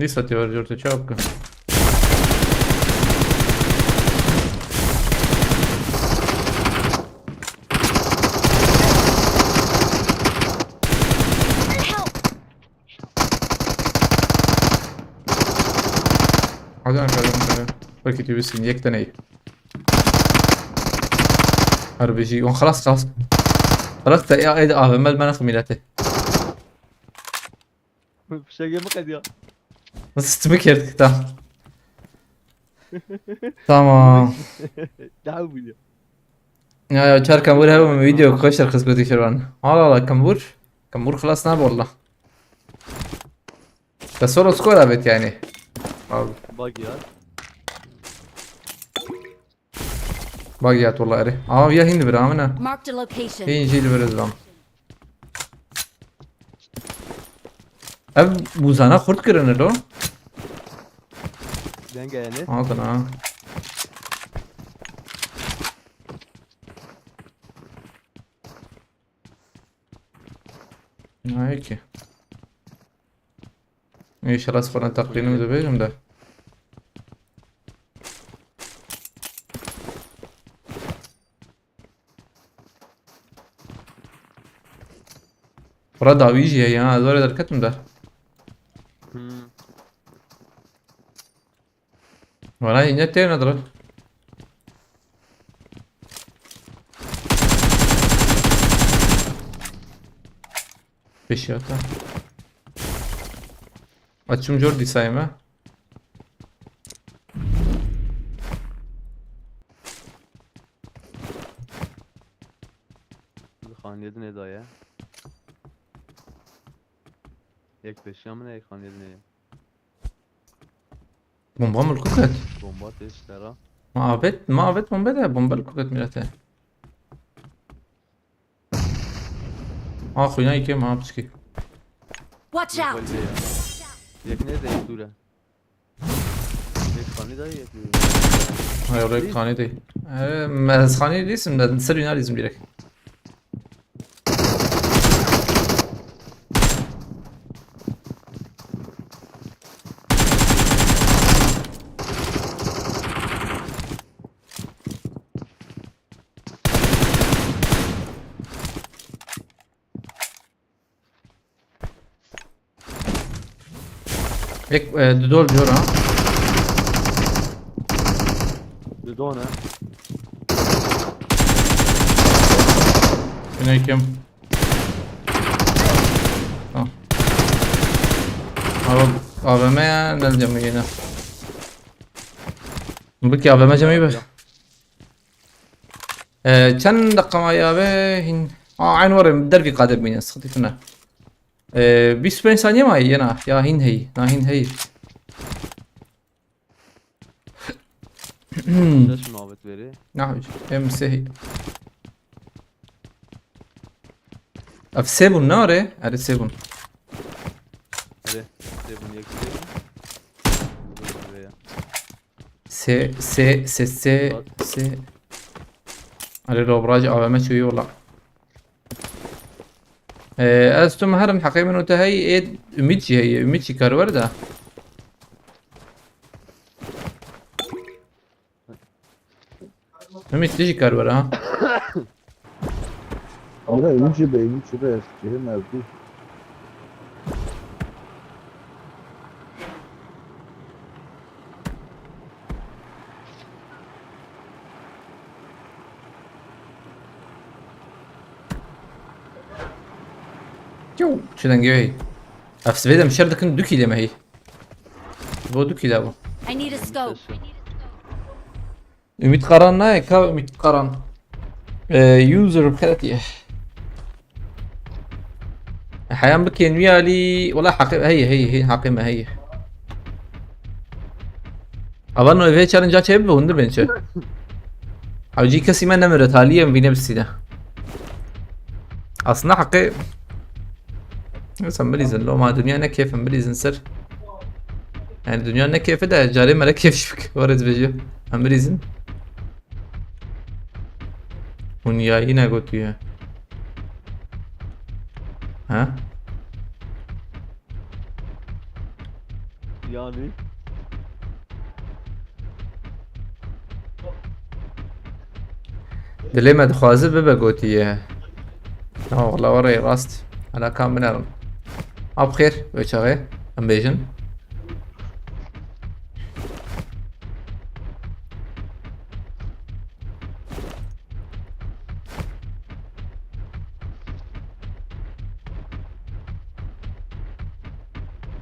Dîsa tê wer cor te çawa bikim? Hadi Ankara, Ankara. Belki tu bilsin, yek tane. Harbi jî. Wan xelas, xelas. Xelas te ya, êdî A V M li me nexe mîletê. Fişekê biqediya. Nasıl timi kerdik tam. Tamam. Daha bu ya. Ya, ya, çar kambur hebe min video koşer xizmetî şirvan. Allah Allah, kambur. Kambur xelas nabe wallah. Te solo squad avêt yani. Abi. Bak ya. Bak ya, wallah erê. Ama ya hindi bir amına. Marked a location. Hindi bir zam. Ev buzana xurt kirine lo. Denge yani. Altına. Nayê ki. Înşallah ez xwe ne teqînim dibêjim de. Xura dawî jî heye ha, ez were derketim de. Hmm. Wala yine tê nedir? Pêşiyata. Açım jor dîsayê me. Xaniyê dinê daye. Yek peşiya min e, yek xaniyê dinê ye. Bomba mı kuket? Bomba tê ji te ra. Ma avet, ma avet bomba da bomba kuket milete. Ah, xuyna iki ma piçki. Watch Yek out! welde ya. Yek ne de yek dûre. Yek xanî daye yek dûre. Hay oraya kani değil. Ee, mezhani değilsin de seri ne değilsin direkt. Ek, e, dudol diyor ha. Dudon e. Aleyküm. Tamam. Abi, A V M ya, ne diyeceğim yine? Bu ki A V M cemî be. Ee, çend dakika ma ya be hin. Aa, aynı var ya, dergi kader bine, sıkıntı tune. Ee, bîst û pênc saniye ma yena ya hin hey, na hin hey. Şaş mabet veri. Na hocam, hem sehi. Af sebun ne are? Are sebun. Hadi. Sebun yakıyor. Buraya. Se, se, se, se, se. Are robraj A V M çuyu valla. Ee, ez tu herin heqê min û te hey ê Ümit jî heye. Ümit jî kar were de. Ümit tu jî kar were ha. Ama Ümit jî be, Ümit jî be, ez cihê mevdî. Çu, çu dengê wê. Ev sibê de mişer dikin du kîlê me hî. Bo du kîlê bu. I need a scope. Ümit Karan ne? Ka Ümit Karan. Ee, user xelet ye. Heyan bikên wî alî. Wala haqê, hey, hey, hey, haqê me, hey. Ava no vê challenge çê bibe, hundir bên çi. Ew jî kesî me nemire, taliyê em vîne bisîne. Aslında haqê. Sen bilîzin, lo ma dünya ne keyfim bilîzin ser. Yani dünya ne keyfi de carê mere keyf şik. Var ez bêjim. Em bilîzin. Hûn yayî negotiye. Ha? Yani. Dilê me dixwaze bibe gotiye. Ha, wala were rast. Hala kam binerim. Ab xêr, wê çaxê. Em bêjin.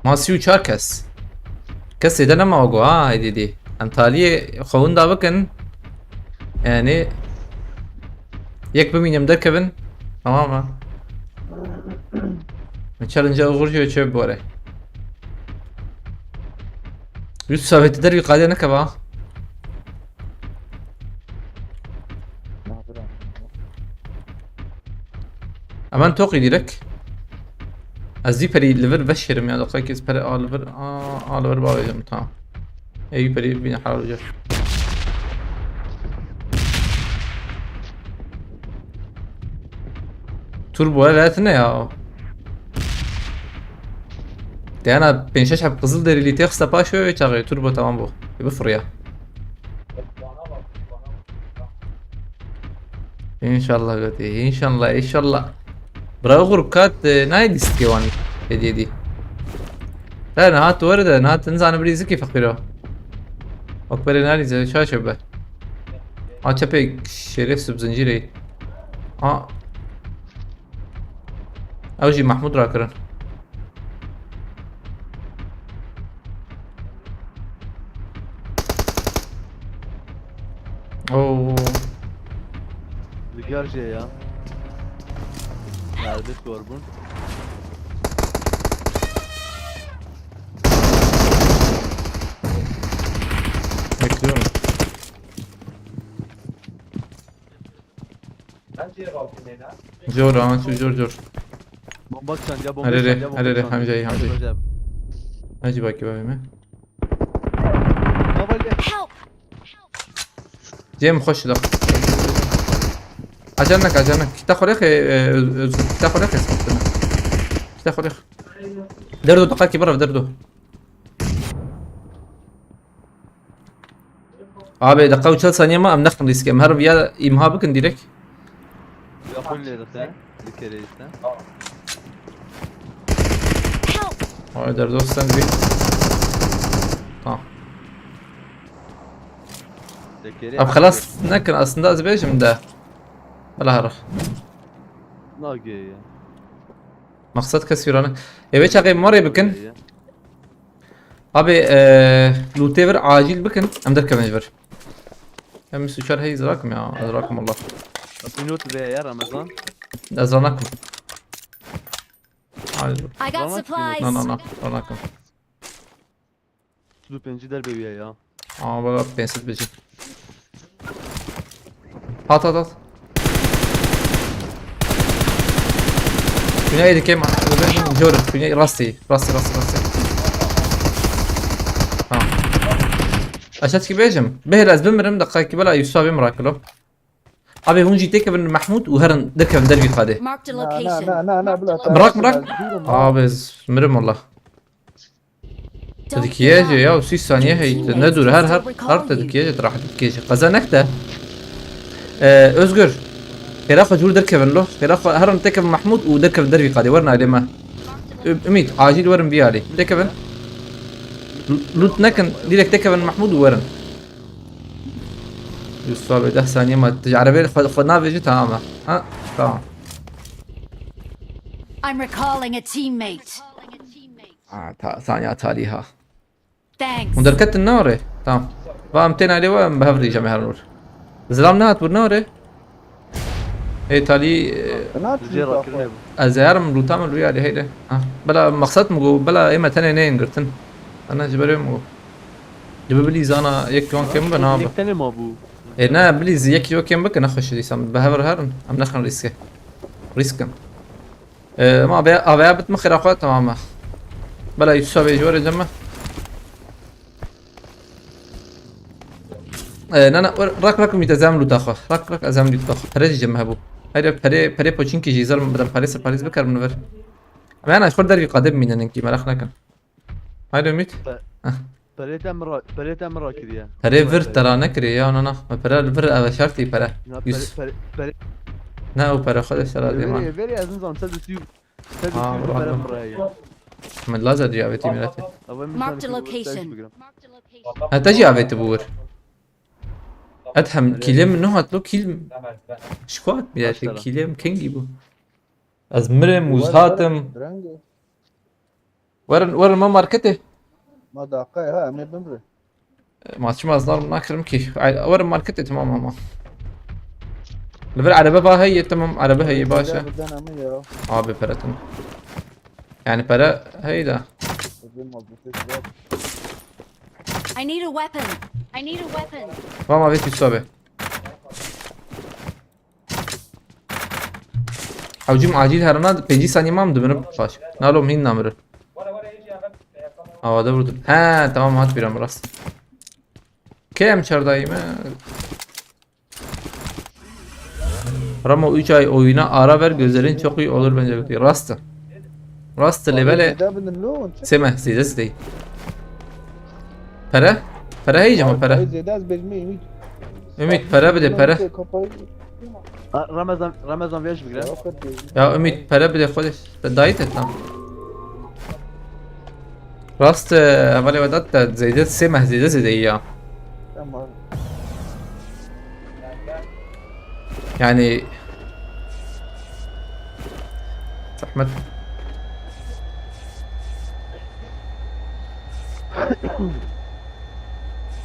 Ma sî û çar kes. Kesê de nema go ha, hêdî dî. Em taliyê xwe winda bikin. Yani yek bimînim derkevin. Tamam mı? Challenge uğur jî çöp bu ara. Yusuf abi der bir kayda ne kaba? Hemen toqî direkt. Ez vî perî li vir veşêrim ya, doqayekî ez perê a li vir, a, a li vir bavêjim, tamam. Ê wî perî bîne helal olacak. Turbo evet ne ya? Dayana pênc şeş heb qizil derî lî têxiste paşê wê çaxê turbo tamam bû. Ê bifiriya. İnşallah gotî. İnşallah, inşallah. Bravo grup kat, e, nayê dîstikê wan hediye dî. Te niha tu were de, niha tu nizane birî zikî feqîr o. Wek berê nalîze, şaş be. A çepê şerefsiz zincîrê. A. Ew jî Mahmud rakirin. Oo. Diger jê ya. Serbest korbun. Bekliyorum. Zor, ama şu zor, zor. Bomba çan ya, bomba Hadi, çan hadi, ya, bomba hadi, çan. Hamza, Hamza. Hadi hocam. Hadi bakayım abime. Bomba gel. Help! Cem, hoş da. Acanak, acanak. Kita xwe lêxe, e, Öz-, Özgür. Kita xwe lêxe, sıkıntı. Kita xwe lêxe. Derdo, dakika ki, bravo, derdo. Abi, dakika û çel saniye ma, em nexin riske. Em her viya imha bikin direkt. Yakın ileride. Bir kere işte. Help! Ay, derdo, sen bir. Tamam. Bir kere. Abi, xelas nekin aslında, ez bêjim de. Bela herix. Nage ya. Maqsad kes yurane. Eve çaxê marê bikin. Ya. Abi, eee, lootê vir acil bikin. Em derkevin ji vir. Em suçar hey zirakim ya. Zirakim Allah. Pilot ve ya Ramazan. Ez ranakim. Hayır. I got Tamam. supplies. Na, na, na. Ranakim. Tudu penci derbe ya. Ama bak, pensit bici. At, at, at. Künye dikem. Jor. Künye rastî. Rastî, rastî, rastî. Tamam. Aşağı çıkıp bêjim. Bihêl ez bimirim, dakika bela Yusuf abi mirakilo. Abi, hûn jî têkevin Mahmûd û herin derkevin dervî qadê. Marked a Na, na, location. na, na, na, bila Bırak, tarafı bırak. lazım. Durun, Abi, ez mirim valla. Don't Dikiye give jê up. ya, û sî saniye heyt. Teammates Ne dur, her, her, still recall her you. te dikiye jê, rahat dikiye jê. Qeza nekte. Ee, Özgür. Xêra xwe cûr derkevin lo. Xêra xwe herin têkevin Mahmûd û derkevin dervî qadê. Werin alê me. Ü-, Ümit, acil werin vî alî. Têkevin. L-, Loot nekin, direkt têkevin Mahmûd û werin. Yusuf abi, deh saniye ma. Tu ji erebeyê xwe, xwe navêjî, tamam e. Ha, tamam. I'm recalling a teammate. Ha, ta, saniye talî ha. Thanks. Hûn derketin ne orê? Tamam. Va em tên alê we, em bi hev rî cem her nûr. Zilam nehat wir ne orê? Ê talî, e, Ne Jê rakirine bu. ez ê herim lûta min rûya lê heyde. Ha. Bela maqsad min got, bela ê me tenê neyên girtin. Ana ji berê min got. Dibi bilî zana yek wan kêm be, na be. Yek tenê ma bu. Ê ne, bilî zî yek yo kêm bike, nexweş dîsan. Bi hev re herin. Em nexin rîske. Rîsk in. Ee, ma be, avaya bitme xêra xwe, tamam e. Bela Yusuf abi ji we re cem me. Ee, na, na, rak, rak, Ümit, ez em lûta xwe. Rak, rak, ez em lûta xwe. Pere jî cem me hebû. Hayır, pere, pere poçinkî jî zer min bidem, parê ser parêz bikerim li vir. Ama yani, xwe dervî qadê bimîne ninkî, meraq nekin. Haydi Ümit. Pe-, Heh. Perê te min ra-, perê te min rakiriye. Perê vir te ra nekirê ya, na, na. Me pere vir, eve şertî pere. Na, Yüz. Pere, pere, Ne o pere xwe de sera dê man. Verê, verê ez nizam, ser dişî, ser Ha, dişî bravo. Pere min raye. Min lazer cî avêtî miletê. Ava min Marked sen a bigirim, sen location. bigirim. Ha, te jî avêtî bû wir. Et hem kîlê min nuhat lo, kîl. Şikwa et bîyatê, Başla. Kîlê min kengî bû. Ez mirim, û hatim. Rengê. Werin, werin me marketê. Ma daqay ha, em ê bimre. Ma çima ez nar nakirim ki. Ay, werin marketê, tamam ama. Li vir erebe va heye, tamam, erebe heye, baş e. Birden ama ya. Abi pere tamam. Yani pere heye de. Bizim oldu, ses yok. I need a weapon. I need a weapon. Tamam abi, tüsü abi. Avcım acil herana pêncî saniye mam dibine baş. Nalo min namırı. Havada vurdum. He tamam, hat bir rast. Kê em çardayî me? Ramo üç ay oyuna ara ver, gözlerin çok iyi olur bence. Rast. Rast levele. Zêde bidin lo, Seme, zêde zêde. Pere? Pere heyce mi pere? Ay, zêde ez bejmê Ümit. Ümit, pere bide, pere. Kapayı. Ha, Ramazan, Ramazan ver bigire. Yok, et bejmê. Ya Ümit, pere bide xwe de. Dayı te tam. Rast, e, hevalê we dat te zêde seme, zêde zêde ya. Tamam. Yani zahmet.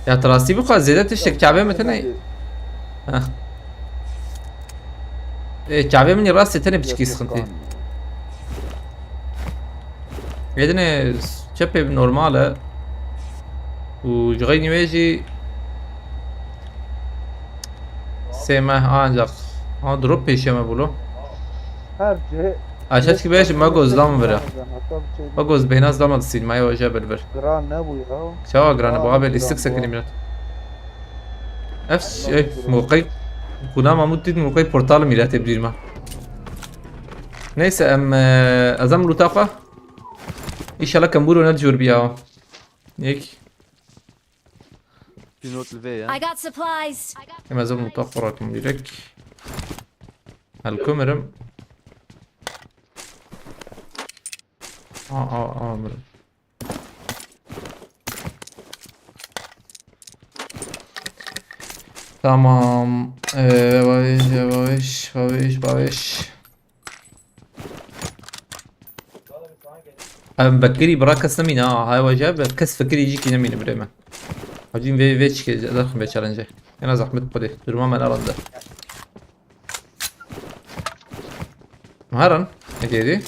Ya tu rastî bixwe zêde tiştek çavê min tune. Heh. Ê, çavê min ê rastê tenê piçkî sixintî. Êdinê çepê normal e. Û ji xeynî wê jî sê meh ancak. Ha, drop pêşiya me bûlo. Her cihê. Aşağı çıkıp beş, Mago, zam vere. Mago, beyna zam atsın, maya hoca belver. Gran ne bu ya? Çawa gran bu abi, listik sekinim ya. Ev şey, moqey, kuna Mahmut dît moqey portal mîratê bidîrma. Neyse, em, e, ez em lûta xwe. Înşallah kembûro ne dijûr biya. Yek. Pînot li vê ye. I got supplies. Em ez em lûta xwe rakim direk. Helkumirim. A, a, a, mirim. Tamam. Ee, babiş, babiş, babiş, babiş. Em Bekirî bira kes nemîne ha. Hay weje be kes fikirî jî kî nemîne birê me. Hacîm vê, vê çike derxim vê challenge. Ena zahmet xwedê. Duruma me nerande. Heran. Ne diyedi?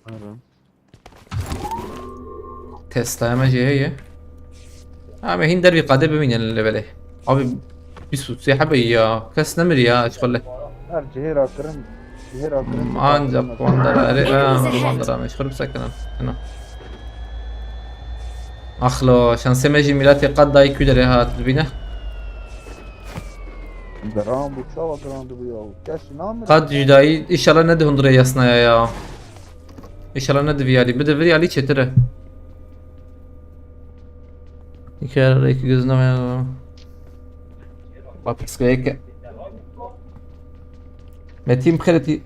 Heran. Tesla me jê heye. Ha, me hîn dervî qadê bimînin li belê. Abi, bîst û sê hebe ya. Kes nemir ya, çiqole. Her cihê rakirin, cihê rakirin. Hmm, ancak wandara, erê, ha, wandara meşhur bisekinin. Eno. Axlo, şansê me jî mîratê qad dayî kû derê hat, dibîne. Giran bû, çawa giran dibû ya? Kes namir. Qad cudayî, inşallah ne di hundirê yasnaya ya. İnşallah ne diviyalî. Bi diviriyalî çêtir e. Dikerek gözleme. Bak psikoloji. Metin Pxeretî.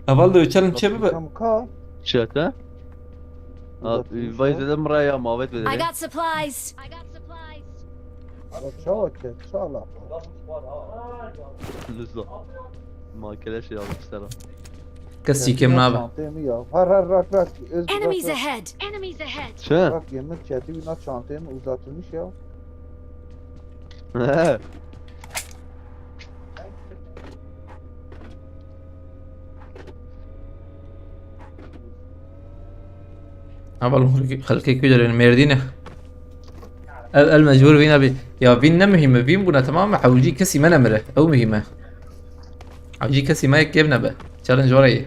Heval de uçalım çe bibe. Çete? Vay dedim raya mavet I got supplies. Ara çawa ke, çala. Lüzo. Ma keleş ya, işte. Kesî kêm nabe. Çantê min ya. Har har rak rak. Enemies ahead. Enemies ahead. Çi? Rak yemin çetî bîna çantê min uzatılmış ya. He. Heval xelkê ku derên Mêrdîne. El, el mecbur vîna bî. Ya vîn ne muhîm e, vîn bûne tamam e, hewcî kesî me nemire. Ew muhîm e. Hewcî kesî me yek kêm nebe. Challenge orayê.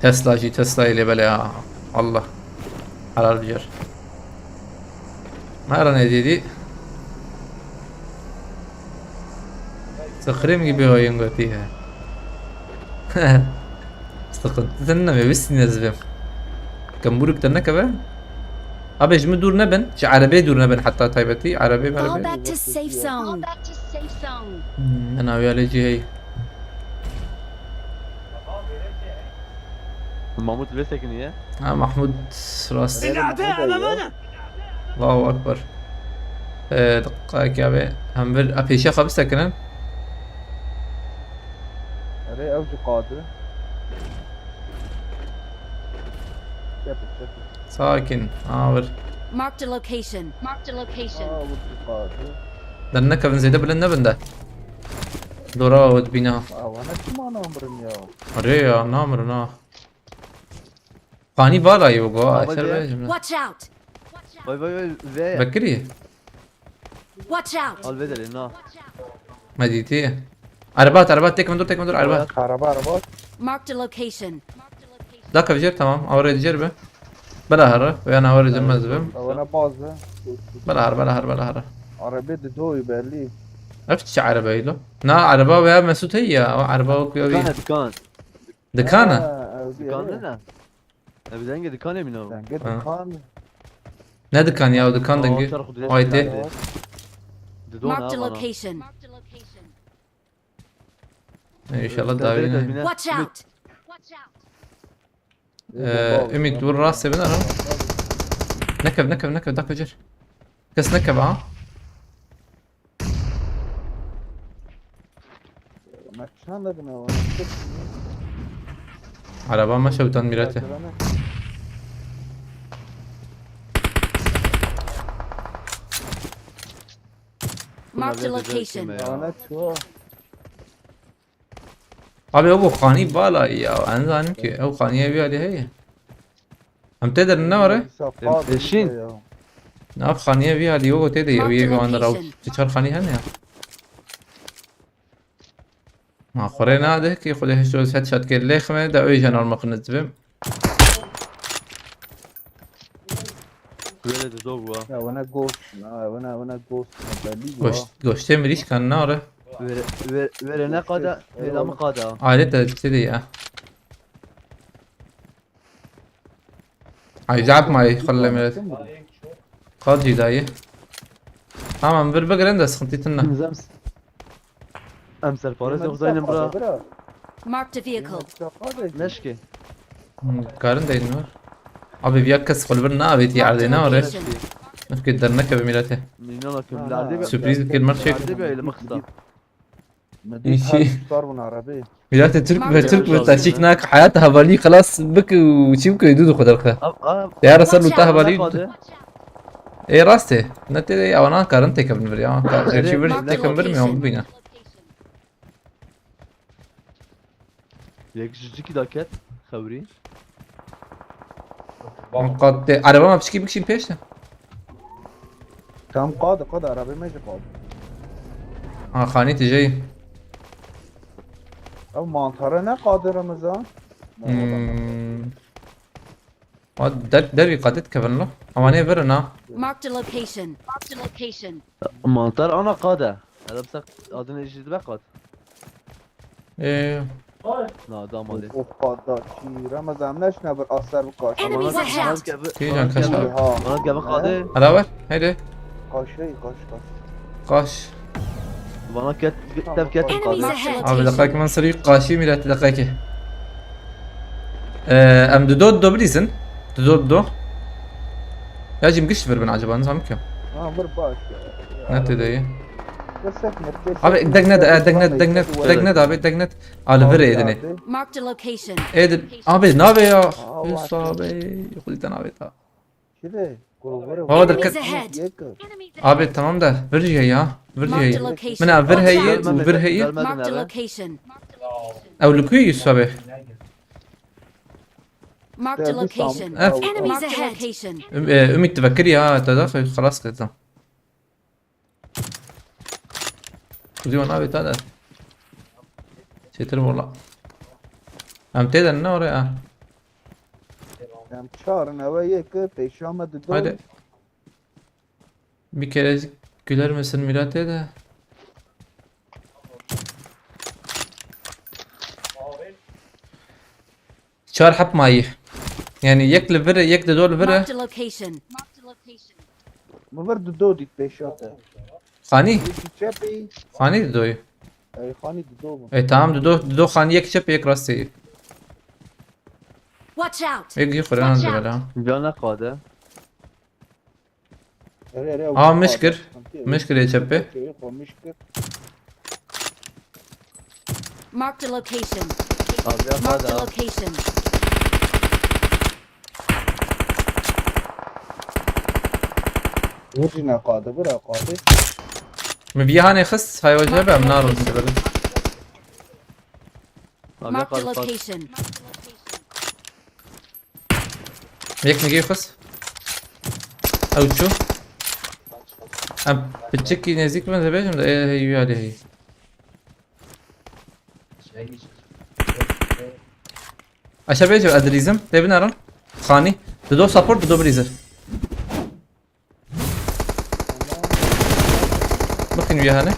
Tesla jî Tesla'yê lê bele ya. Allah. Helal bicer. Mera ne dedi? Sıkırım gibi oyun götü ya. Sıkıntı sen ne mi? Biz ne zibim? Kemburuk da ne kadar? Abi ji min dûr nebin, ji erebeyê dûr nebin heta taybetî, erebeyê Fall merebeyê. Back to safe zone. Hmm, ena wê alê cî heyî. Mahmut vê sekiniye. Ha, Mahmut rast. Allahu Ekber. Ee, diqqa ki abi, hem bir, a, pêşiya xwe bisekinin. Erê ew jî qadi. Çepik, çepik. Sakin, awir. Marked a location. Marked a location. Aa, bu jî qadi. Dernekevin zêde bilind nebin de. Dora we dibîne. Aa, wana çima namirin ya? Erê ya, namirin ha. Qanî vala yo go, Ama aşer diye- be jimle. Watch out! Vay vay vay ve. Bekirî. Watch out! Al ve de na. Me dîtî. Araba at, araba at, tek min dur, tek min dur, araba at. Araba, araba. Marked a location. Da kevjer, tamam. Awre dicer be. Bela hara. Veya na awre cemez be. Ona bazı. Bela har, bela har, bela har. Arabe de doyu belli. Ev çi araba lo? Na araba veya Mesut hey ya. O araba o kuyavi. Dikana, dikan. Dikana? Ha, ev bir Dikan yer. Ne? Ev denge dikan emin abi. Denge Ha. Dikan. Ne dikan ya, o dikan Aa, dengî? Çarxu direkt Aytê. Geldi. Didon Marked a ha bana. Location. İnşallah Sen daha direkt iyi. Evine Watch out! Ee, Ümit vur rast evine ha. Nekev, nekev, nekev, dakika cer. Kes nekev ha. Çanda bina var. Araba me şewtan Mîrate. Marked a location. Ana çuwa. Abi ew xanî bala ya. Ez zanim ki ew xaniye vî alî heye. Em tê derin ne were? Eşin. Nav xaniye vî alî yogo tê de ya. Wî wan ra çar xanî hene ya. Ma xore na de ki xode heşt roz headshot ke lêxme de öyle jan almak nizbim. Wele de zor bu ha. Ya bana ghost. Na bana bana ghost. Belli bu. Goşt, goştê mirîş kan nare. Were were were ne qada, hêlamî qada. Alet de tê de ya. Ay zaf may xelle meret. Qad cî dayê. Tamam vir bigirin de sıkıntı tınne. Em serparêz yox zaynin bira. Marked a vehicle. Neşke. Karin deyin var. Abi bir yakka sıfır bir ne abi diye ardına oraya. Nefke derneke bir millete. Minyon akım lade bir. Sürpriz bir kelime şey. Lade bir elim kısa. Medî İşi- star buna arabi. Millete Türk ve Türk ve taşik nak hayat havali خلاص bık çim köydu du kadar ka. Ab ab. Ya rasar luta Watch out. havali. Hadi. E raste. Ne te ya ona karın tekem bir ya. Karın bir tekem bir mi on bine. Yek jijiki daket. Xewrî. Qat te araba ma piçkî bikşin pêş de. Tam qad qad arabi me ji qad. Ha xanî tijey. Ev mantara ne qadi Ramazan? Hmm. Ha der dervî qatê dikevin lo. Ama ne verin ha. Marked a location. Marked a location. Mantar ana qade. Hada bsak adını eşit be qat. Ee, Na da mali. Of qada çî Ramazan neşne bir asar bu kaş. Enemies ahead. Kîjan kaşa. Ha. Bana gebe qade. Hala ver. Haydi. Kaşey kaş kaş. Kaş. Bana ket tevket Enemies qade. ahead. Abi dakika ki ben sırayı kaşıyım ileride dakika ki. Ee, em dudo dudo bilizin. Dudo dudo. Ya cim güç ver ben acaba ne zaman ki? Ha bir baş. Ne te dayı? Kısak mı? Abi degnet, e, degnet, degnet, degnet abi degnet. Al ver edini. Marked a location. Edin abi ne abi ya? Allah. Yusuf abi. Kuliten abi ta. Kide? Kovara. Baba da Enemies ket- ahead. Yeka. Abi tamam da ver ya ya. Ver Marked a ya. location. Mina ver Watch heyi, out. ver heyi. Marked a location. Ew likuyu Yusuf abi. Marked a location. F. Enemies ahead. Location. Üm- e, Ümit tefekkür ya, ta da xelas kırdım. Kuzey ona abi ta da. Çetir bola. Em teden ne oraya? Em çar neve yek pêşa me dido. Hadi. Bir kere güler misin Mirat'e de? Çar hep mayî. Yani yek li vir e, yek de dol vir e. Marked a location. Mi vir dido dît pêşa te. Xanî? Yekî çepî. Xanî didoyê. Ey xanî dido mu? E tamam dido, dido xanî yek çep yek rastê. Watch out. Yek yek xure nan dibela. Cana qade. Ere ere. Aa, mişkir. Mişkir ê çepê. Mişkir. Marked a location. Abi ya Marked a qada. Location. Vur jî ne qadi, vur a qadi. Mi vî hanê xist, haywaja be em narin dibelin. Abi ya Marked a qada. Location. Yek mi gê xist? Ew çû. Em piçikî nêzîk bin dibêjim de ê hey yuya lê hey. Aşağı bêjim ez dilîzim. Tê binarin. Xanî. Dido support, dido bilîzir. Bixin wî hene.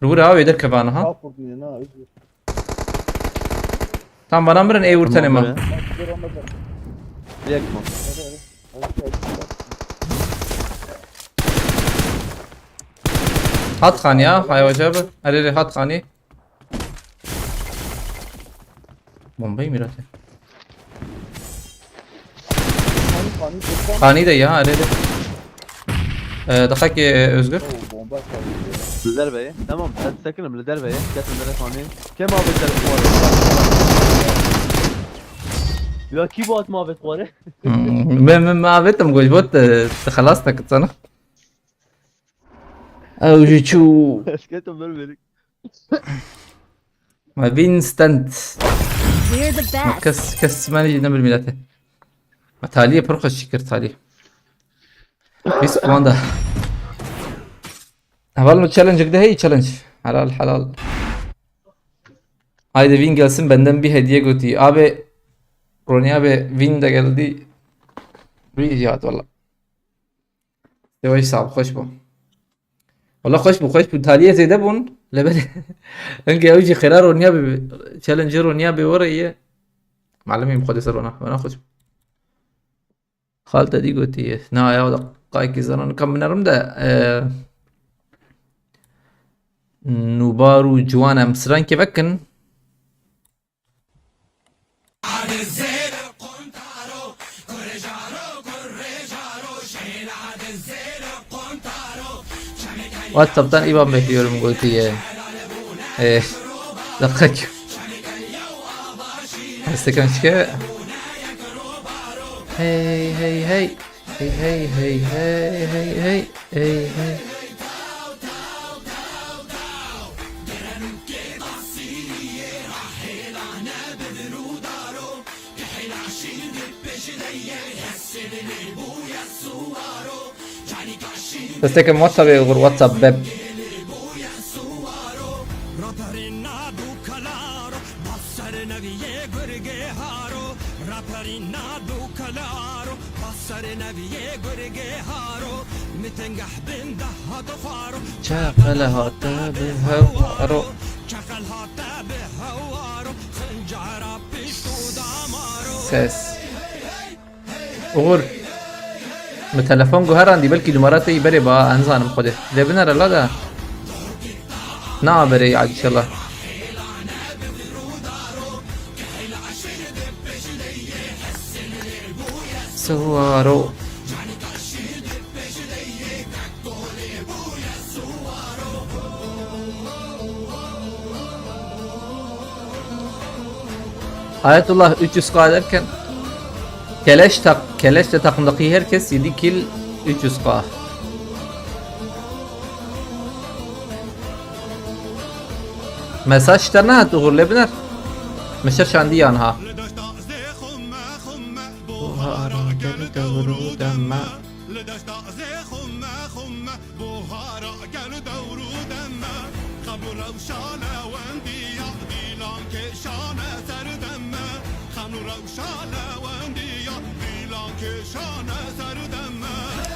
Li wir ha wê derkevana ha. Kapurdine na. Tam bana mirin ê wir tenê ma. Yek mi? Hat xanî ya, hay hoca bi. Erê erê hat xanî. Bombayı Mirat'e. Xanî de ya, erê erê. Ee, deqekê, e, Özgür. Oo, bomba. Li derve ye. Tamam, ez sekinim li derve ye. Ketin derve fanê. Kêm avêt derve var. Ya kî bu atma avêt var? Hmm, me, me, me avêtim goş bot, e, te xelas te kitsana. Ew jî çû. Esketim ber verik. Me Vincent. We're the Me best. kes, kes me jî ne bir milete. Me taliyê pir xweş kir taliyê. Bîst puan da. Heval mi challenge de hey challenge. Helal helal. Haydi Vin gelsin benden bir hediye götü. Abi Ronnie abi Vin de geldi. Bir icat valla. Yavaş sağ ol, hoş bu. Valla hoş bu, hoş bu. Taliyê zêde bûn. Lebel. Enge ew jî xêra Ronnie abi. Challenge Ronnie abi oraya. Malimim xwedê ser ona. Ona hoş. Xal te dî gotiye. Na ya da qaykî zanan kam binerim de. E, Nubar û ciwan em strankê vekin. WhatsApp'tan iban bekliyorum gotiye. E, dakika. Hestekan şike. Hey hey hey. Hey hey hey hey hey hey hey hey. Destekim WhatsApp'ê gur WhatsApp beb. Çaqele hate bi hewaro. Ses. Uğur. Mi telefon guherandî, belkî numara te yî berê ba, ez nizanim xwedê. Lê binere la de. Na berê ya inşallah. Siwaro. Ayetullah üç yüz K derken Keleş tak Keleş'te takımdaki herkes yedi kill üç yüz K. Mesaj te nehat Uğur lê biner. Meşer şandiyan ha. Buhara gel dewru deme.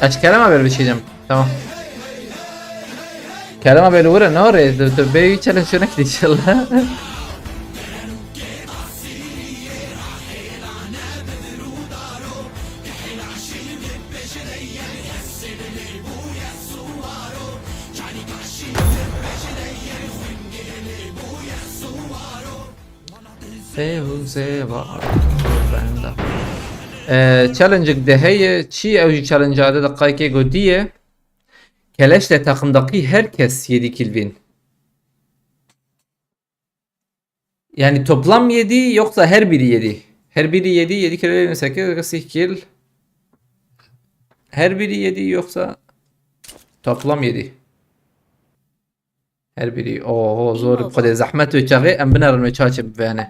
Ez Kerem abi bir şey diyeceğim. Tamam. Kerem abi öyle vurur ne oraya? Dur dur. Bey challenge şuna gidin inşallah. Fevze var. Benda. Ee, challenge de heye, çi ew jî challenge de dakikê gotiye. Keleş'te takımdaki herkes yedi kill win. Yani toplam yedi yoksa her biri yedi? Her biri yedi, yedi kere yirmi sekiz, kırk sekiz kill. Her biri yedi yoksa toplam yedi. Her biri. Oho zor. Bilmiyorum. Xwedê zehmet wê çaxê em binerin wê çaçê bivene.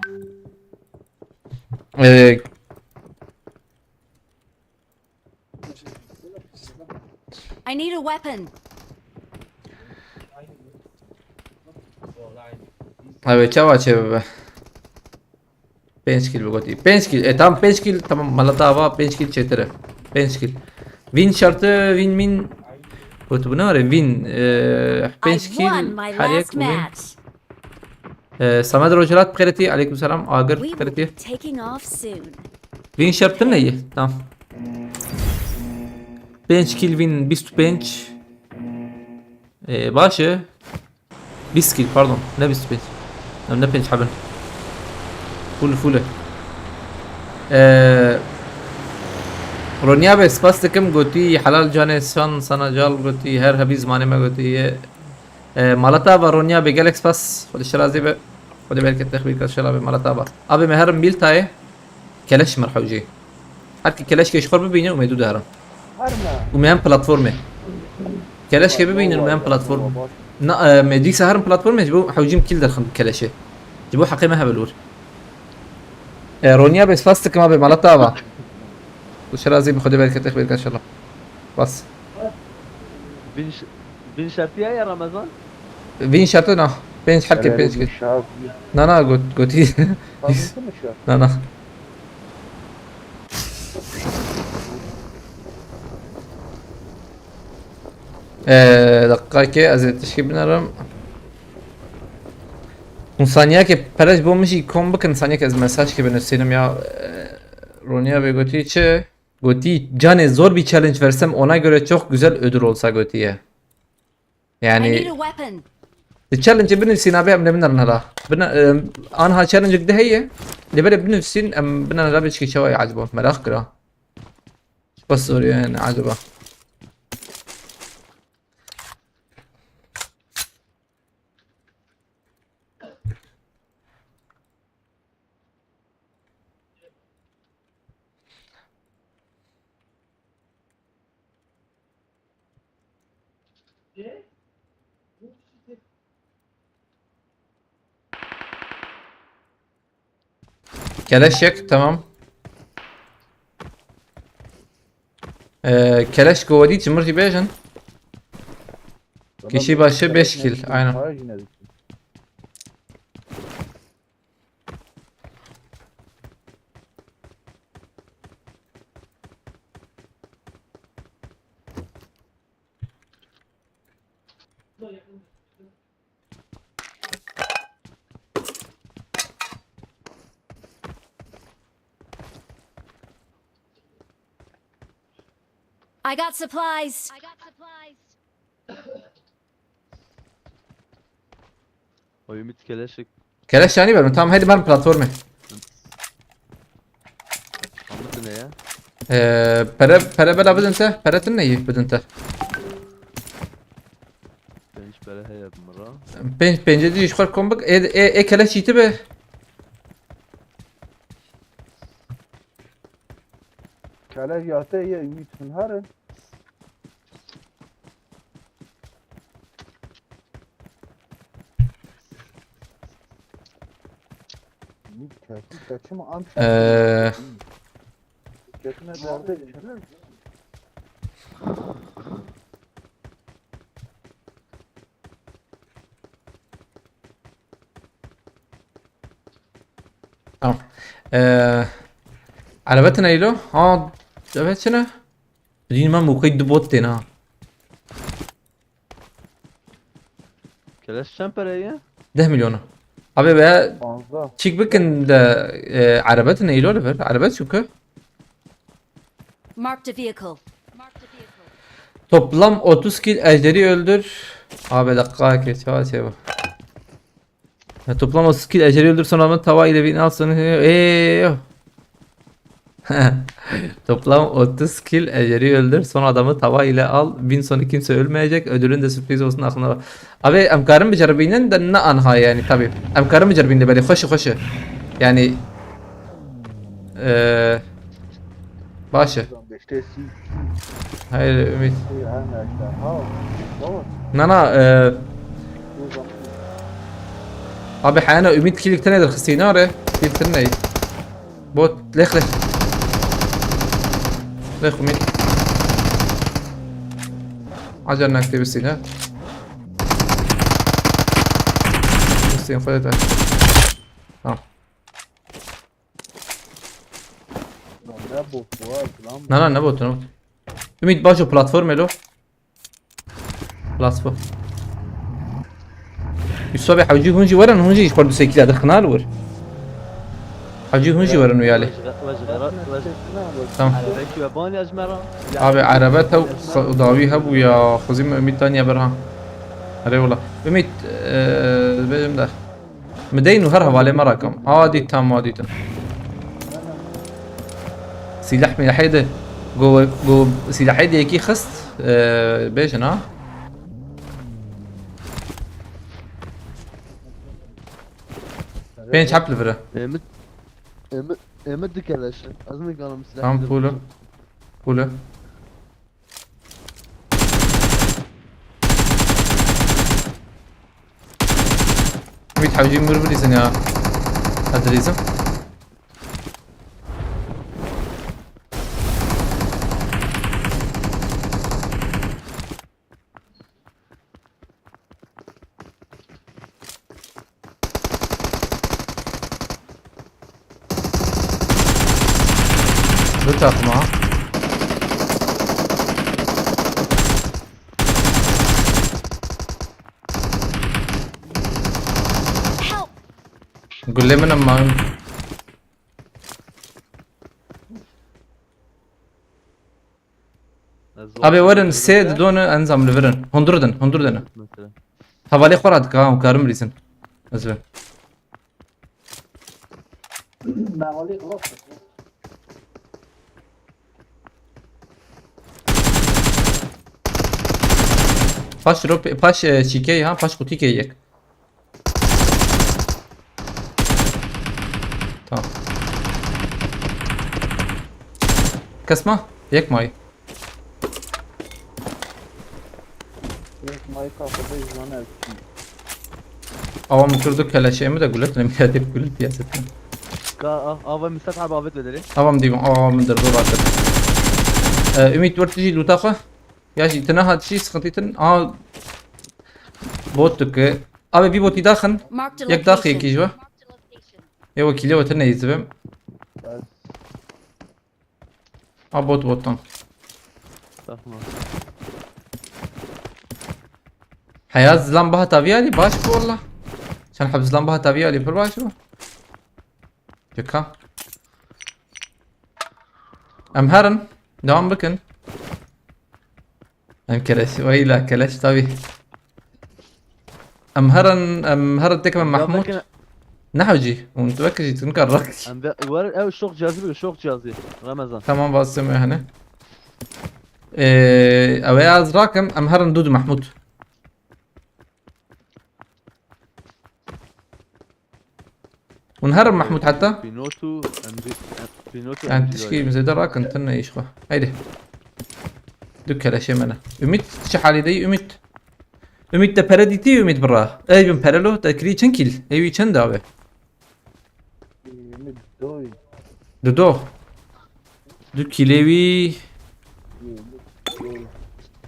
Ee, I need a weapon. Abi çawa çê bibe. Pênc kill bigotî. Pênc kill. E tamam pênc kill. Tamam malata ava pênc kill çêtir e. Pênc kill. Win şerti win min. Gotibû ne were win. E, I pênc kill. Won my Her yek last win. Match. E, Samed Rojalat bixêretî. Aleyküm selam. Agir We will bixêretî. Be taking off soon. Win şerti ne ye? Tamam. Pênc kill win bîst û pênc. E, baş e. Bîst kill pardon. Ne bîst û pênc? Em ne pênc hebin. Full full e. Ee, Ronya be spas dikim gotî helal canê san sana cal gotî her hebî zimanê me gotî ye. E, Malata ve Ronya be gelek spas. Xwedê şirazî be. Xwedê bereket texbîr kat şela be Malata ve. Abi me herim Miltayê. Keleş mir hewcî. Her ki keleşkê ji xwe bibîne û me dû diherin. Her me. Û me hem platformê. Keleşkê bibînin û me hem platform. Na, e, me dîsa herin platformê ji bo hewcîm kil derxin keleşê. Ji bo heqê me hebe li wir. E, Ronya be spas dikim abi Malata va. Tu şirazî bi Xwedê bereket texbîr kat şela. Bas. Bin, ş- bin şertiye ya Ramazan? Vîn şerto na. Pênc herkê Erê pênc bin kir. şertiye. Na na got gotî. Fazlası mı şu? Na na. Ee, dakika ki ez ê tişkî binerim. Hûn saniyekê pere ji bo min jî kom bikin, saniyekê ez mesajkê binivîsînim ya, e, Ronya bê gotî çi? Gotî canê zor bir challenge versem ona göre çok güzel ödül olsa gotiye. I need Yani a weapon. Di challenge binivîsîn abi em ne binerin hala. Bine, e, anha challenge de heye. Lê belê binivîsîn em binerin hala biçkî çawa ya acaba. Merak kira. Bas soruyor yani acaba. Keleş yek, tamam. Ee, keleş govadî çimir jî bêjin. Tamam, Kişi başı beş keleş kill, neredeyse aynen. Para yine düştü. I got supplies. I got supplies. Oy Ümit keleşik. Keleş yani ben tamam hadi ben platformu. Anladın ne ya? Ee, pere pere bela bidin te, pere tın neyi bidin te? Ben hiç böyle heyet mıra. Penc penc diş xor kombik e e e keleş yiti be. Keleş yate ye Ümit Hünhar'ın. Ee, Tamam. Ee, araba tine ilo? Ha, evet çine. Dîn me mûqey du bot tên ha. Keleş çend pere ye? Deh milyonu. Abi be Fazla. Çik bikin de e, araba tine ilo li vir. Araba çuku. Marked a vehicle. Toplam otuz kill ejderi öldür. Abi dakika kes ya şey bu. Ya, toplam otuz kill ejderi öldür sonra adamı tava ile bin al sonra eee. Toplam otuz kill ejderi öldür sonra adamı tava ile al bin sonu kimse ölmeyecek ödülün de sürpriz olsun aklında var. Abi em karin biceribînin de ne anha yani tabi. Em karin biceribînin de belê xweşi xweşi. Yani eee Baş e. Hayır Ümit. Na na e, abi heyana Ümit kilik tene derxistî nare. Kilik tene. Bot lêx lêx. Lêx Ümit. Acar nakte bisîne. Bisîne xwede te. Tamam. Ne bot bu abi lan? Na na ne bot ne bot. Ümit baş o platform elo. Platform. Yusuf abi hewcî hûn jî werin hûn jî ji xwe du sekîla dixina li wir. Hewcî hûn jî werin û yalê. Tamam. Abi erebe tew dawî hebû ya xwezî me Ümit daniye ber ha. Erê wala. Ümit, e, bêjim de. Mideyn û her hevalê me rakam. Adî tam adî tam. Sîleh mîlehê de. Go, go silahê de yekî xist, e, bêjin ha. Pênc heb li vir e. Êmit, êmit, êmit dikeleşin. Ez nikarim silah. Tam pûl e. Pûl e. Ümit hewcî mir bilîzin ya. Hadi lîzim. Du takma. Help! Gulê min em man. Abi werin sê didone enzam li virin. Hundur din, hundur din. Mesela. Hevalê xwe ra dika, hûn karin bilîzin. Ez ve. Paş ro, paş, e, çîkeyê ha, paş qutîkeyê yek. Tamam. Kes ma? Yek mayî. Yek mayî ka xwe bêjî zane ez çi. Awa min kir du keleşê min de gulet, ne miyadê gulet piyaset. Ka, a, ava misafir abi avet vedere. Awa min dîm, awa min derdo raket. E, Ümit, wert jî luta xwe. Ya jî tine hat jî sıkıntı tin. Aa, bot dike. Abi bir botî daxin. Marked a Yek daxi location. Yekî ji we. Ê wekîlê we tine yî zibim. A bot botan. Tamam. Heya zilam baha tavî alî baş bû walla. Çend heb zilam baha tavî alî pir baş bû. Cika. Em herin. Devam bikin. Em keleş, weyla keleş tabi. Em herin, em herin tekim Mahmut. Ne hewcî? Hûn tu vekir jî, tu nikar rak. Em ve, wer, ew şok cihazî bigir, şok cihazî. Ramazan. Tamam, vazim yani. Ee, ew ê ez rakim, em herin dû dû Mahmut. Hûn herin Mahmut heta? Pinotu, em bi, em, Pinotu Yani em tişkî jî zêde rakin, tune iş xwe. Haydi. Du keleşê me ne. Ümit, çi halî de yî Ümit? Ümit de pere dîtî Ümit bira. Ey bin pere lo, te kirî çend kîl? Ey wî çend abi? Ümit doy. Dudo. Du kîlê wî.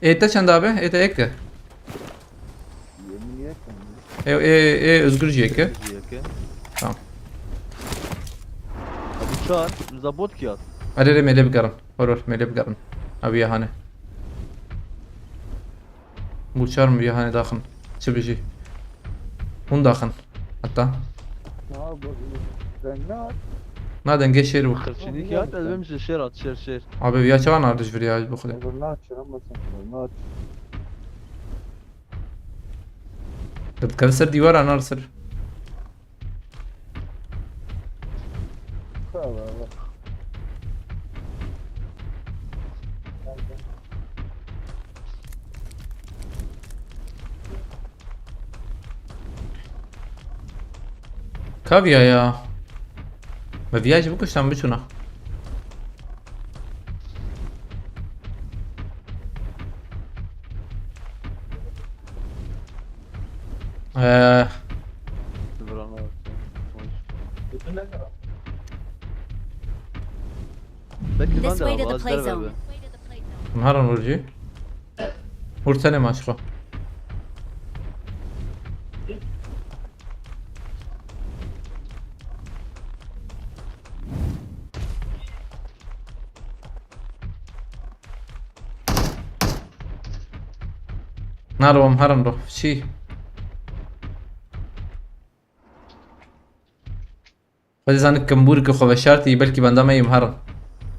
Ê te çend abi? Ê te yek e? Yemin yekim. Ê, ê, ê Özgür jî yek e? Özgür jî yek e. Tamam. Abi çar, bize bot kiyat. Erê, erê, mêlê bigerin. Hor, hor, mêlê bigerin. Abi ya hane. Bu çar mı ya hane daxin. Çi bijî. Hûn daxin. Heta. Na, bu, dengna. Na dengê şêr bû. Xirçînî kiyat, ez bim ji şêr at, şêr, şêr. Abi ya çawa nardiş vir ya bu xile. Zurna çirim mısın? Zurna aç. Dikeve ser dîwara nar ser. Bravo, bravo. Kaviya ya. Me viya jî bikuştan biçûna. Ee, Belki This ben de way to the abi, play az zone. Derbe. Naran vurcu. Vursana maşko. Naro, em herin ro. Şî. Xwedî zanik kimbûrike xwe veşartî, belkî benda me yê em herin.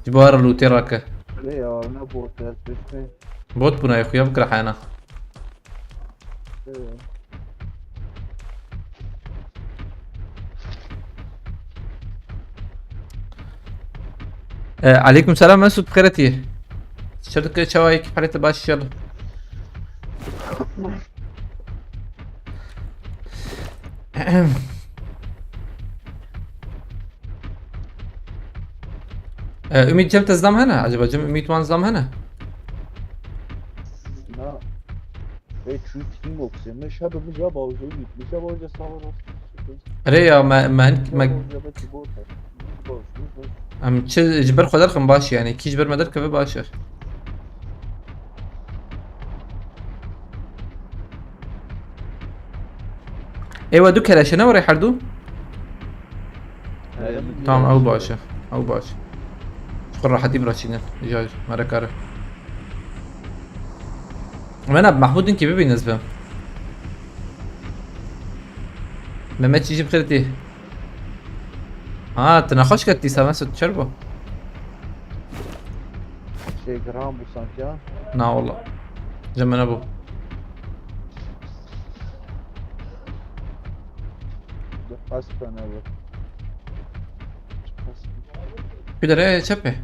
Ji bo herin lûtê rake. Lê ya, ne bot, ez pêştê. Bot bûna yê xuya bikira heyana. Ee. E, aleykum selam Mesut, bi xêr hatî. Şerik çawa yek parete baş şer. Ee, Ümit, cem te zlam hene? Acaba cem Ümit wan zlam hene? Na. Ê, çû team boxê. Me şebe min ya bawjê Ümit. Min ya bawjê sağ ol. Erê ya, me, me, me, Bawjê be ki bor. Bawjê, bawjê. Em çi ji ber xwe derxin baş yani. Kî ji ber me derkeve baş e. Ê, we du keleşe ne were herdu? Tamam, ew baş e. Ew baş. Ji xwe rehetî bira çînin. Jar, merekare. Mena, Mahmud din ki bibîn ez bim. Mehmet çî jî bi xêr tî. Ha, tu nexweş ket dîsa, Mesut, çer bû? Şey, giran bû sanki ha. Na wala. Cem me nebû. Bi qas be nebû. Bi dere çepê.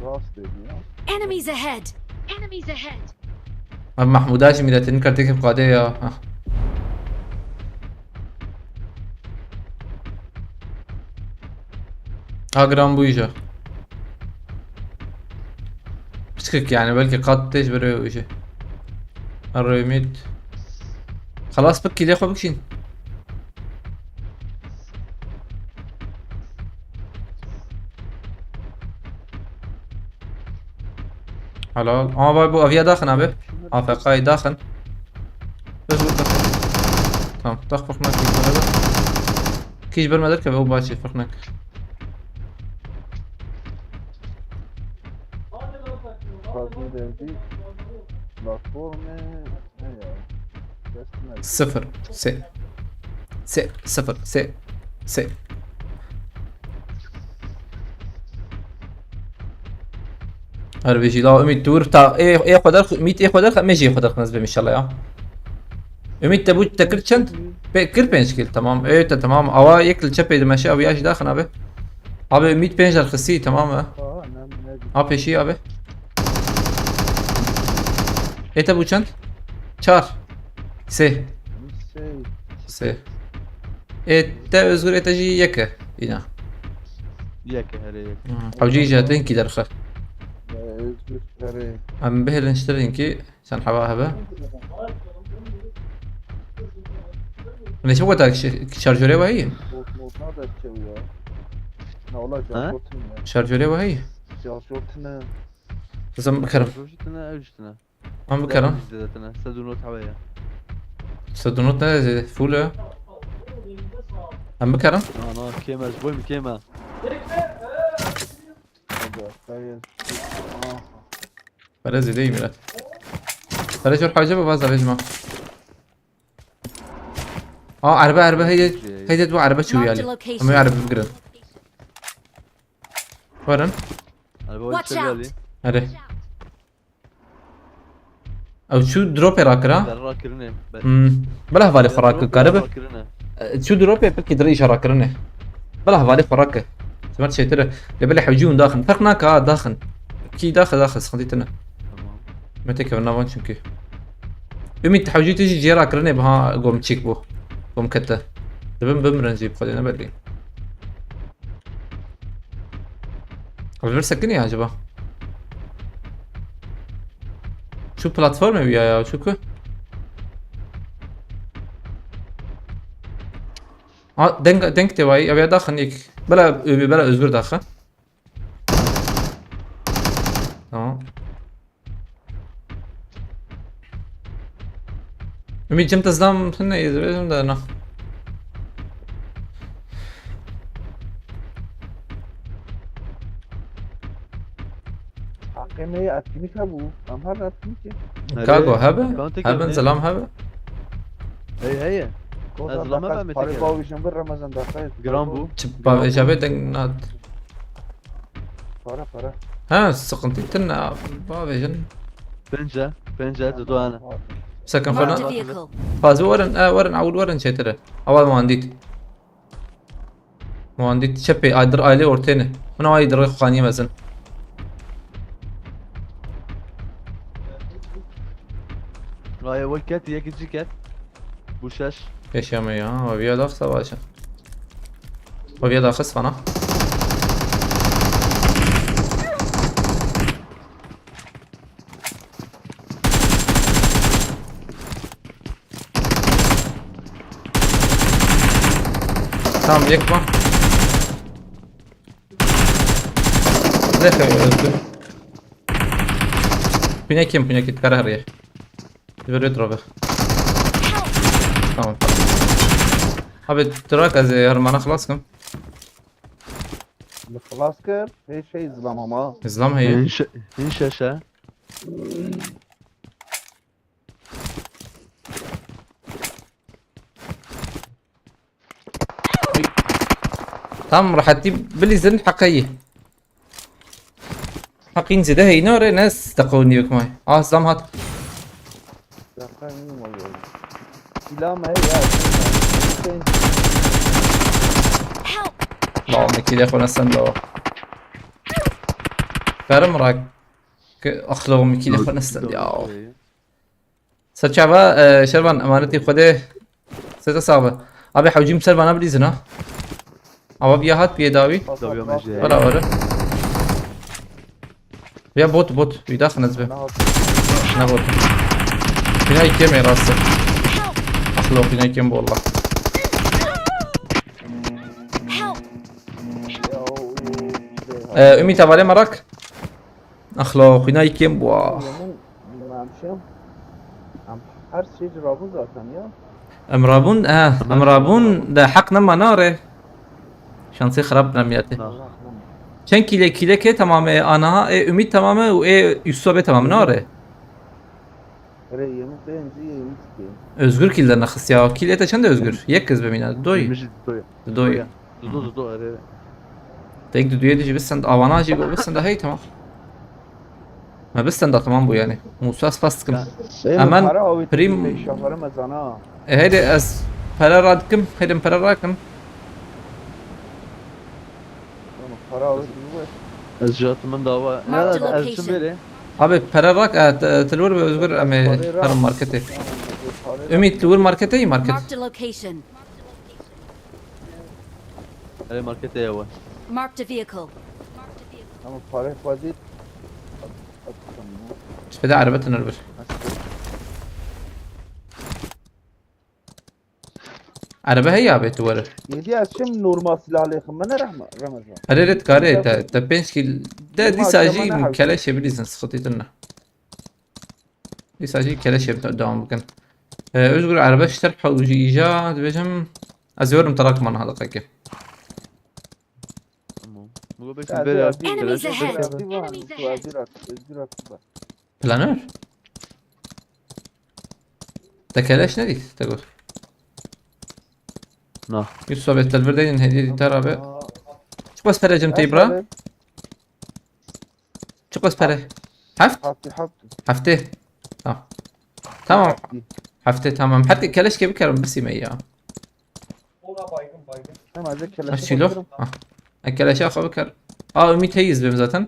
Rast dedi ya. Enemies ahead! Enemies ahead! Ev Mahmûda jî mîletinin kartêkê bi qadê ya. Hah. Ha, giran bûyî jî. Piçkik yani, belkî qat tê ji ber wê jî. Remit. Xelas bik, kîlê xwe bikişîn. Helal. Ama vay, bu aviya daxin abi. A F K'yê daxin. Tamam, dax fırnak. Kî ji ber me derkeve, ew başê fırnak. Fazla derdi. Platformu. Sıfır. Se. Se. Sıfır. Se. Se. Her bijî la Ümit, dur ta ê, ê xwe derx-, Ümit ê xwe derx-, me jî ê xwe derxin ez bim inşallah ya. Ümit, te bû te kir çend? Pe-, kir pênc kil, tamam. Ê, te tamam. Awa yek li çepê dimeşe, awa ya jî daxin abi. Abi Ümit pênc derxistî, tamam mı? Aa, ne, ne? A peşî abi. Ê te bû çend? Çar. Sê. Sê. Sê. Ê te Özgür, ê te jî yek e. Îna. Yek e, herê yek. Hmm. Hewcî jî hatinkî derxe. Ee, Özgür, herê. Em bihêlin ji te rinkî çend heba hebe. Ne çi wata ki şarjörê wahî? Mod, mod nabe çew ya. Na wala şarjör tine ya. Şarjörê wahî? Şarjör tine. Kızım bakarım. Şarjör tine, ev tine. Em bikarin. Zêde tine, sed û nod hebe ye. Sed û nod ne zêde, full e. Em bikarin. Na, na, kêm e, ji bo min kêm e. Pere zêde ye, Mirat. Pere jor hewce be, vaza vejma. Aa, erbe, erbe, heyde, heyde, bu erbe çû yani. Marked a location. Em ê erbe bigirin. Verin. Erbe Watch out! Hadi. Ew çû dropê rakira. Ber rakirine. Be- Hmm. Bela hevalê xwe rakir karibe. Rakirine. E, çû dropê pekî dirê îşe rakirine. Bela hevalê xwe rakir. Semer çêtir e. Lê belê hewcî hûn daxin. Ferq nake ha daxin. Kî daxe daxe, sıkıntı tine. Tamam. Me têkevin navan çünkü. Ümit, hewcî tu jî cihê rakirine biha gom çîk bû. Gom kete. Dibin bimrin jî bi xwedê ne belli. Li vir sekinî acaba? Şu platformê wî ya, ya, şu ku? A, deng, deng tê wayî, ev ya daxin yek. Bela, bela Özgür daxin. Tamam. Ümit, cem te zlam hine, ez bêjim de na. Haqê me yê etkinlik hebû. Em her etkinlikê. Kago hebe? Heben zelam hebe? Hey, heye. Kozan zlam hebe, me parê teke. Bavêjin bir Ramazan daxayê. Giran bû. Çi bavêja be deng nat. Para, para. Ha, sıkıntı tine abi. Bavêjin. Pênce, pênce, tu dua ne. Sakın falan. Marked a vehicle. Fazla verin, e, verin, awul verin çetire. Aval muhandit. Muhandit çepê, aydır aile ortene. Buna aydır xaniye mezin. Raya wek ket, yekî cî ket. Bû şeş. Yaşamıyor ya. Ama bir daha savaşın. O bir daha kız bana. Tamam, yekma. Neyse, öldü. Pune kim, pune kim? Karar ye. Ver, ver, abi. Tamam. Abi, durak az, e, hermana xelas kim? Xelas kir. Hey, şey, zlam ama. Zlam heye. Hin şe-, hin şeşe. Tam rehetî bilîzin heqeyî. Heqîn zêde heyî nare, ne steqonî wek may. Ah, zam hat. Dakika, ne oldu? Silah mı ya? Help! Wow, mekîlê xwe nesend o. Karim rak. Axlo mekîlê xwe nesend ya. Serçava, e, Şervan, emanetî Xwedê. Sete sabe. Abi, hewcîm ser vana bilîzin ha. Ama bir hat bir dawi. Tabii, ama şey. Vara, vara. Ya bot, bot. Bir daha xiniz be. Ne bot? Bina ikiye mi rastı? Axlo, bina ikiye mi bu Allah? Help! Ee, Ümit, havale merak. Axlo, xwîna yekêm bû. Yemin, bilmem şey. Em her şey rabû zaten ya. Em rabûn, he, em rabûn de heq nema nare. Şansê xirab nemiyete. Na. Çend kîle, kîlekê temam e, anaha, e, Ümit temam e û ê Yusuf be temam nare. Erê, yemin pêncî, yemin çikê. Özgür kîl de nexist ya. Kîl ete çend e Özgür? Yek kez bimîne. Doy. Yemin jî doy. Doy. Doy. Dudu, dudu, erê, erê. Tek duduye dijî bisend, avana jî go bisend, hey, tamam. Me bisend, tamam bu yani. Musa, spas dikim. Ê, min Hemen para awêt prim. Pêşa para me zana. E, heydi ez para radikim, heydi min para rakim. Min para awêt. Ez jat min dava. Marked a location. Abi, para rak, e, te-, telwir ve Özgür, em ê herin marketê. Ümit, telwir marketê, market. Marked a location. Erê, marketê ye we. Marked a vehicle. Ama parayê xwe dît. Spede araba tinir bir. Araba heye abi, tu were. Yedi yaşım normal silah lêxim. Bana rahme, Ramazan. Erê, ret kare, te, te pênc kîl. De dîsa jî keleşe bilîzin, sıkıntı ne. Dîsa jî keleşê devam bikin. Ee, Özgür, erebe ji te re hewcî îja dibêjim. Ez werim te rakim niha deqekê. Tamam. Bu beş bin. Enemies ahead! Planör? Te keleş nedît, te got. Na. Yusuf abi, telvir deyin, hediye dîtar abi. Çiqas pere cim tey bira? Çiqas pere? Heft? Heftê, heftê. Heftê. Tamam. Tamam. Heftê. Heftê, tamam. Her keleşkê bikerim, bisîme ya. Tamam, ez keleşe. Ha, silo. Bakarım. Ha. E, keleşe xwe biker. Aa, Ümit heyiz benim zaten.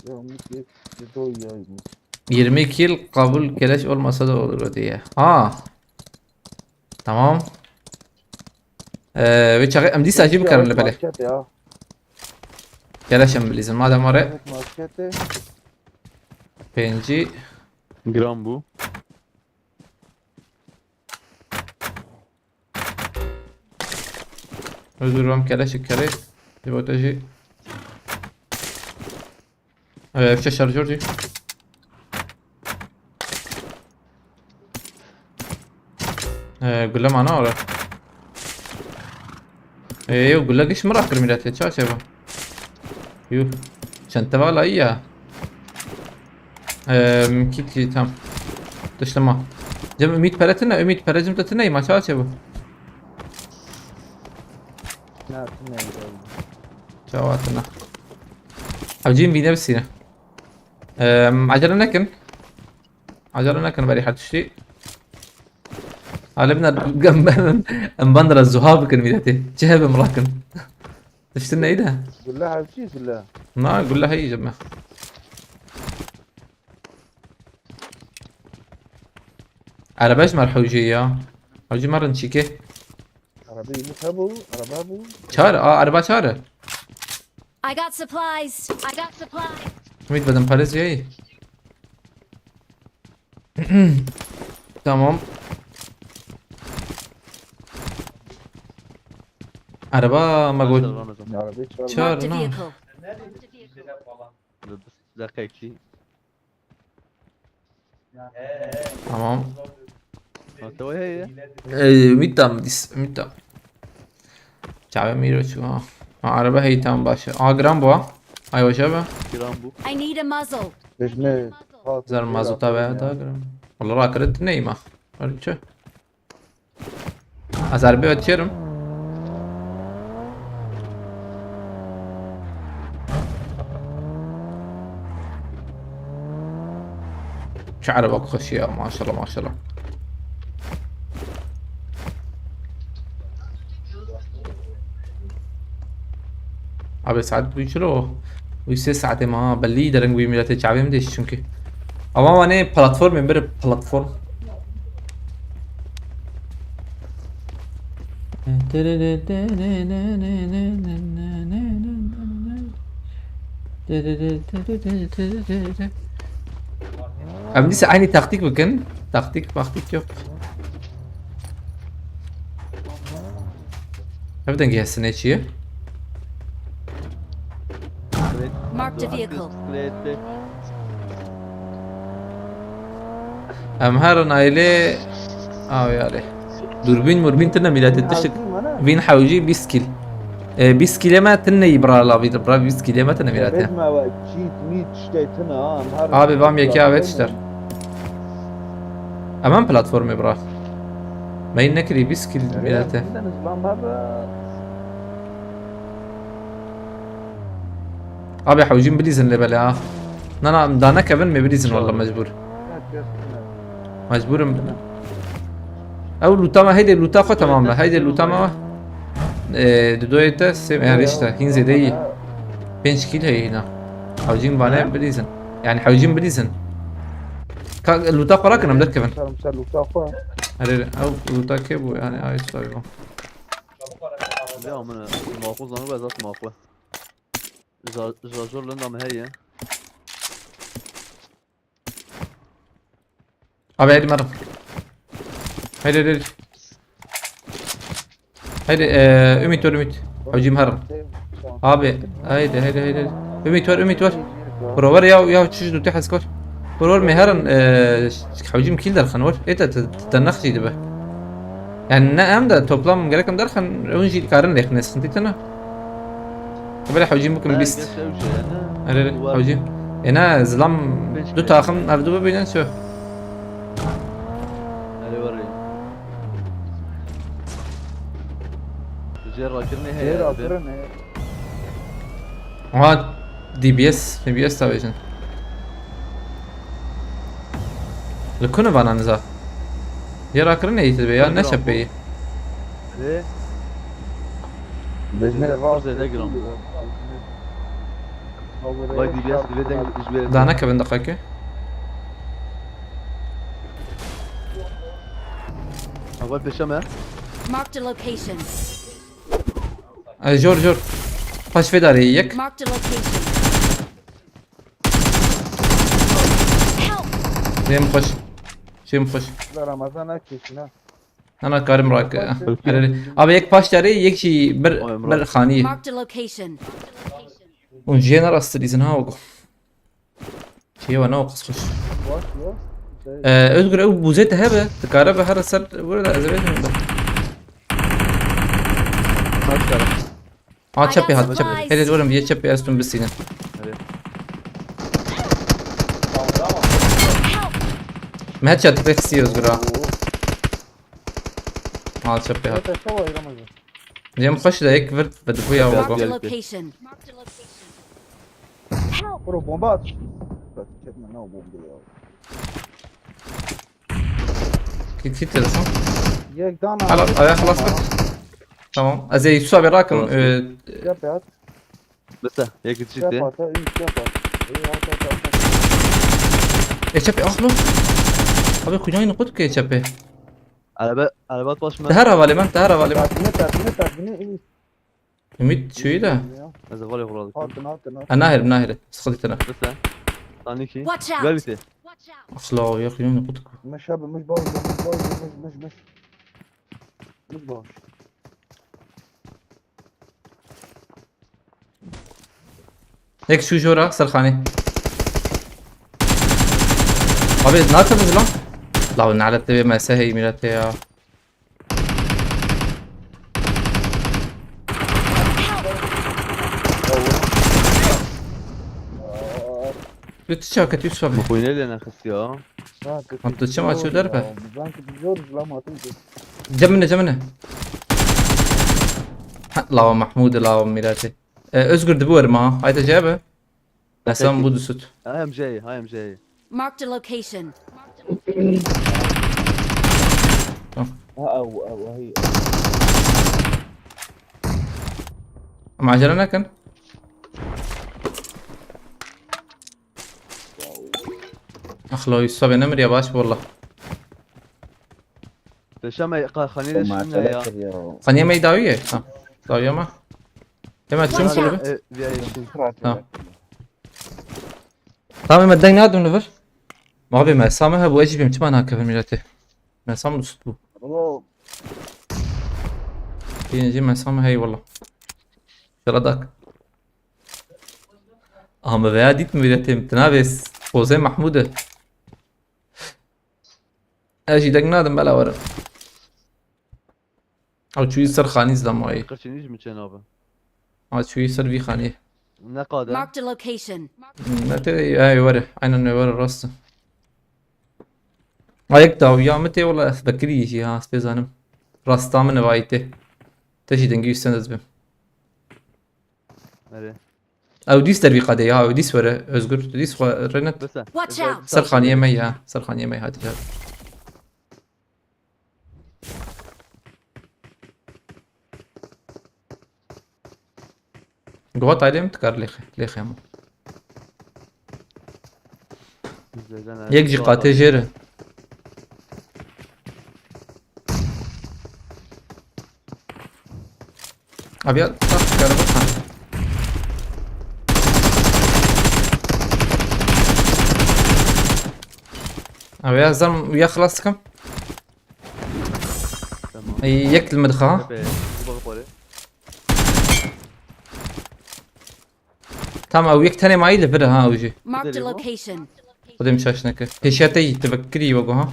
Ya, Ümit, Ümit, Ümit, Ümit. Yirmi kill kabul, keleş olmasa da olur o diye. Ha. Tamam. Ee, ve çağı em dîsa jî bikarin li belê. Market ya. Keleş em bilîzin. Madem var e. Evet, markete. Pêncî. Gram bu. Özür dilerim, keleşik kere. Ribota jî. Ee, fişe şarjör jî. Ee, gülle mana ora. Ee, yo, gülle giş mi rakir millet ya? Çaşe bu. Yuh. Çente vala iyi ya. Eee, kit kit tam. Dışlama. Cem Ümit pere tine, Ümit pere cim tine, maça çe bu. Ne yaptın ne güzel. Çawa tine. Abi cim bine bisine. Eee, acele nekin. Acele nekin bari her tişti. Alimler em bandra zuha bikin milleti. Çi hebim rakin. Tiştin neydi? Gülle hevçî gülle. Na, gülle heyî jeme. Araba ji me re hewcê ya. Hewcê me rin çîkê. Araba yumruk hebû, araba hebû. Çar, a, araba çar e. I got supplies. I got supplies. Ümit, bedim parêz yayı. Tamam. Araba me got. Araba çar. Çar, Marked a na. Vehicle. Dur, dur, dakika iki. Tamam. Hatta o hey ya. Ee, Ümit tam, dis, Ümit tam. Çavê Mîro çû, ha. Ha, araba hey tam baş e. A, giran bu ha. Ay, hoş abi. Giran bu. I need a muzzle. Dejne. Zar mazota veya da giran. Valla rakirin neyim ha. Öyle bir şey. Ez erbê açıyorum. Çi ereba xweş ya, maşallah, maşallah. Abi saet bu çilo. Bu ise saate ma belli dereng bu milletê çavêm deş çünkü. Ama wane platform bir platform. Em dîsa aynî taktik bikin. Taktik maktik yok. Ev dengê hesine çi ye? Marked a vehicle. Em herin aile. Aw yarê. Durbîn murbîn tine milletê tiştik. Vîn hewcî bîst kîl. E, bîst kîlê me tine yî bira lavî bira bîst kîlê me tine milletê. Abi vam yekê avêt işte. Hemen platformê bira. Me yî nekirî bîst kîl milletê. Abi hewcîn bilîzin lê belê ha. Na na, em danekevin, me bilîzin walla mecbûr. Mecbûr im. Ew lûta me, heydê lûta xwe temam be. Heydê lûta me. Ee, didoyê te sê, yani işte hîn zêde yî. Pênc kîl heye hîna. Hewcîn vane bilîzin. Yani hewcîn bilîzin. Ka lûta xwe rakin em derkevin. Ser, ser lûta xwe. Erê, ew lûta kê bû yani, ay işte bu. Ya min, e, maxû zanî be, zat maxû. Za-, zajor linda me heye. Abi hadi merhaba. Hadi hadi. Hadi, e, Ümit var, Ümit. Hocam harım. Abi, haydi haydi haydi. Ümit var, Ümit var. Bro var ya, ya çiş dute haskor. Bro var meharan, e, hocam kill derxan var. Eta te, te, te naxçıydı be. Yani ne em de toplam gerek em derxan, ön jî karin lêxine, sıkıntı tane. Bela hewcîn bikim bîst. Erê, erê, hewcîn. Êna zilam du taxim ev du bibînin çi? Erê, werê. Jê rakirinê heye. Jê rakirinê. Aha, D B S, D B S tavêjin. Li ku ne vana niza? Yê rakirinê yî dibe ya, ne çepeyî. Lê Bejne zêde giran. Vay D B S divê deng ji vê. Dane kevin deqeke. Vay pêşe me. Marked a location. E, jor, jor. Paş vê darê yek. Marked a location. Help! Jêm xweş. Jêm xweş. La Ramazan ne kêşî ne. Ana karim rak. Abi yek paş darê, yek jî bir, bir xanî. Marked a location. Un jê ne rast dîzin ha ogo. Çiye wa ne o qis xweş. Ee, Özgür, ew buzê te hebe, dikare be her ser, burada ez ê bêjim de. Kaç tane? Ha, çepê hat, çepê. Hadi, hadi, vurun, bir çepê, ez tüm bisînin. Hadi. Me headshot tek si Özgür ha. Ha, çepê hat. Cem xweş de yek virt ve dibu ya. Marked a location. Bro, bomba at. Bak, çekme, ne o bomba ya? Git, git, telefon. Yek dana. Hala, ayak lafı. Tamam. Ez ê Yusuf abi rakım. Orası. E, Yap ya. Mesela, yek git. Yap işte. Ata, üç yap at. İyi, at, at, at, at. E, çep, ah lan. Abi, xwînayî niqut ke çepê. Araba, araba baş mı? Te her hevalê min, te her hevalê min. Takvine, takvine, takvine. Ümit çûyî de. Ez hevalê xuralı. Hatin, hatin, hatin. Ha, nahêrim, nahêrim. Sıkıntı tine. Mesela. Taniki. Watch out! Gel bitti. Watch out! Asla o yok, yok, niqut. Meş abi, meş baş, meş baş, meş, meş, meş. Meş baş. Yek şu jora, serxanî. Abi, ne yaptınız lan? La, nalet de bir mesele hey, millet ya. Lütfü çakat Yusuf abi. Bu kuyune de ne kız ya? Ha, Lan tu çima çu derbe? Bizden ki biliyoruz lan, atın ki. Cemine, cemine. Ha, la Mahmud, la Mirati. E, Özgür de bu var mı? Haydi cebe. Nasıl bu dusut? Hayam J, hayam J. Marked a location. Ha, ew, ew, hey. Ama acele nakin. Axlo Yusuf abi nemir ya baş valla. Peşeme xanî de şinne ya. Xaniye me dawiye. Ha. Dawiye ma. Hemen çim Watch kulu out. be. E, bir ay için. Tamam. Tamam, me deng nadim li vir. Abi, me same hebu, ez jî bêm çima nakevin milletê. Me sam dust bû. Ama Yine jî me same hey valla. Şela dak. Aha, me veya dît milletê, tu navê Pozê Mahmûd e. Ez jî deng nadim, bela werin. Ew çûyî ser xanî zlamayî. Qirçînî ji min çê nabe. Ha, çûyî ser vî xanî. Ne qade. Marked a location. Ne te, ay, were. Aynen were, rast. Ayek dawiya min tê, wala ez bekirî jî ha, ez pê zanim. Rasta min vayî tê. Te jî dengî wî sen ez bim. Erê. Ew dîs dervî qadê ya, ew dîs were, Özgür. Tu dîs xwe renet. Bese. Watch out! Ser xaniyê me ya, ser xaniyê me hadi ya. Guhat ailem tikar lêxe, lêxe ama. Yek jî qatê jêr e. Abi ya, tak, kare bak. Abi ya, zam ya xelas dikim. Tamam. Ay, yek li min dixa. Tepe, bu bak bari. Tamam, ew yek tenê mayî li vir ha, ew jî. Marked a Gidelim. Location. Xwedê min şaş neke. Pêşiya te yî, tu vekirî wego ha.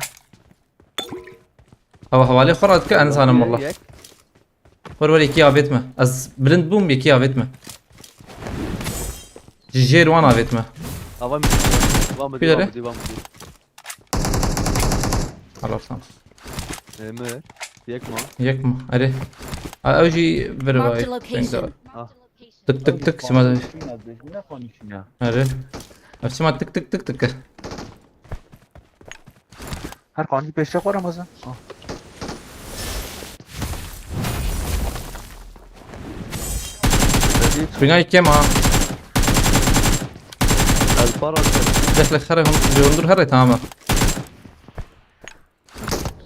Ew hevalê xwe radike, ez nizanim wala. Yek. Wer wer, yekî avêt me. Ez bilind bûm, yekî avêt me. Ji jêr wan avêt me. Avam. Vam Bir yere. Vam. Araftan. Emir. Yek ma. Yek mi? Erê. A, ew jî vir Marked vay. a location. Tık tık tık, çima da. Erê. Ev çima tık tık tık tık. Her kanî pêşe xwe Ramazan. Ah. Bina ikem ha. El para. Dexle xere hum, hundur here tamam.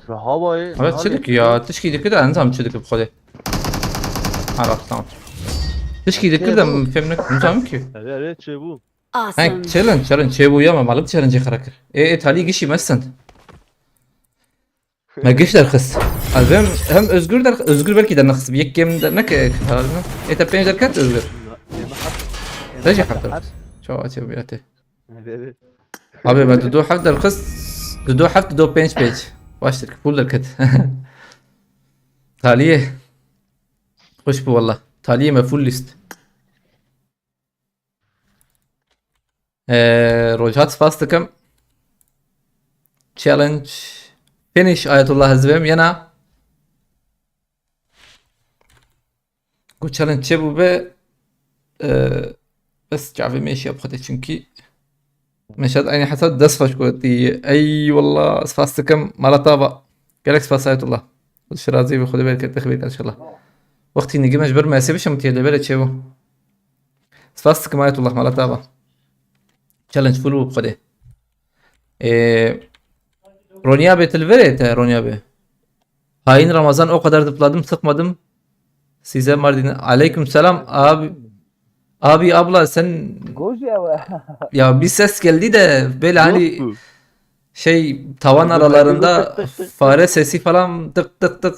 Havayı. Evet, çi dikî ya? Tişkî dikî de enzam çi dikî bi xwedê. Araf, tamam. Tişkî dikî de fêm ne, nizam ki. Erê erê çê bu. Awesome. Hank challenge, challenge çê bû ya, me malik challenge xera kir. Ê, ê, talî gişî mestend. Me giş derxist. Ez hem, hem Özgür der, Özgür belkî dernexist. Yek game derneke herhalde. Ê, te pênc derket Özgür. Te jî heft derxist. Çawa çê bû ya te. Erê erê. Abi, me dido heft derxist, dido heft, dido pênc pênc. Baştir ki full derket. Taliyê. Hoş bu valla. Taliyê me full list. Ee, Rojhat, spas dikim. Challenge finish, Ayetullah, ez vêm yena. Ku challenge çê bû be, e, bes çavê me şiya bi xwedê, çunkî Meşed eynî hesab dest xweş gotî. Ey wallah, spas dikim, mala te ava. Gelek spas Ayetullah. Xwedê şirazî bi xwedê bereket, bixwîr inşallah. Wextî nigî me ji ber mesê bişim tê lê bere çê bû. Spas dikim Ayetullah, mala te ava. Challenge full bû bi xwedê. Ê, Ronya be, tu li vir î te, Ronya be. Hain Ramazan, o kadar zıpladım, sıkmadım. Size Mardin. Aleyküm selam abi. Abi, abla, sen... Goji ew e. Ya bir ses geldi de böyle hani... Yok bu. Şey, tavan aralarında tık tık tık tık. Fare sesi falan, tık tık tık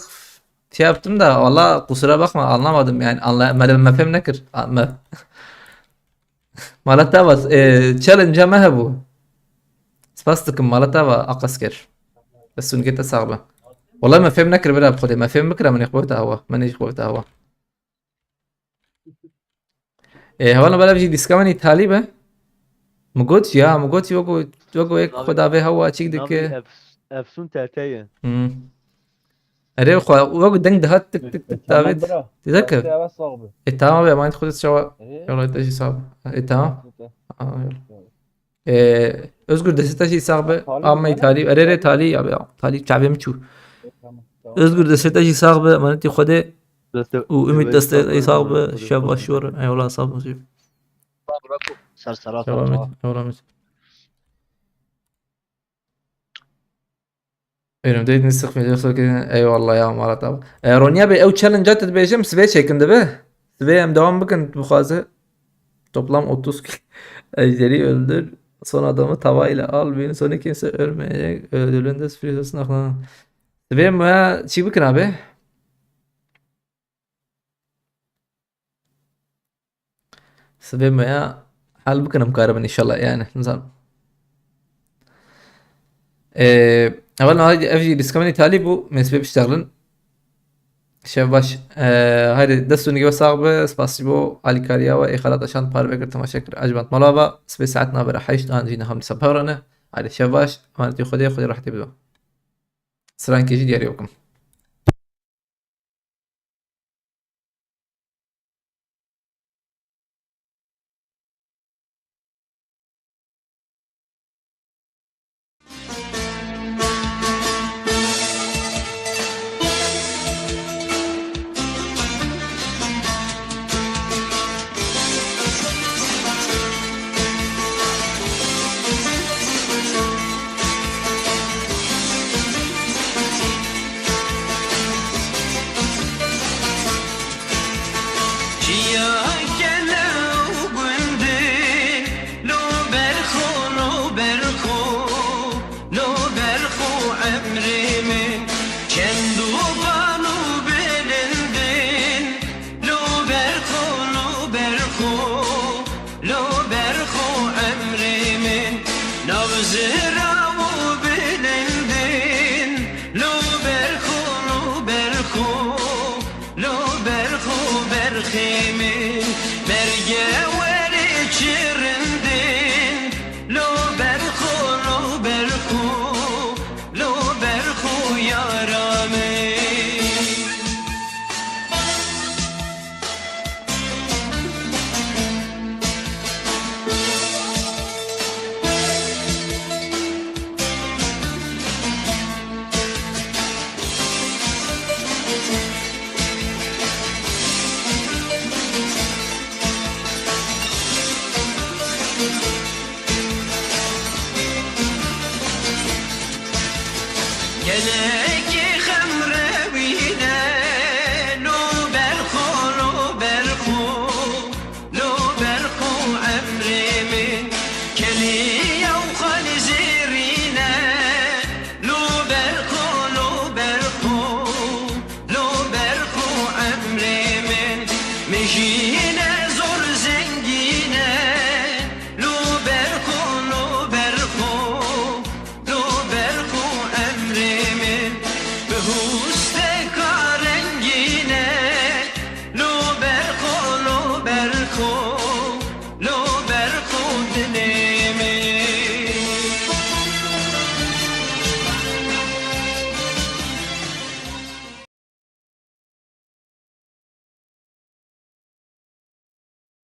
şey yaptım da, valla kusura bakma, anlamadım yani. Anla-, me, me fêm nekir. A, me. Mala te ava, e, challenge me hebû. Spas dikim, mala te ava, Aqasker. Destûnke te sax be. Wala me fêm nekir bira bi Xwedê. Me fêm bikira, min ê xwe te hewa. Min ê xwe te hewa. E, hevalno, bela jî dîska min îtalî be. Min got ya, min got wego, wego yek xwe davê hewa çîk dike. Navê Efs-, Efsûn Tete ye. Hmm. Erê xwe, wek deng dihat tik tik tik davêt. Tamam bira. Dizeke. Destê eve sağ be. E, tamam be, emanet Xwedê çawa. Erê. Yola te jî sağ be. E, tamam. Tamam. Aa, yola. E, Özgür, destê te jî sağ be. Talî. Amma mi? Talî. Erê, erê, talî ya be. Talî çavê min çû. E, tamam, tamam. Özgür, destê te jî sağ be. Emanetî Xwedê. Destê, û Ümit, destê te jî sağ be. Şev baş were. Eyvallah, sağ ol. Ser serat. Devam et. Devam et. Önümdeydi, sıkmayacak, sohbet edin. Eyvallah ya, Marat abi. E, Ronya Bey, ew challenge-a te dibêjim, sibê çêkin dibe. Sibê em devam bikin, dixwaze. Toplam otuz ki-, ejderi öldür. Son adamı tava ile al. Bir sonu kimse ölmeyecek. Öldürülünde sürpriz olsun aklına. Sibê me çi bikin abi? Sibê me ya hel bikin, em karibin inşallah yani. Nizanim. Ee, hevalno, haydi, ev jî dîska min îtalî bû, me sibê biştexilin. Şev baş. Ee, haydi, dest û nigê we sax be, spasî bo alîkariya we, ê xelata şand parve kir, temaşe kir. Ecmant mala va, sibê saet navbera heşt an jî neham dîsa pevra ne. Haydi, şev baş, emanetî Xwedê, Xwedê rehetî bido. Sirankê jî diyarî bikim. Çiya gele û gundin, lo ber xwe, lo ber xwe, lo ber xwe emrê min. Çend û ban û bilindin, lo ber xwe, lo ber xwe, lo ber xwe emrê min. Nav zi-